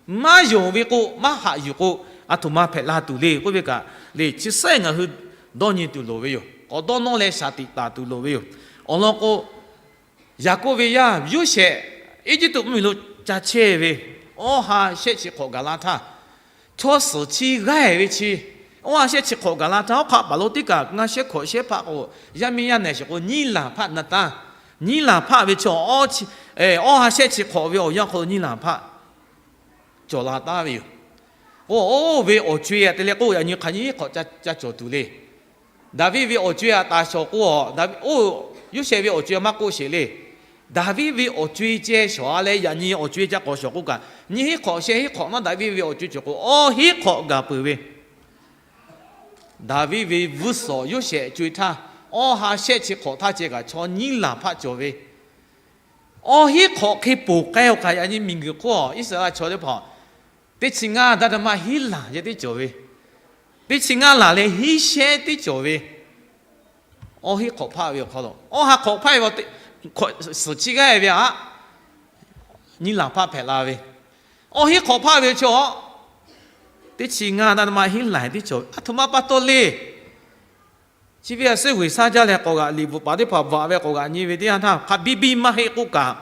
Maˇ yonˍ ve k'o, maˇ haꞈ yuˬ k'o, a htoꞈ ma hpehꞈ la tuˬ le k'oˆ ve kaꞈ le, chi suhˉ ngaˬ hui dawˇ nyi tuˬ loˍ ve yoˬ. K'awꞈ dawˇ nawˇ leh shaˍ tiꞈ taˍ tuˬ loˍ ve yoˬ. Awˬ lawn k'o, Yaˍkoˆ ve yaˇ Yoˇsehꞈ Eˇjiˇtuꞈ mvuhˇmiˬ lo ca chehˇ ve, awˇ ha shehˆ chi hk'awꞈ gaˬ la htaˇ, chaw suhˍ chi g'aˇ ve chi, awˇ ha shehˆ chi hk'awꞈ gaˬ la htaˇ, hawˉ hk'aˆ paˍ lo teˇ kaꞈ ngaˇ shehˉ hkawꞈ shehˉ hpaˆ k'o, yaˇ miˇ yaˇ nehˬ shiˍ k'o nyiˇ laˬ hpaˆ na taˇ. Nyiˇ laˬ hpaˆ ve chaw, awˇ ha shehˆ chi hk'awꞈ ve awˬ yanˇ hk'aw lo nyiˇ laˬ hpaˆ cawˬ la taˍ ve yoˬ. Oˇ ve awˬ co-e te leh k'o, yaꞈ nyi hk'aˬ nyiˇ hk'awꞈ ca cawˬ tuˬ le. Daˍviˆ ve awˬ co-e a taˍ shawˍ k'o, oˇ Yoˇsehꞈ ve awˬ co-e maˇ k'oˆ sheˍ le. Daˍviˆ ve awˬ co-e ceh shawˍ a leh, yaꞈ nyi awˬ co-e ca k'awꞈ shawˍ k'oˆ kaꞈ, nyiˇ hinˉ hk'awꞈ shehˆ hinˉ hk'awꞈ naˉ Daˍviˆ ve awˬ co-e cawˬ k'o, awˇ hinˉ hk'awꞈ gaˬ peuˬ ve. Daˍviˆ ve vuiˇ suhˍ Yoˇsehꞈ co-e htaˇ, awˇ ha shehˆ chi hk'awꞈ htaˇ ceh kaꞈ chaw nyiˇ laˬ hpaˆ cawˬ ve. Awˇ hinˉ hk'awꞈ hk'e ponˬ k'ai-o kaꞈ, yaꞈ nyi miˬguiˬ hk'oˆ Iˉsaˍreˍlaˆ chaw teˇ hpaˍ teˇ chi ngaˇ daˇ daˇ maˇ hinˉ laˬ yehˬ teˇ cawˬ ve, teˇ chi ngaˇ laˬ leh hinˉ shehˉ teˇ cawˬ ve, awˇ hinˉ hk'awꞈ hpaˆ ve awˬ hk'aw lo, awˇ ha hk'awꞈ hpaˆ ve suhˍ chi g'aˇ ve aꞈ nyiˇ laˬ hpaˆ hpehꞈ la ve, awˇ hinˉ hk'awꞈ hpaˆ ve chaw teˇ chi ngaˇ daˇ daˇ maˇ hinˉ laˬ yehˬ teˇ cawˬ ve, a htoꞈ ma pa taw le. Chi ve a suhˉ g'uiˬ shaˉ jaˇ leh k'awꞈ g'aꞈ liꞈ bvuhꞈ paˍ teˇ hpaˍ bvuhꞈ ve k'awꞈ g'aꞈ nyi ve teˇ yanˇ htaˇ, hk'a biˇ biˇ maˇ heˆ k'oˆ kaꞈ,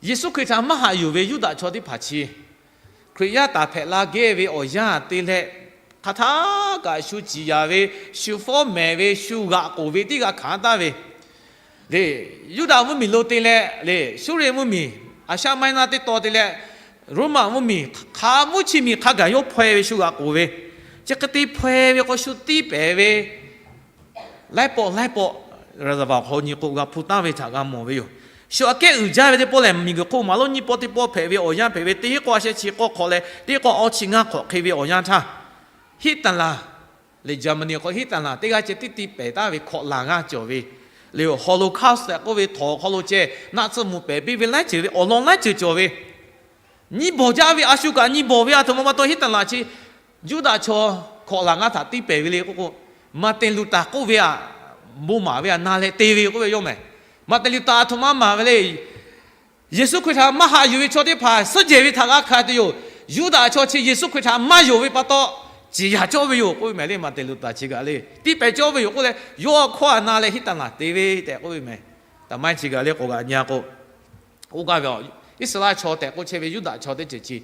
Yeˍsuˆ Hkriꞈ htaꞈ maˇ haꞈ yuˬ ve Yuˇdaꞈ chaw teˇ hpaˍ chi, Hkriꞈ yaˇ taˍ hpehꞈ la gehˇ ve awˬ yanˇ te leh, hk'aˬ htaˇ kaꞈ shu ciˍ yanˍ ve, shu fawˉ mehˍ ve, shu g'aꞈ k'oˍ ve teˇ g'aˇ hkanˍ taˍ ve le. Yuˇdaꞈ mvuhˇmiˬ lo te leh le, Suˇriˆ mvuhˇmiˬ, Aˍshaˆ maiˉ naˆ teˇ taw te leh, Roˉmaꞈ mvuhˇmiˬ hk'a mvuhˇ chi miˬ hk'a gaˬ yawˇ hpaw-e ve shu g'aꞈ k'oˍ ve, chi hk'e te hpaw-e ve k'o shu tiˇ pehˍ ve laiˉ pawˆ laiˉ pawˆ, reservoir hk'aw nyi k'o g'a hpu tanˇ ve htaꞈ g'a mawˬ ve yoˬ. Shu aꞈ kehˉ uiˍ jaˇ ve teˇ pawˆ lehˬ, miˬguiˬ hk'oˆ maˍ lonˉ nyiˇ pawˆ teˇ pawˆ hpehꞈ ve awˬ yanˇ hpehꞈ ve, teˇ hinˉ k'awˇ a shehˆ chi k'awˇ hk'awꞈ leh teˇ hinˉ k'awˇ awˇ chi ngaˇ hk'awꞈ hk'e ve awˬ yanˇ htaˇ, Hiˉtaˍlaˍ le, Jaˍmaˍniˆ hk'aw Hiˉtaˍlaˍ teˇ g'aˇ ceh tiˉ tiˇ pehˍ taˍ ve hkawꞈ laˬ g'aˇ cawˬ ve le. Holocaust tehꞈ k'oˆ ve htawnˍ hk'aw lo ceh naˆ tsuhˇ mvuh pehˍ piˇ ve laiˉ ceuˬ ve awˬ lawn laiˉ ceuˬ cawˬ ve, nyi bawˬ jaˇ ve, a shu kaꞈ nyi bawˬ ve, a htoꞈ ma pa taw Hiˉtaˍlaˍ chi Yuˇdaꞈ chaw hkawꞈ laˬ g'aˇ htaꞈ tiˇ pehˍ ve le k'oˆ k'o, Maˍteˍ Luˍtaˍ k'oˆ ve aꞈ bon maˍ ve aꞈ na leh te ve k'oˆ ve yawˇ mehˍ. Maˍteˍ Luˍtaˍ a htoꞈ ma maˍ ve le. Yeˍsuˆ Hkriꞈ htaꞈ maˇ haꞈ yuˬ ve chaw teˇ hpaˍ suhˉ jehˬ ve htaꞈ g'a hkanˍ tuˬ yoˬ. Yuˇdaꞈ chaw chi Yeˍsuˆ Hkriꞈ htaꞈ maˇ yonˍ ve pa taw, ciˍ yanˍ cawˇ ve yoˬ k'oˆ ve mehˍ le. Maˍteˍ Luˍtaˍ chi kaꞈ le tiˇ pehˍ cawˇ ve yoˬ k'oˆ leh, yawˇ hkawˇ aꞈ na leh Hiˉtaˍlaˍ te ve tehꞈ k'oˆ ve mehˍ. Taˍ maˇ chi kaꞈ le k'awꞈ g'aꞈ nyi a k'o, oˇ gaˇ ve Iˉsaˍreˍlaˆ chaw tehꞈ k'oˆ chehˇ ve Yuˇdaꞈ chaw teˇ ceuˬ chi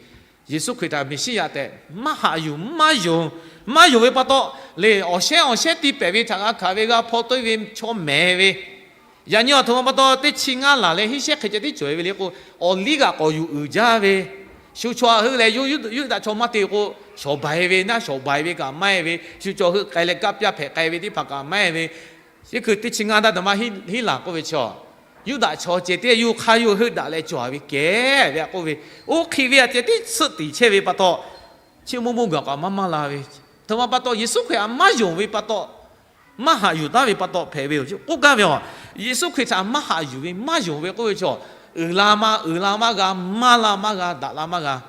Yeˍsuˆ Hkriꞈ htaꞈ Meˍsiˉyaꞈ tehꞈ maˇ haꞈ yuˬ, maˇ yonˍ, maˇ yonˍ ve pa taw le, awˬ shehˉ awˬ shehˉ tiˇ pehˍ ve htaꞈ g'a hkanˍ ve, g'a hpaw tawˆ-e ve chaw mehˍ ve, yaꞈ nyi a htoꞈ ma pa taw teˇ chi ngaˇ laˬ leh hinˉ shehˉ hk'e ceh tiˉ cawˬ-e ve le k'o, awˬ liˇ g'aꞈ k'awꞈ yuˬ uiˍ jaˇ ve, shu chaw htaꞈ heuˆ leh Yuˇdaꞈ chaw maˇ te k'o, shawˍ baˬ-e ve naˆ shawˍ baˬ-e ve kaꞈ maˇ heˆ ve, shu chaw heuˆ k'ai leh kaˆ pyaˇ hpehꞈ k'ai ve teˇ hpaˍ kaꞈ maˇ heˆ ve, chi hkui teˇ chi ngaˇ daˇ daꞈ maˇ hiˉ laˬ k'oˆ ve chaw, Yuˇdaꞈ chaw ceh teˇ yuˬ hk'aˇ yuˬ heuˆ daꞈ leh cawˬ-a ve kehˬ ve aꞈ k'oˆ ve, oˇ hk'e ve aꞈ ceh tiˉ tsuhˆ tiˍ chehˇ ve pa taw, chi mvuhˇ mvuhˇ gaˬ k'awꞈ maˇ maˇ la ve, a htoꞈ ma pa taw Yeˍsuˆ Hkriꞈ htaꞈ maˇ yonˍ ve pa taw, maˇ haꞈ yuˬ taˍ ve pa taw hpehꞈ ve yoˬ. K'oˆ gaˇ ve a, Yeˍsuˆ Hkriꞈ htaꞈ maˇ haꞈ yuˬ ve, maˇ yonˍ ve k'oˆ ve chaw, uiˍ la maˇ, uiˍ la maˇ g'a, maˇ la maˇ g'a, daꞈ la maˇ g'a.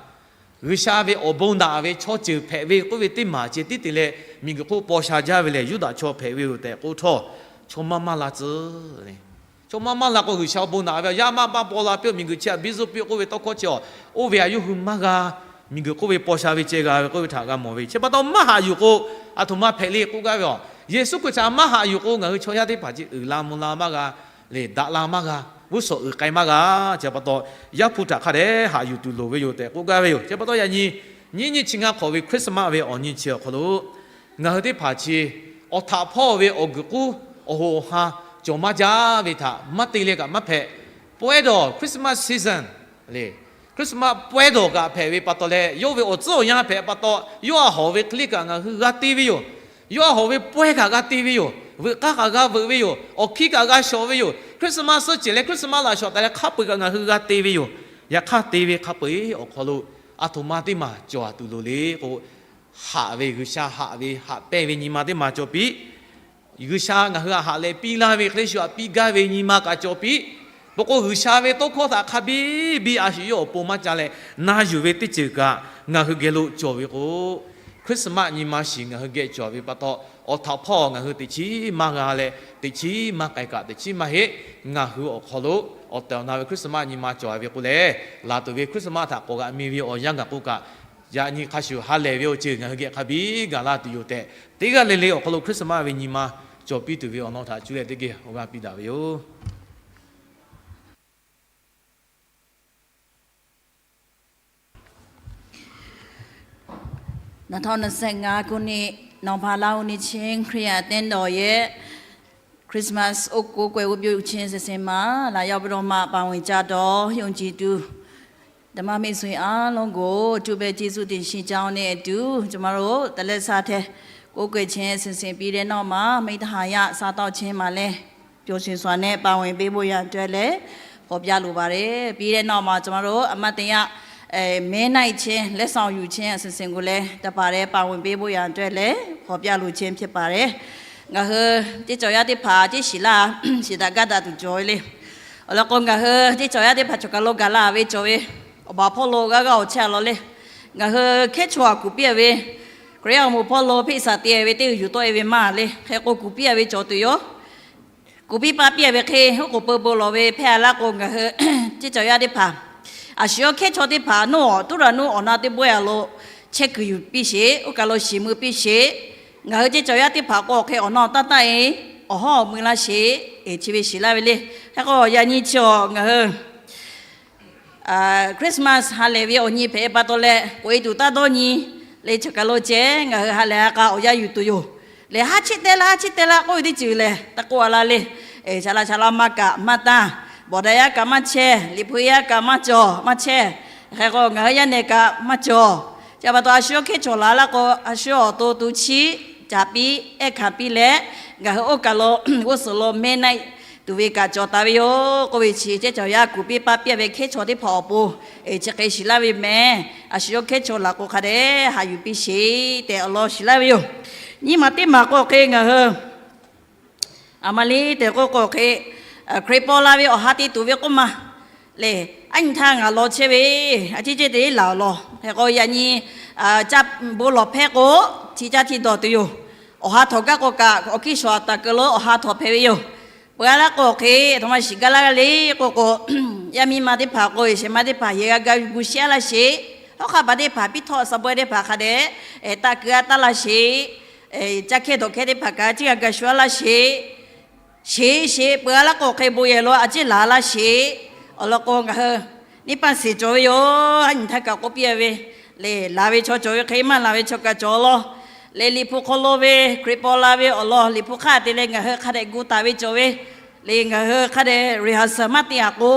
G'uiˬsha ve awˬ bon daꞈ ve chaw ceuˬ hpehꞈ ve k'oˆ ve teˇ maˬ ceh tiˉ te leh, miˬguiˬ hk'oˆ paw sha jaˇ ve lehˬ, Yuˇdaꞈ chaw hpehꞈ ve yoˬ tehꞈ k'oˆ htawˇ, chaw maˇ maˇ la tcuh. Chaw maˇ maˇ la k'o, G'uiˬsha awˬ bon daꞈ ve yaˇ maˇ maˇ paw la piˇ-oˬ, miˬguiˬ chi htaꞈ biˇ zuhˆ piˇ k'oˆ ve tawˇ hkawˇ chi a, oˇ ve aꞈ yawˇ hui maˇ g'a. Miˬguiˬ k'oˆ ve paw sha ve ceh g'a ve k'oˆ ve htaꞈ g'a mawˬ ve, chi pa taw maˇ haꞈ yuˬ k'o, a htoꞈ ma hpehꞈ le k'oˆ gaˇ ve a, Yeˍsuˆ Hkriꞈ htaꞈ maˇ haꞈ yuˬ k'o, ngaˬ hui chaw yaˇ teˇ hpaˍ chi uiˍ la mvuh la maˇ g'a, lehˬ daꞈ la maˇ g'a, g'uˇ suhˍ uiˍ k'ai maˇ g'a. Chi pa taw, Yaˇ hpu htaꞈ hk'a dehꞈ haꞈ yuˬ tuˬ loˍ ve yoˬ tehꞈ k'oˆ gaˇ ve yoˬ. Chi pa taw yaꞈ nyi, nyiˇ nyiˇ chi ngaˇ hk'awꞈ ve Christmas ve awˬ nyi chi awˬ hk'aw lo, ngaˬ hui teˇ hpaˍ chi awˬ htaꞈ hpawˇ ve awˬ guiˬ k'uˉ awˬ hoꞈ awˬ ha cawˬ maˇ jaˇ ve htaꞈ maˇ te leh kaꞈ maˇ hpehꞈ. Pawehˇ dawˬ Christmas season le, Christmas pawehˇ dawˬ kaꞈ hpehꞈ ve pa taw leh, yawˇ ve awˬ tcuhˉ awˬ yanˇ hpehꞈ pa taw, yawˇ a hawˍ ve hk'e le kaꞈ ngaˬ hui g'a te ve yoˬ. Yawˇ a hawˍ ve pawehˇ kaꞈ g'a te ve yoˬ. Veuꞈ k'aˇ kaꞈ g'a veuꞈ ve yoˬ. Awˬ hkiˇ kaꞈ g'a shawˍ ve yoˬ. Christmas suhˉ ceuˬ leh Christmas laꞈ shawˍ taˍ leh hk'a peu-eˬ kaꞈ ngaˬ hui g'a te ve yoˬ. Yaꞈ hk'aˇ te ve hk'a peu-eˬ awˬ hk'aw lo, a htoꞈ ma teˇ maˬ cawˬ tuˬ loˍ le k'o, haꞈ ve G'uiˬsha haꞈ ve haꞈ pehnˇ ve nyi ma teˇ maˬ cawˬ piˇ. G'uiˬsha ngaˬ hui htaꞈ haꞈ leh piˇ laˇ ve hk'e le, shu htaꞈ piˇ gaˇ ve nyi ma kaꞈ cawˬ piˇ. Peuˬ k'o, G'uiˬsha ve tawˇ hkawˇ htaꞈ hk'a biˇ biˇ a shu yawˇ awˬ pon maˇ ca leh na yuˬ ve teˇ ceuˬ kaꞈ ngaˬ hui geh lo cawˬ ve k'o, Christmas nyi ma shiˍ ngaˬ hui geh cawˬ ve pa taw, awˬ htaꞈ hpawˇ ngaˬ hui teꞈ chiˉ maˇ g'a leh, teꞈ chiˉ maˇ k'ai kaꞈ teꞈ chiˉ maˇ heˆ. Ngaˬ hui awˬ hk'aw lo awˬ tehˬ awˬ na ve Christmas nyi ma cawˬ ve k'o lehˬ, laˬ tuˬ ve Christmas htaꞈ k'awꞈ g'aꞈ mi ve awˬ yanˇ gaˬ k'o kaꞈ, yaꞈ nyi hk'a shuˍ ha lehˬ ve awˬ ceuˬ ngaˬ hui geh hk'a biˇ gaˬ laˇ tuˬ yoˬ tehꞈ, teˇ g'aˇ le le awˬ hk'aw lo Christmas ve nyi ma cawˬ piˇ tuˬ ve awˬ lawn htaꞈ cuˇ leh teˇ geh awˬ g'aˇ piˇ daꞈ ve yoˬ. Nawˬ htawˇ nawˬ sehˍ ngaˬ kuˬ ni nawˬ hpaˍ laˇ oˬ ni chehˇ Hkriꞈ yaˇ teˇ dawˬ yehˬ Christmas oˇ k'oˆ k'oˆ e g'oˇ piˇ chehˇ sehˍ sehˍ ma laꞈ yaˇ ve dawˇ ma pa wenˬ ca dawˬ yonˍ jiˬ tuˬ ဓမ္မမိတ်ဆွေ အားလုံးကို အထူးပဲကျေးဇူးတင်ရှိကြောင်းနဲ့အတူ ကျွန်မတို့ တလက်စထဲ ကိုးကွယ်ခြင်း အစီအစဉ်ပြီးတဲ့နောက်မှာ မိတ်သဟာယ စားသောက်ခြင်းမှာလည်း ပျော်ရွှင်စွာနဲ့ ပါဝင်ပေးဖို့ရန်အတွက်လည်း ဖော်ပြလိုပါတယ်။ ပြီးတဲ့နောက်မှာ ကျွန်မတို့ အမှတ်တရ အဲ မဲနိုင်ခြင်း လက်ဆောင်ယူခြင်း အစီအစဉ်ကိုလည်း တပါတည်း ပါဝင်ပေးဖို့ရန်အတွက်လည်း ဖော်ပြလိုခြင်း ဖြစ်ပါတယ်။ Ngaˬ hui teˇ cawˬ yaˇ teˇ hpaˍ teˇ shiˍ laˇ, shiˍ daꞈ gaˇ daꞈ tuˬ cawˬ ve le. Awˬ lawn k'o, ngaˬ hui teˇ cawˬ yaˇ teˇ hpaˍ cawˬ kaˬ lo gaˬ la ve cawˬ ve, awˬ baˬ hpawˇ lo g'aˇ g'aˇ awˬ chehˇ a law le. Ngaˬ hui hkehˉ chaw aꞈ kuˬ piˇ a ve, Hkriꞈ yaˇ awˬ moˍ hpawˇ lo hpeˆ saˍ te ve teˇ g'uiˬ yuˬ tawˆ e ve maˇ le. Hk'e k'o, kuˬ piˇ a ve cawˬ tuˬ yoˬ. Kuˬ piˇ paˇ piˇ a ve hk'e, oˉ k'oˍ peu bon lawˬ ve hpehˇ a laˇ k'o, ngaˬ hui teˇ cawˬ yaˇ teˇ hpaˍ, a shu yawˇ hkehˉ chaw teˇ hpaˍ nawˬ tuˉ raꞈ nuˇ awˬ na teˇ bawehˇ a lo chehˇ kuiˬ yuˬ piˇ sheˍ. Oˇ kaˬ lo shiˍ mui piˇ sheˍ. Ngaˬ hui teˇ cawˬ yaˇ teˇ hpaˍ k'o, hk'e awˬ na taˇ taˇ e awˬ hawˉ awˬ mui laˇ sheˍ. Chi ve shiˍ laˇ ve le. Hk'e k'o, yaꞈ nyi chi awˬ ngaˬ hui Christmas ha lehˬ ve awˬ nyi hpehꞈ e pa taw leh, k'oꞈ e tuˬ taˇ dawˇ nyi le. Chaw kaˬ lo ceh ngaˬ hui ha lehˬ ha k'a awˬ yanˇ yuˬ tuˬ yoˬ. Lehˬ, haˉ chiˆ teh laˇ, haˉ chiˆ teh laˇ k'oˆ ve teˇ ceuˬ lehˬ, taˇ k'oˆ a laˇ le. Shaˍ laꞈ shaˍ laꞈ maˇ kaꞈ maˇ tanˇ, bawˬ daꞈ yaˇ kaꞈ maˇ chehˇ, liꞈ hpu yaˇ kaꞈ maˇ cawˬ maˇ chehˇ. Hk'e k'o, ngaˬ hui yaˇ nehˬ kaꞈ maˇ cawˬ. Chi pa taw, a shu yawˇ hkehˉ chaw laˬ laˇ k'o, a shu awˬ to tu chiˉ caˍ piˇ ehˉ hkanˍ piˇ leh, ngaˬ hui oˇ kaˬ lo g'uˇ suhˍ lo meh naˆ tuˬ ve kaꞈ cawˬ taˍ ve yoˬ k'oˆ ve chi, teˇ cawˬ yaˇ kuˬ piˇ paˇ piˇ a ve hkehˉ chaw teˇ hpaˍ awˬ pon chi hk'e shiˍ laˇ ve mehˍ. A shu yawˇ hkehˉ chaw laˬ k'o, hk'a dehꞈ haꞈ yuˬ piˇ sheˍ tehꞈ awˬ lawn shiˍ laˇ ve yoˬ. Nyi ma teˇ maˬ k'o hk'e ngaˬ hui a ma le tehꞈ k'oˆ k'o hk'e, Hkriꞈ paw la ve awˬ ha te tuˬ ve k'oˆ ma lehˬ, aˉ nyi htaˇ ngaˬ law chehˇ ve, a ciˉ cehˇ te laˬ awˬ lawn. Hk'e k'o, yaꞈ nyi caˇ bon lawˬ hpehˇ k'o, hti caˇ hti dawˬ tuˬ yoˬ. Awˬ ha htawꞈ gaˇ k'o kaꞈ, awˬ kiˇ shawˍ taˍ keu lo awˬ ha htawꞈ hpehꞈ ve yoˬ. Peuˬ a laˇ k'o hk'e, a htoꞈ ma shiˍ gaˇ laˇ g'a le k'oˆ k'o, yaˇ miˇ ma teˇ hpaˍ k'o, shehˍ ma teˇ hpaˍ yehˬ g'a ga gu shehˇ laˇ sheˍ. Hawˉ hk'aˇ paˍ teˇ hpaˍ, piˇ htawˆ sa bawehˇ teˇ hpaˍ hk'a dehꞈ taˇ keu a taˇ laˇ sheˍ. Caˇ hkehˇ dawˬ hkehˇ teˇ hpaˍ kaꞈ a ciˉ g'a ga shu a laˇ sheˍ. Sheˍ sheˍ peuˬ a laˇ k'o hk'e, bon yehˬ lo a ciˉ laˬ laˇ sheˍ. Awˬ lawn k'o, ngaˬ hui neˇ paˇ sheˍ cawˬ ve yoˬ. Aˉ nyi htaˇ kaꞈ k'oˆ piˇ a ve lehˬ, laˬ ve chaw cawˬ ve hk'e, maˇ laˬ ve chaw kaꞈ cawˬ law. Lehˬ, liꞈ hpu hk'aw lo ve Hkriꞈ paw la ve awˬ lawn liꞈ hpu hk'aˇ te leh ngaˬ hui hk'a dehꞈ gu taˍ ve cawˬ ve. Lehˬ, ngaˬ hui hk'a dehꞈ rehearsal maˇ te a k'o,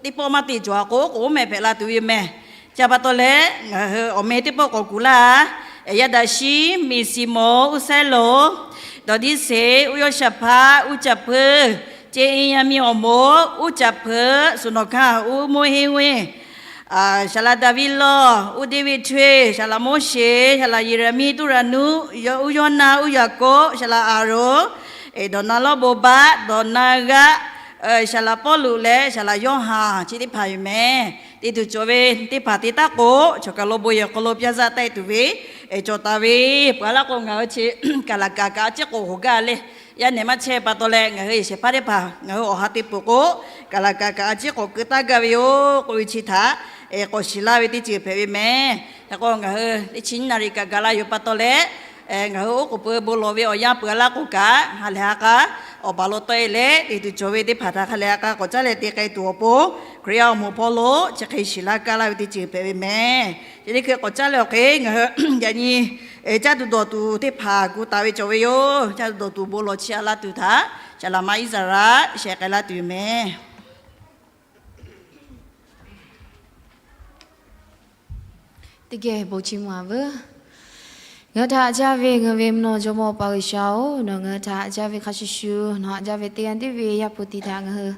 teˇ pawˆ maˇ te cawˬ a k'o, k'oˆ mehˍ hpehꞈ la tuˬ ve yoˬ mehˍ. Chi pa taw leh, ngaˬ hui awˬ meh teˇ pawˆ k'awꞈ kuˬ laˇ. Yaˇ daꞈ shiˉ, miˬ siˍ mawˬ, uˉ sehˉ loˍ, dawˬ diˇ seˍ, uˉ yawˇ shaˍ hpaˇ, uˉ caꞈ hpeuˇ, ceˇ iˉ yaˇ miˇ awˬ moˍ, uˉ caꞈ hpeuˇ, suˍ nawˬ hkanˇ, uˉ moˇ heˇ weˇ, shaˍ laꞈ Daˍviˆ lawˇ, uˉ Deˇviˆ hteˇ, shaˍ laꞈ Moˉseˍ, shaˍ laꞈ Yeˍraˍmiˆ, tuˉ raꞈ nuˇ, uˉ Yawˇnaˆ, uˉ Yaˍkoˆ, shaˍ laꞈ Aˍronˍ, dawˬ na lawˇ bon baˆ, dawˬ na g'aˆ, shaˍ laꞈ Pawˇluꞈ leh shaˍ laꞈ Yoˇhanˬ chi teˇ hpaˍ yoˬ mehˍ. Te tuˬ cawˬ ve teˇ hpaˍ te taˉ k'o, chaw kaˬ lo bon yehˬ hk'aw lo pyaˇ zaˇ taˆ e tuˬ ve cawˬ taˍ ve. Peuˬ a laˇ k'o, ngaˬ hui chi kaˬ laˬ kaꞈ kaꞈ a ciˉ k'awꞈ hoꞈ gaˇ leh, yaˇ nehˬ maˇ chehˇ pa taw leh, ngaˬ hui shehˍ hpaˇ teˇ hpaˍ ngaˬ hui awˬ ha te peuˬ k'o, kaˬ laˬ kaꞈ kaꞈ a ciˉ k'awꞈ keu taˇ gaˇ ve yoˬ k'oˆ ve chi htaꞈ k'awꞈ shiˍ laˇ ve teˇ ceuˬ hpehꞈ ve mehˍ. Hk'e k'o, ngaˬ hui teˇ chi nyiˇ naˍ riˍ kaꞈ gaˬ la yoˬ pa taw leh, ngaˬ hui oˉ k'oˍ pui bon lawˬ ve awˬ yanˇ peuˬ a laˇ k'o kaꞈ, ha lehˬ ha k'a awˬ baˬ lo tawˆ e leh te tuˬ cawˬ ve teˇ hpaˍ htaꞈ ha lehˬ ha k'a k'awꞈ caˉ leh te k'ai tuˬ awˬ pon, Hkriꞈ yaˇ awˬ moˍ hpawˇ lo chi hk'e shiˍ laˇ kaˇ laˇ ve teˇ ceuˬ hpehꞈ ve mehˍ. Chi teˇ hkui k'awꞈ caˉ leh awˬ hk'e ngaˬ hui yaꞈ nyi caˇ tuˬ dawˬ tuˬ teˇ hpaˍ gu taˍ ve cawˬ ve yoˬ. Caˇ tuˬ dawˬ tuˬ bon lawˬ chi a laˇ tuˬ htaꞈ shaˍ laꞈ ma Iˉsaˍreˍlaˆ shehˍ k'ai laˇ tuˬ yoˬ mehˍ. Teˇ geh bon chiˇ mvuh a veuˬ. Ngaˬ hui htaꞈ caˇ ve ngaˬ hui ve mvuhˇ naw jawˇmawˇ Awˬ pa G'uiˬsha-oˬ, nawˬ ngaˬ hui htaꞈ caˇ ve hk'a shuˍ shuˍ, nawˬ htaꞈ caˇ ve teˇ yanˇ teˇ ve Yaˇ hpu tiꞈ htaꞈ ngaˬ hui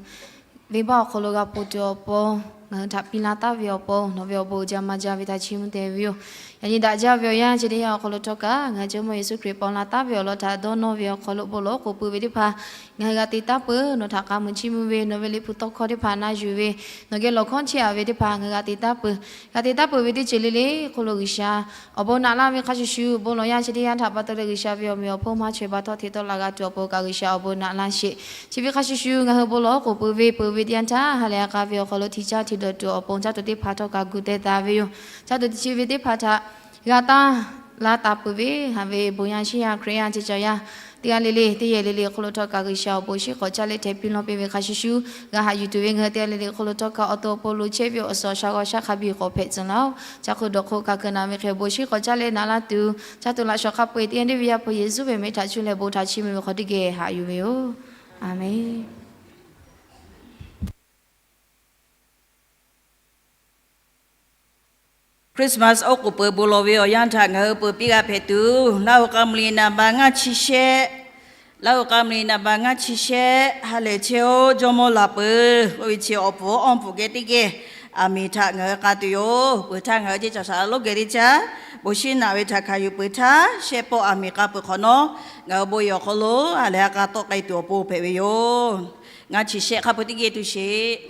venˇbaˆ awˬ hk'aw lo g'a ponˬ tuˬ awˬ pon, ngaˬ hui htaꞈ piˇ laˇ taˍ ve awˬ pon, nawˬ ve awˬ bon uiˍ jaˇ maˇ jaˇ ve htaꞈ chiˇ mvuh te ve yoˬ. Yaꞈ nyi daꞈ jaˇ ve awˬ yanˇ chi teˇ yanˇ awˬ hk'aw lo htawˇ kaꞈ, ngaˬ hui Jawˇmawˇ Yeˍsuˆ Hkriꞈ paw la taˍ ve awˬ lawn htaꞈ dawˇ nawˇ ve awˬ hk'aw lo bon lawˬ k'oˍ pui ve teˇ hpaˍ ngaˬ hui g'a te taˍ peuˬ. Nawˬ htaꞈ k'a muiˬ chiˇ mvuh ve, nawˬ ve liꞈ hpu tawˇ hkawˇ teˇ hpaˍ na yuˬ ve, nawˬ geh lawˬ hkawˇ chehˇ a ve teˇ hpaˍ ngaˬ hui g'a te taˍ peuˬ. G'a te taˍ peuˬ ve teˇ ceuˬ le le hk'oˆ lo G'uiˬsha awˬ bon naꞈ laˇ ve hk'a shuˍ shuˍ, bon lawˬ yanˇ chi teˇ yanˇ htaꞈ pa taw leh G'uiˬsha ve awˬ meꞈ awˬ hponˇ maˇ chaweh pa htawˇ hteꞈ tawˆ la g'a tuˬ awˬ pon kaꞈ G'uiˬsha awˬ bon naꞈ laˇ sheˍ. Chi ve hk'a shuˍ shuˍ ngaˬ hui bon lawˬ k'oˍ pui ve peuˬ ve teˇ yanˇ htaˇ, ha lehˬ ha k'a ve awˬ hk'aw lo hti caˇ hti dawˬ tuˬ awˬ pon caˇ tuˬ teˇ hpaˍ htawˇ kaꞈ gu teh taˍ ve yoˬ. Caˇ tuˬ chi ve teˇ hpaˍ htaꞈ G'a taˇ laˇ taˍ peuˬ ve haꞈ ve bon yaˇ shiˉ yaˇ Hkriꞈ yaˇ ceˇ caˬ yaˇ, teˇ g'aˇ le le teˇ yehˬ le le awˬ hk'aw lo htawˇ kaꞈ G'uiˬsha awˬ bon shinˉ k'awꞈ caˇ leh hteh piˇ law piˇ ve hk'a shuˍ shuˍ, g'a haꞈ yuˬ tuˬ ve ngaˬ hui teˇ g'aˇ le le awˬ hk'aw lo htawˇ kaꞈ awˬ to awˬ pon lo chehˇ ve awˬ suhˍ awˬ shaˍ g'awˇ shaˉ hk'a biˇ k'awꞈ hpehꞈ tcuh laˇ-oˆ. Ca hk'o dawˬ hk'o kaꞈ keu naˍ ve hk'e awˬ bon shinˉ k'awꞈ caˇ leh naꞈ laˇ tuˬ, caˇ tuˬ laꞈ shawˍ hk'a peu-eˬ teˇ g'aˇ le ve Yaˇ hpu Yeˍsuˆ ve meh htaꞈ cuˇ leh bon htaꞈ chiˇ mvuh ve hk'aw teˇ geh haꞈ yuˬ ve yoˬ. Aˍmenˍ. Christmas oˉ k'oˍ peuˬ bon lawˬ ve awˬ yanˇ htaꞈ ngaˬ hui peuˬ piˇ g'a hpehꞈ tuˬ, Laˇ huˍ k'a mvuh liꞈ naˍ ba ngaˇ chi shehˆ, Laˇ huˍ k'a mvuh liꞈ naˍ ba ngaˇ chi shehˆ, Ha lehˬ chehˇ-oˆ Jawˇmawˇ Laˬ peuˬ k'oˆ ve chi awˬ pfuhˍ awˬ pfuhˍ geh teˇ geh aˬ miˍ htaꞈ ngaˬ hui k'a tuˬ yoˬ. Peuˬ htaˇ ngaˬ hui ceˇ caˬ shaˍ lonˉ geh teˇ caˇ bon shinˉ naꞈ ve htaꞈ hkanˍ yuˬ peuˬ htaˇ, shehˆ pawˆ aˬ miˍ k'a peuˬ hk'awꞈ nawˉ, ngaˬ hui bon yehˬ awˬ hk'aw lo ha lehˬ ha k'a tawˆ k'ai tuˬ awˬ pon hpehꞈ ve yoˬ. Ngaˇ chi shehˆ hk'a peu teˇ geh tuˬ sheˍ.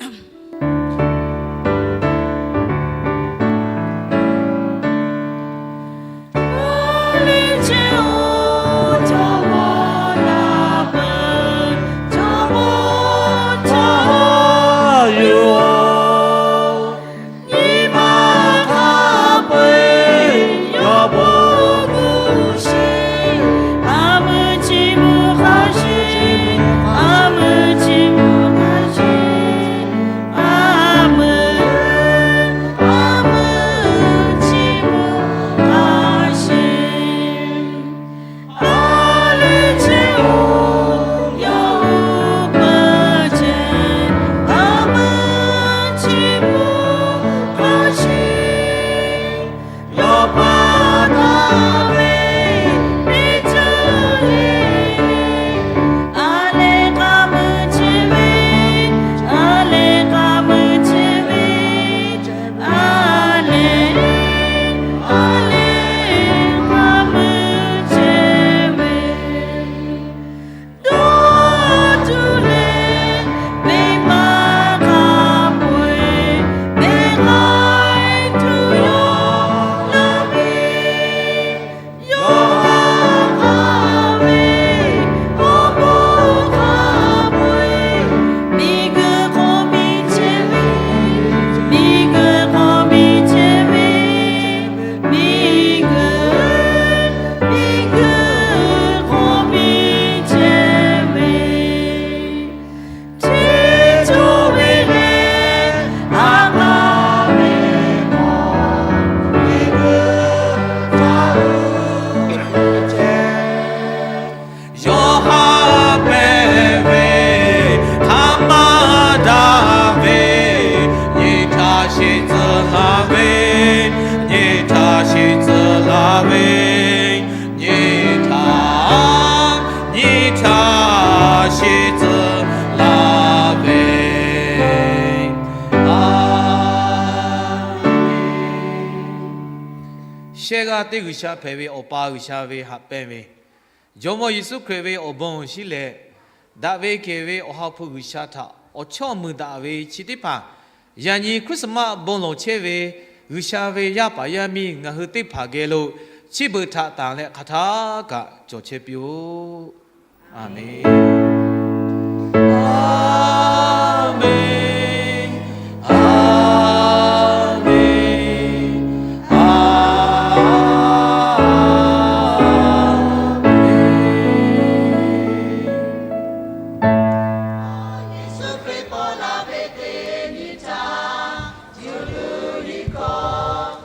Yawˇ ha pehˍ ve, hk'aˬ ma daꞈ ve, nyi htaˇ sheˍ tcuh laˇ ve, nyi htaˇ sheˍ tcuh laˇ ve, nyi htaˇ, nyi htaˇ sheˍ tcuh laˇ ve. Shehˆ g'aˇ teˇ G'uiˬsha hpehꞈ ve Awˬ pa G'uiˬsha ve haꞈ pehnˇ ve, Jawˇmawˇ Yeˍsuˆ Hkriꞈ ve awˬ bon awˬ shinˉ leh, daꞈ ve kehˬ ve Awˬ ha hpu G'uiˬsha htaꞈ awˬ chawˇ mui daꞈ ve chi teˇ hpaˍ, yaꞈ nyi Christmas bon lawˬ chehˇ ve G'uiˬsha ve yaˇ paˍ yaˇ miˇ ngaˬ hui teˇ hpaˍ geh lo chi beuꞈ htaꞈ tanˬ leh hk'aˬ htaˇ kaꞈ cawˬ chehˇ piˇ-oˆ. Aˍmenˍ. Aˍmenˍ. Aˍmenˍ. Aˍmenˍ.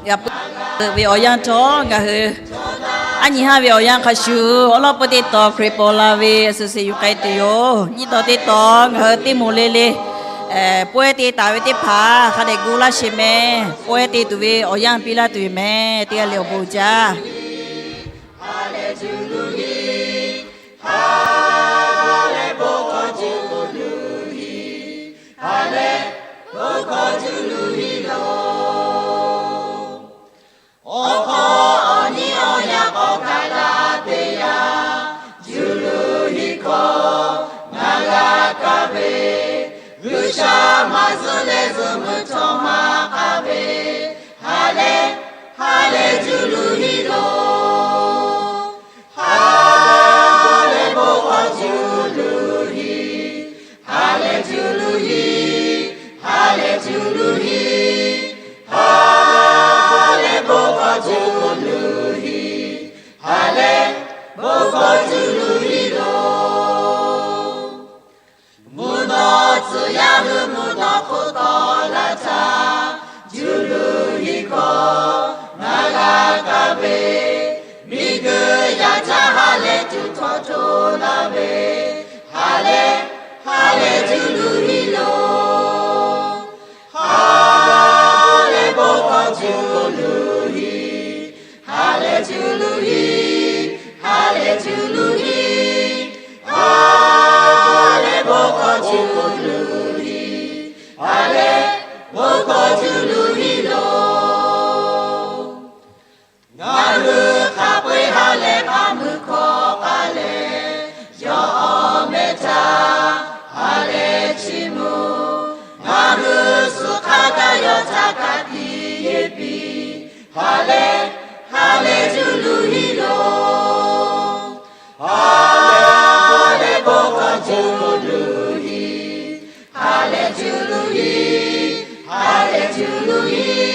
Ngaˬ hui ve awˬ yanˇ htawˇ ngaˬ hui aˉ nyi haˉ ve awˬ yanˇ hk'a shuˍ awˬ lawn peuˇ teˇ tawn Hkriꞈ paw la ve suhˍ suhˍ yuˬ k'ai tuˬ yoˬ. Nyiˇ tawn teˇ tawn ngaˬ hui teˇ moˍ le le pawehˇ te taˍ ve teˇ hpaˍ hk'a dehꞈ gu laˇ sheˍ meh. Pawehˇ te tuˬ ve awˬ yanˇ piˇ laˇ tuˬ yoˬ meh. Teˇ g'aˇ le awˬ bon uiˍ jaˇ. Awˬ hk'aw awˬ nyi awˬ yaˇ k'awꞈ hkanˍ la teˇ yanˇ, Juˇ luˬ hiˆ hkawˇ ngaˬ g'a kaˇ ve, G'uiˬsha maˇ zuhˆ leh zuhˆ meuˇ htawˇ maˇ k'aˇ ve, ha lehˬ, ha lehˬ Juˇ luˬ hiˆ lo. Ha lehˬ bon k'awꞈ Juˇ luˬ hiˆ, ha lehˬ Juˇ luˬ hiˆ, ha lehˬ Juˇ luˬ hiˆ, ha lehˬ bon k'awꞈ Juˇ luˬ Ha lehˬ, ha lehˬ cuˇ luˬ hiˆ loˬ. Ha lehˬ, ha lehˬ bawˇ hkawˇ cuˇ luˬ hiˆ. Ha lehˬ cuˇ luˬ hiˆ. Ha lehˬ cuˇ luˬ hiˆ.